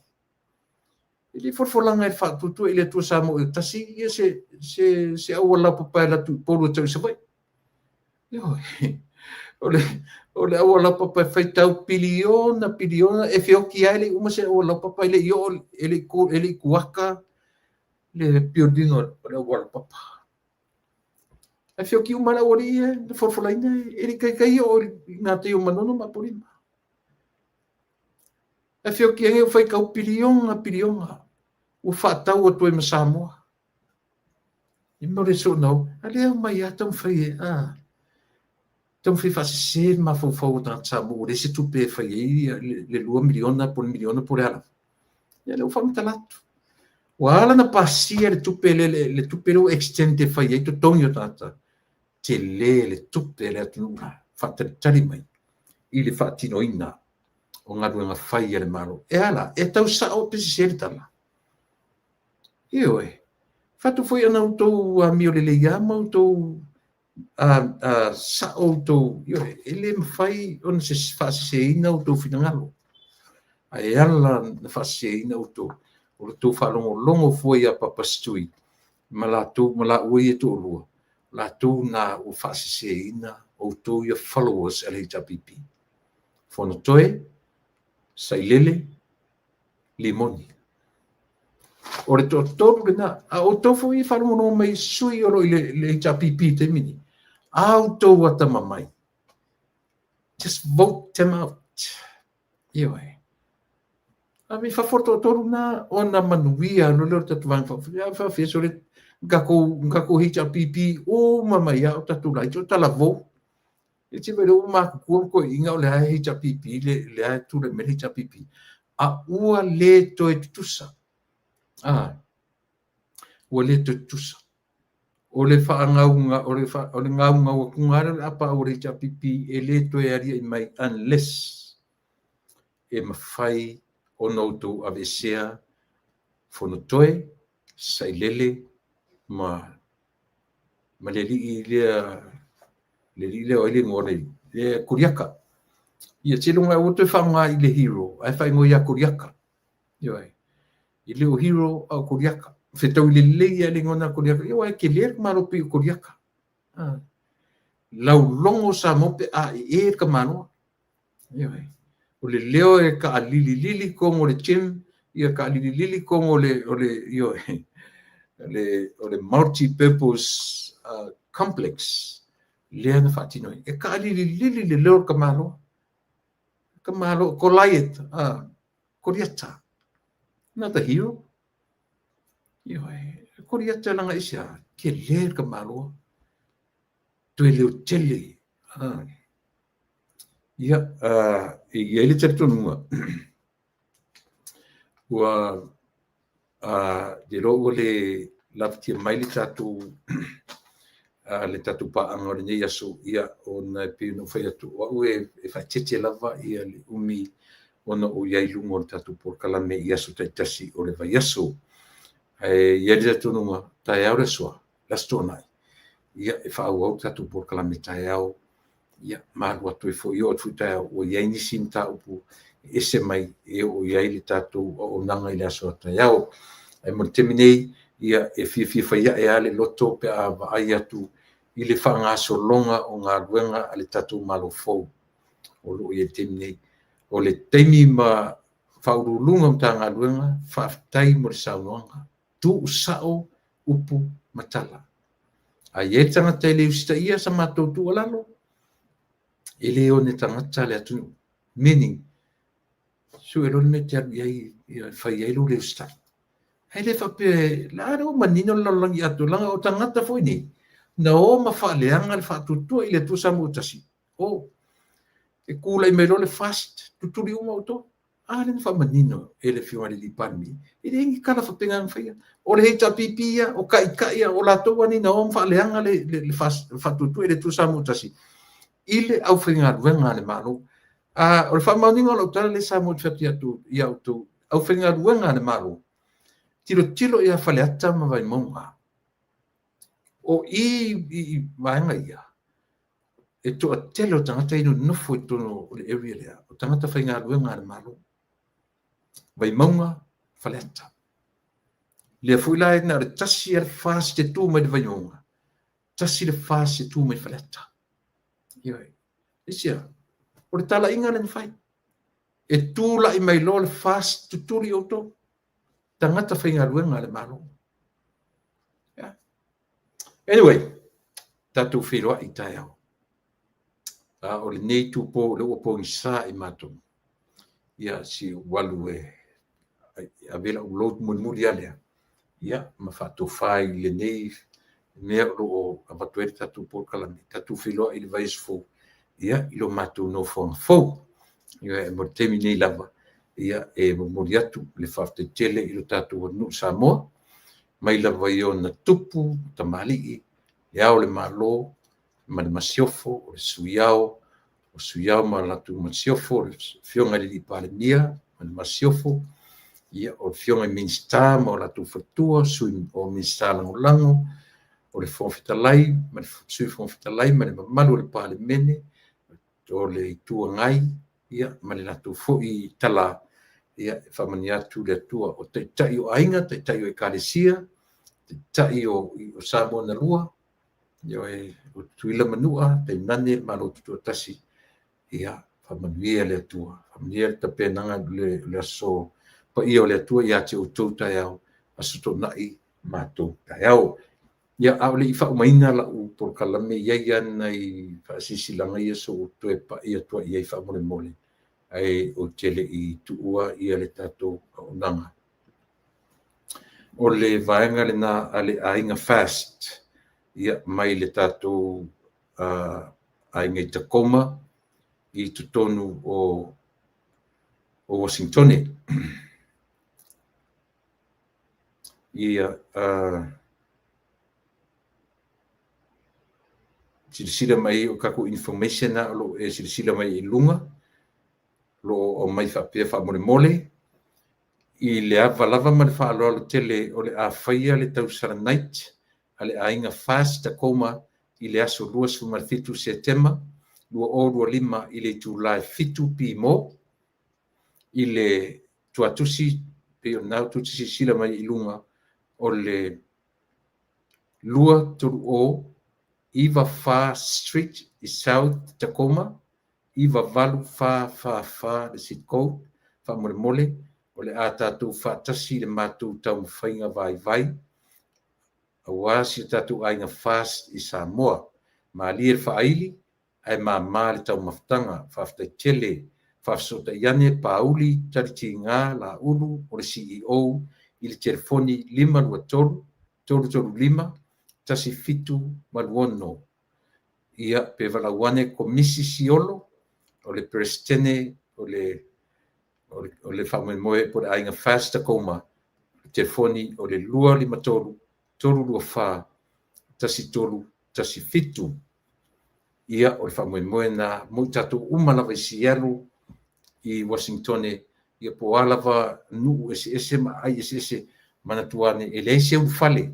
Speaker 1: E le folafolaga e faatuatua i le Atua Samoa ua tasi ia se auala laupapa e alu atu i Upolu e tau i Savaii. O le auala laupapa e faitau piliona piliona e feoti lava e le i uma se auala laupapa, e le i oo, e le i kuaka le build ina o le auala laupapa. Ae feoti uma lava le aualii ia na folafolaina e le i taitai oo i gatai o Manono ma Apolima. Ae feoti ai ua faitau piliona piliona ua faatau atu ai ma Samoa. I mea o le soonao, a lea omai lava taumafai e, taumafai e faasese le mafaufau o tagata Samoa ua leai se tupe e fai ai le $2 miliona po o le miliona po o le a lava. Ia lea ua faamatala atu. Ua ala ona pasia le tupe lea, le tupe lea ua extend e fai ai totogi o tagata, tele le tupe a le atunuu la faatalitali mai i le faatinoina o galuega fai a le Malo. E a la? E tau sao pe sese le tala? Ioe. Fatu foi ana outou amio lelei lava ma outou sao outou, ioe, e le mafai ona faaseseina outou finagalo. Ae ala ona faaseseina outou, o le tou faalogologo fua ia Papa Stui ma latou ma laua ia e toalua, latou na ua faaseseina outou ia followers a le HRPP. Fonotoe, Sailele, Limoni. O le toatolu lena. A outou foi e faalogologo mai sui o lo o i le HRPP i le taimi nei, a outou atamamai, just vote them out. Ioe. Ave i fafo le toatolu na ona manuia loa lea o le tatou Vaega Faaupufai. A faafefea sole tatou HRPP uma mai lava o tatou laiti o talavou. E te vaai ua matutua ma toeaiina o lea e HRPP, lea e tulai mai le HRPP. A ua le toe tutusa. Ua le toe tutusa. O le faagauga, o le gaugau atuga lea o le a paau o le HRPP e le toe aliae mai unless e mafai ona outou aveesea Fonotoe, Sailele ma le alii lea, le alii lea o ai le igoa o le lea Koliata. Ia seiloga ua toe faaaoga i le hero ae faaigoa ia Koliata. Ioe. E le o hero a o Koliata. Fetaui lelei lava le igoa lena Koliata. Ia aua e tele le tamaloa pei o Koliata. Laulogo Samoa pe a ee le tamaloa. Ioe. O le leo e taalililili totonu o le gym, ia taalililili totonu o le o le ioe, o le multi-purpose complex lea na faatino ai. E taalililili le leo o le tamaloa. Tamaloa, Goliath, Koliata. Not a hero. Ioe, Koliata leaga aisea, tele le tamaloa. Toe leotele. Ia, e i ai le talitonuga, ua te iloa ua le lavatia mai le tatou paaga o lenei aso, ia, ona e pei ona ou fai atu, o au e faaeteete lava ia le umi ona ou i ai i luga o le tatou polokalame i aso taitasi o le vaiaso. Ae i ai le talitonuga, taeao le aso A, le Aso Toonai, ia, e faaauau le tatou polokalame taeao, ia, ma alu atu ai foi, oo atu foi taeao, ua i ai nisi mataupu e ese mai e oo i ai le tatou auaunaga i le aso a taeao. Ae mo le taimi nei, ia, e fiafia fai ae lava le loto pe a vaai atu i le faagasologa o galuega a le tatou Malo fou o lo o i ai i le taimi nei. O le taimi ma Faauluuluga o Matagaluega, faafetai mo le saunoaga. Tuusao upu ma tala. A i ai le tagata e le usitaia sa matou tuualalo, e le one tagata le atunuu. Meaning, sue loa le mea e te alu i ai e fai ai lou le usitai. Ae le faapea, a lea ua manino le lalolagi atoa, leaga o tagata foi nei, na o ma faaleaga le faatuatua i le Atua Samoa ua tasi. O, e tulai mai loa le FAST, tutuli uma outou. A lea na faamanino e le Afioga i le Palemia, e leai ni tala faapena na faia. O le HRPP ia, o taitai ia, o latou lava nei na o ma faaleaga le faatuatua i le Atua Samoa ua tasi i le aufaigaluega a le Malo. O le faamaoniga o lau tala lea Samoa ou te fai atu ia outou, aufaigaluega a le Malo, tilotilo ia Faleata ma Vaimauga. O i i vaega ia, e toatele o tagata ia e nonofo i totonu o le area lea, o tagata faigaluega a le Malo. Vaimauga, Faleata. Lea foi la na o le tasi lava le FAST e tu mai le Vaimauga, tasi le FAST e tu mai Faleata. Ioe. Aisea? O le talaiga lea na fai. E tulai mai loa le FAST, tutuli outou, tagata faigaluega a le Malo. Yeah. Anyway, tatou feiloai taeao. A o lenei itupo o lea ua pogisa i matou. Ia, si ou alu e ave lau load mulimuli lava lea, ia, ma faatofa i lenei mea o lo o avatu ai le tatou polokalame. Tatou feiloai i le vaiaso fou, ia, i lo matou nofoaga fou. Ia, mo le taimi nei lava, ia, e momoli atu le faafetai tele i lo tatou atunuu Samoa, mai lava i ona tupu, tamalii, Le Ao o le Malo ma le Masiofo, o le Sui Ao, o Sui Ao ma latou Masiofo, le Afioga i le Palemia ma le Masiofo, ia, o Afioga i Minisita ma o latou faletua, Sui o Minisita Lagolago, o le Fofoga Fetalai ma le Sui Fofoga Fetalai ma le mamalu o le Palemene, o le Itu Agai, ia, ma le latou foi tala, ia, e faamanuia atu le Atua. O taitai o aiga, taitai o ekalesia, taitai o Samoa na lua, ioe, o Tutuila ma Manua, tainane le Malo Tutoatasi, ia, faamanuia le Atua. Faamanuia le tapenaga o le aso paia o le Atua ia te outou taeao, Aso Toonai matou taeao. Ia, a o le i faaumaina lau polokalame, e i ai lava nai faasilasilaga ia se i ou toe pai atu i ai faamolemole, ae ou te le i tuua le tatou auaunaga. O le vaega lena a le Aiga FAST, ia, mai le tatou aiga i Tacoma i totonu o Uasinitone. Ia, silasila mai o tatou information na o lo o e silasila mai i luga, o lo o aumai faapea faamolemole, i le ava lava ma le faaaloalo tele o le a faia le tausala night a le Aiga FAST Tacoma i le aso 27 Setema 2025 i le itula e 7 pimo i le tuatusi, pei o lena tou te silasila mai i luga o le 230 94 Street i South Tacoma 98444 le zip code. Faamolemole, o le a tatou faatasi i le matou taumafaiga vaivai aua si o tatou aiga FAST i Samoa. Malie le faaili ae mama le taumafataga. Faafetai tele. Faafesootai ane Pauli Talitiga Laulu o le CEO i le telefoni 523 335 1786. Ia, pe valaau ane Komisi Siolo o le Peresetene o le faamoemoe po o le Aiga FAST Tacoma, telefoni o le 253 324 1317. Ia, o le faamoemoe na mo i tatou uma lava i Seattle, i Uasinitone, ia po o a lava nuu eseese ma aai eseese, manatua ane e leai se ulufale.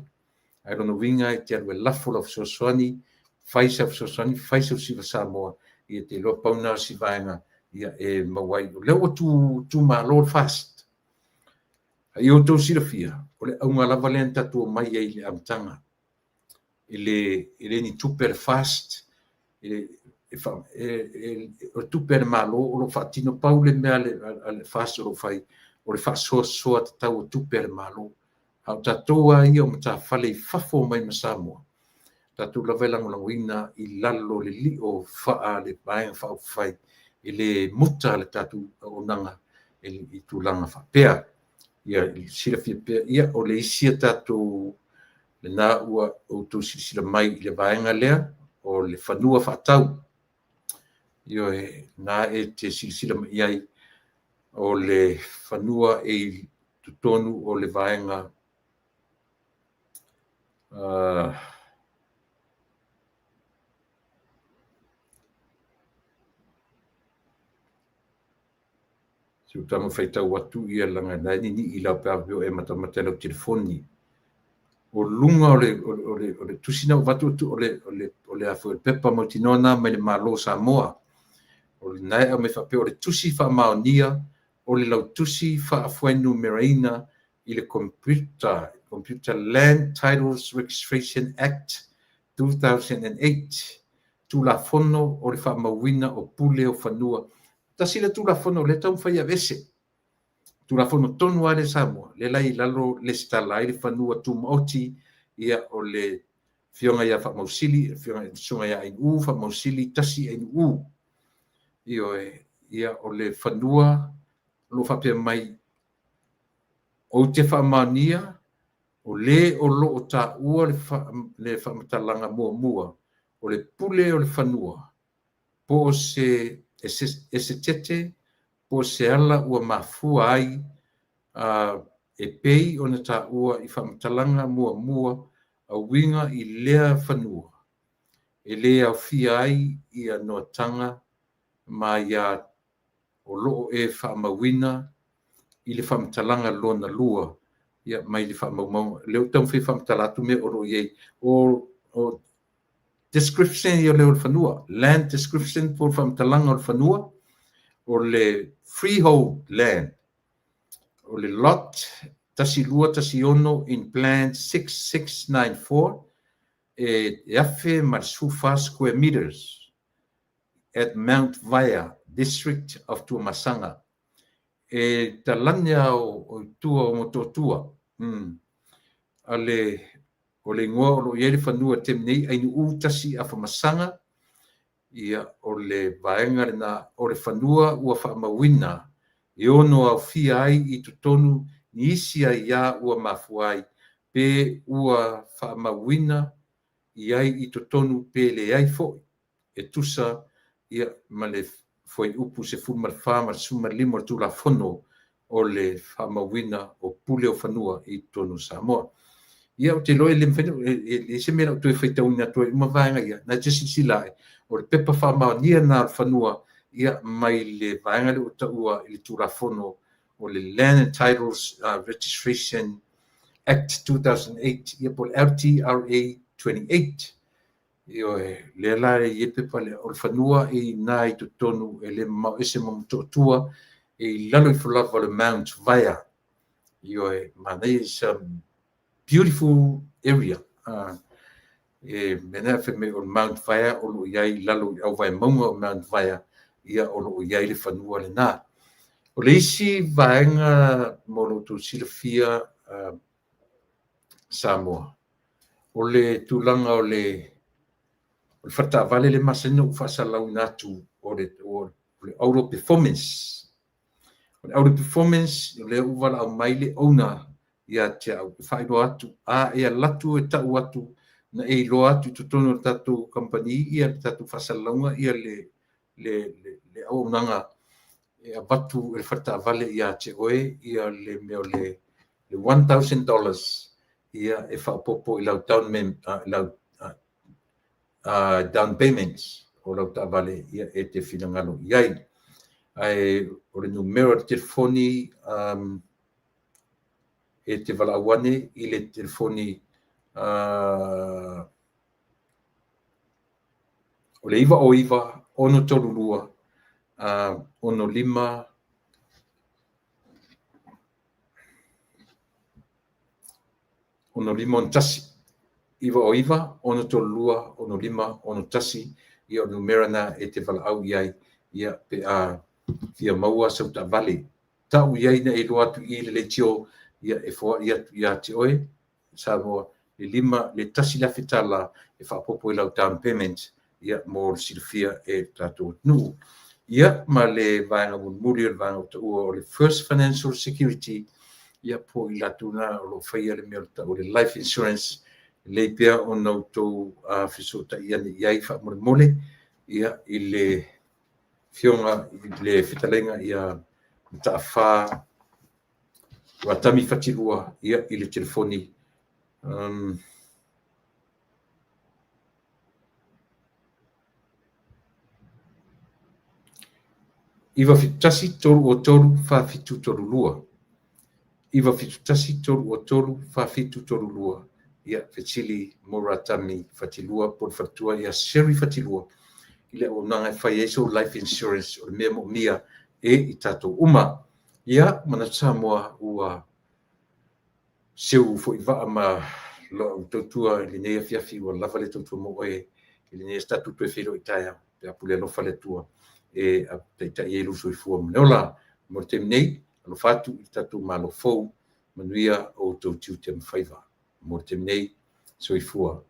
Speaker 1: Ae lona uiga e te alu e lafo lau fesoasoani, fai sau fesoasoani, fai sau siva Samoa, ia te iloa pau na o si vaega ia e maua ai. O lea ua tumalo le FAST. A ia outou silafia, o le auga lava lea na tatou omai ai i le amataga, e le ni tupe a le FAST, o le tupe a le Malo o lo o faatino. Pau le mea a le FAST o lo o fai, o le faasoasoa tatau o tupe a le Malo. A o tatou lava ia o matafale i fafo mai ma Samoa, tatou lava e lagolagoina i lalo o le lio faa le Vaega Faaupufai, e le muta le tatou auaunaga i tulaga faapea. Ia silafia pea, ia o le isi a tatou lena ua outou silasila mai i le vaega lea, o le fanua faatau. Ioe, na e te silasila mai ai, o le fanua e i totonu o le vaega se ua tago e faitau atu ia laga na e nini i lau pe e matamata i lau telefoni. O luga o le tusi na ua avatu o le a foi pepa mautinoa na mai le Malo o Samoa. O lena e aumai faapea o le tusi faamaonia o le lautusi faafuainumeraina i le Computer Land Titles Registration Act 2008, Tulafono o le faamauina o pule o fanua. Tasi le Tulafono o lea e taumafai e aveese. Tulafono tonu lava lea Samoa, lea la i lalo lesitala ai le fanua tumaoti, ia o le afioga ia Faamausili, afioga susuga ia Ainuu Faamausili Tasi Ainuu. Ioe, ia o le fanua o lo o faapea mai, ou te faamaonia o le o lo o taua le faamatalaga muamua o le pule o le fanua, po o se esetete, po o se ala ua mafua ai e pei ona taua i faamatalaga muamua a uiga i lea fanua, e le aofia ai ia noataga ma ia o lo o e faamauina i le faamatalaga lona lua, ia mai le faamaumauga. Lea ua taumafai e faamatala atu mea o lo o i ai. O description ia lea o le fanua, land description po o le faamatalaga o le fanua, o le freehold land, o le lot 1216 in plan 6694, e 1,014 square meters at Mount Vaea, District of Tuamasaga. E talane o tua o Motootua. O le igoa o lo o i ai le fanua i le taimi nei, Ainuu Tasi Afamasaga, ia o le vaega lena o le fanua ua faamauina e ono aofia ai i totonu nisi aia ua mafua ai pe ua faamauina i ai i totonu pe leai foi e tusa ia ma le fuaiupu 14 ma le 15 o le Tulafono o le faamauina o pule o fanua i totonu o Samoa. Ia, ou te iloa e le mafai e se mea o toe faitauina atu ai uma vaega ia, na te silasila ai, o le pepa faamaonia na o le fanua, ia mai le vaega lea ua taua i le Tulafono o le Land and Titles Registration Act 2008, ia po o le LTRA 28. Ioe, lea la e i ai le pepa lea, o le fanua e i ina i totonu e le mamao ese ma Motootua, e i lalo ifo lava o le Mount Vaea. Ioe, manaia, is a beautiful area. E mea na fai mai o le Mount Vaea o lo o i ai i lalo i le auvae mauga o Mount Vaea, ia o lo o i ai le fanua lena. O le isi vaega mo lo outou silafia, Samoa, o le tulaga o le faletaavale le masani ona ou faasalalauina atu, o le auto performance. O le auto performance, o lea ua valaau mai le owner ia te au e faailoa atu, a e alu atu e tau atu na e iloa atu i totonu o le tatou company ia le tatou faasalalauga ia le auaunaga e avatu e le faletaavale ia te oe ia le mea o le $1,000 ia e faaopoopo i lau down payments o lau taavale ia e te finagalo i ai. Ae o le numera o le telefoni e te valaau ane i le telefoni o le 909 632 65. 65 61. 909 632 65 61, ia o le numera lena e te valaau i ai, ia pe a fia maua sau taavale. Tau i ai ina e iloa atu i le leitio, ia e foai atu ia te oe Samoa le 5 le $1,000 e faaopoopo i lau down payment, ia mo le silafia e le tatou atunuu. Ia ma le vaega mulimuli o le vaega ua taua o le First Financial Security, ia po o i latou na o lo o faia le mea o le tau o le life insurance, lelei pea ona outou fesootai ane i ai faamolemole, ia i le afioga i le fetalaiga ia Mataafa Ratami Fatilua, ia i le telefoni 971 303 4732, 971 303 4732. Ia fesili mo Ratami Fatilua po o le faletua ia Sherry Fatilua i le auaunaga e fai ai sou life insurance, o le mea moomia e i tatou uma. Ia, manatu Samoa ua seu foi vaa ma lau tautua i lenei afiafi, ua lava le tautua mo oe i lenei aso. Tatou toe feiloai taeao pe a pule alofa le Atua e taitai ai lou soifua ma le ola. Mo le taimi nei, alofa atu i le tatou malo fou, manuia outou tiute ma faiva. Mo le taimi nei, soifua.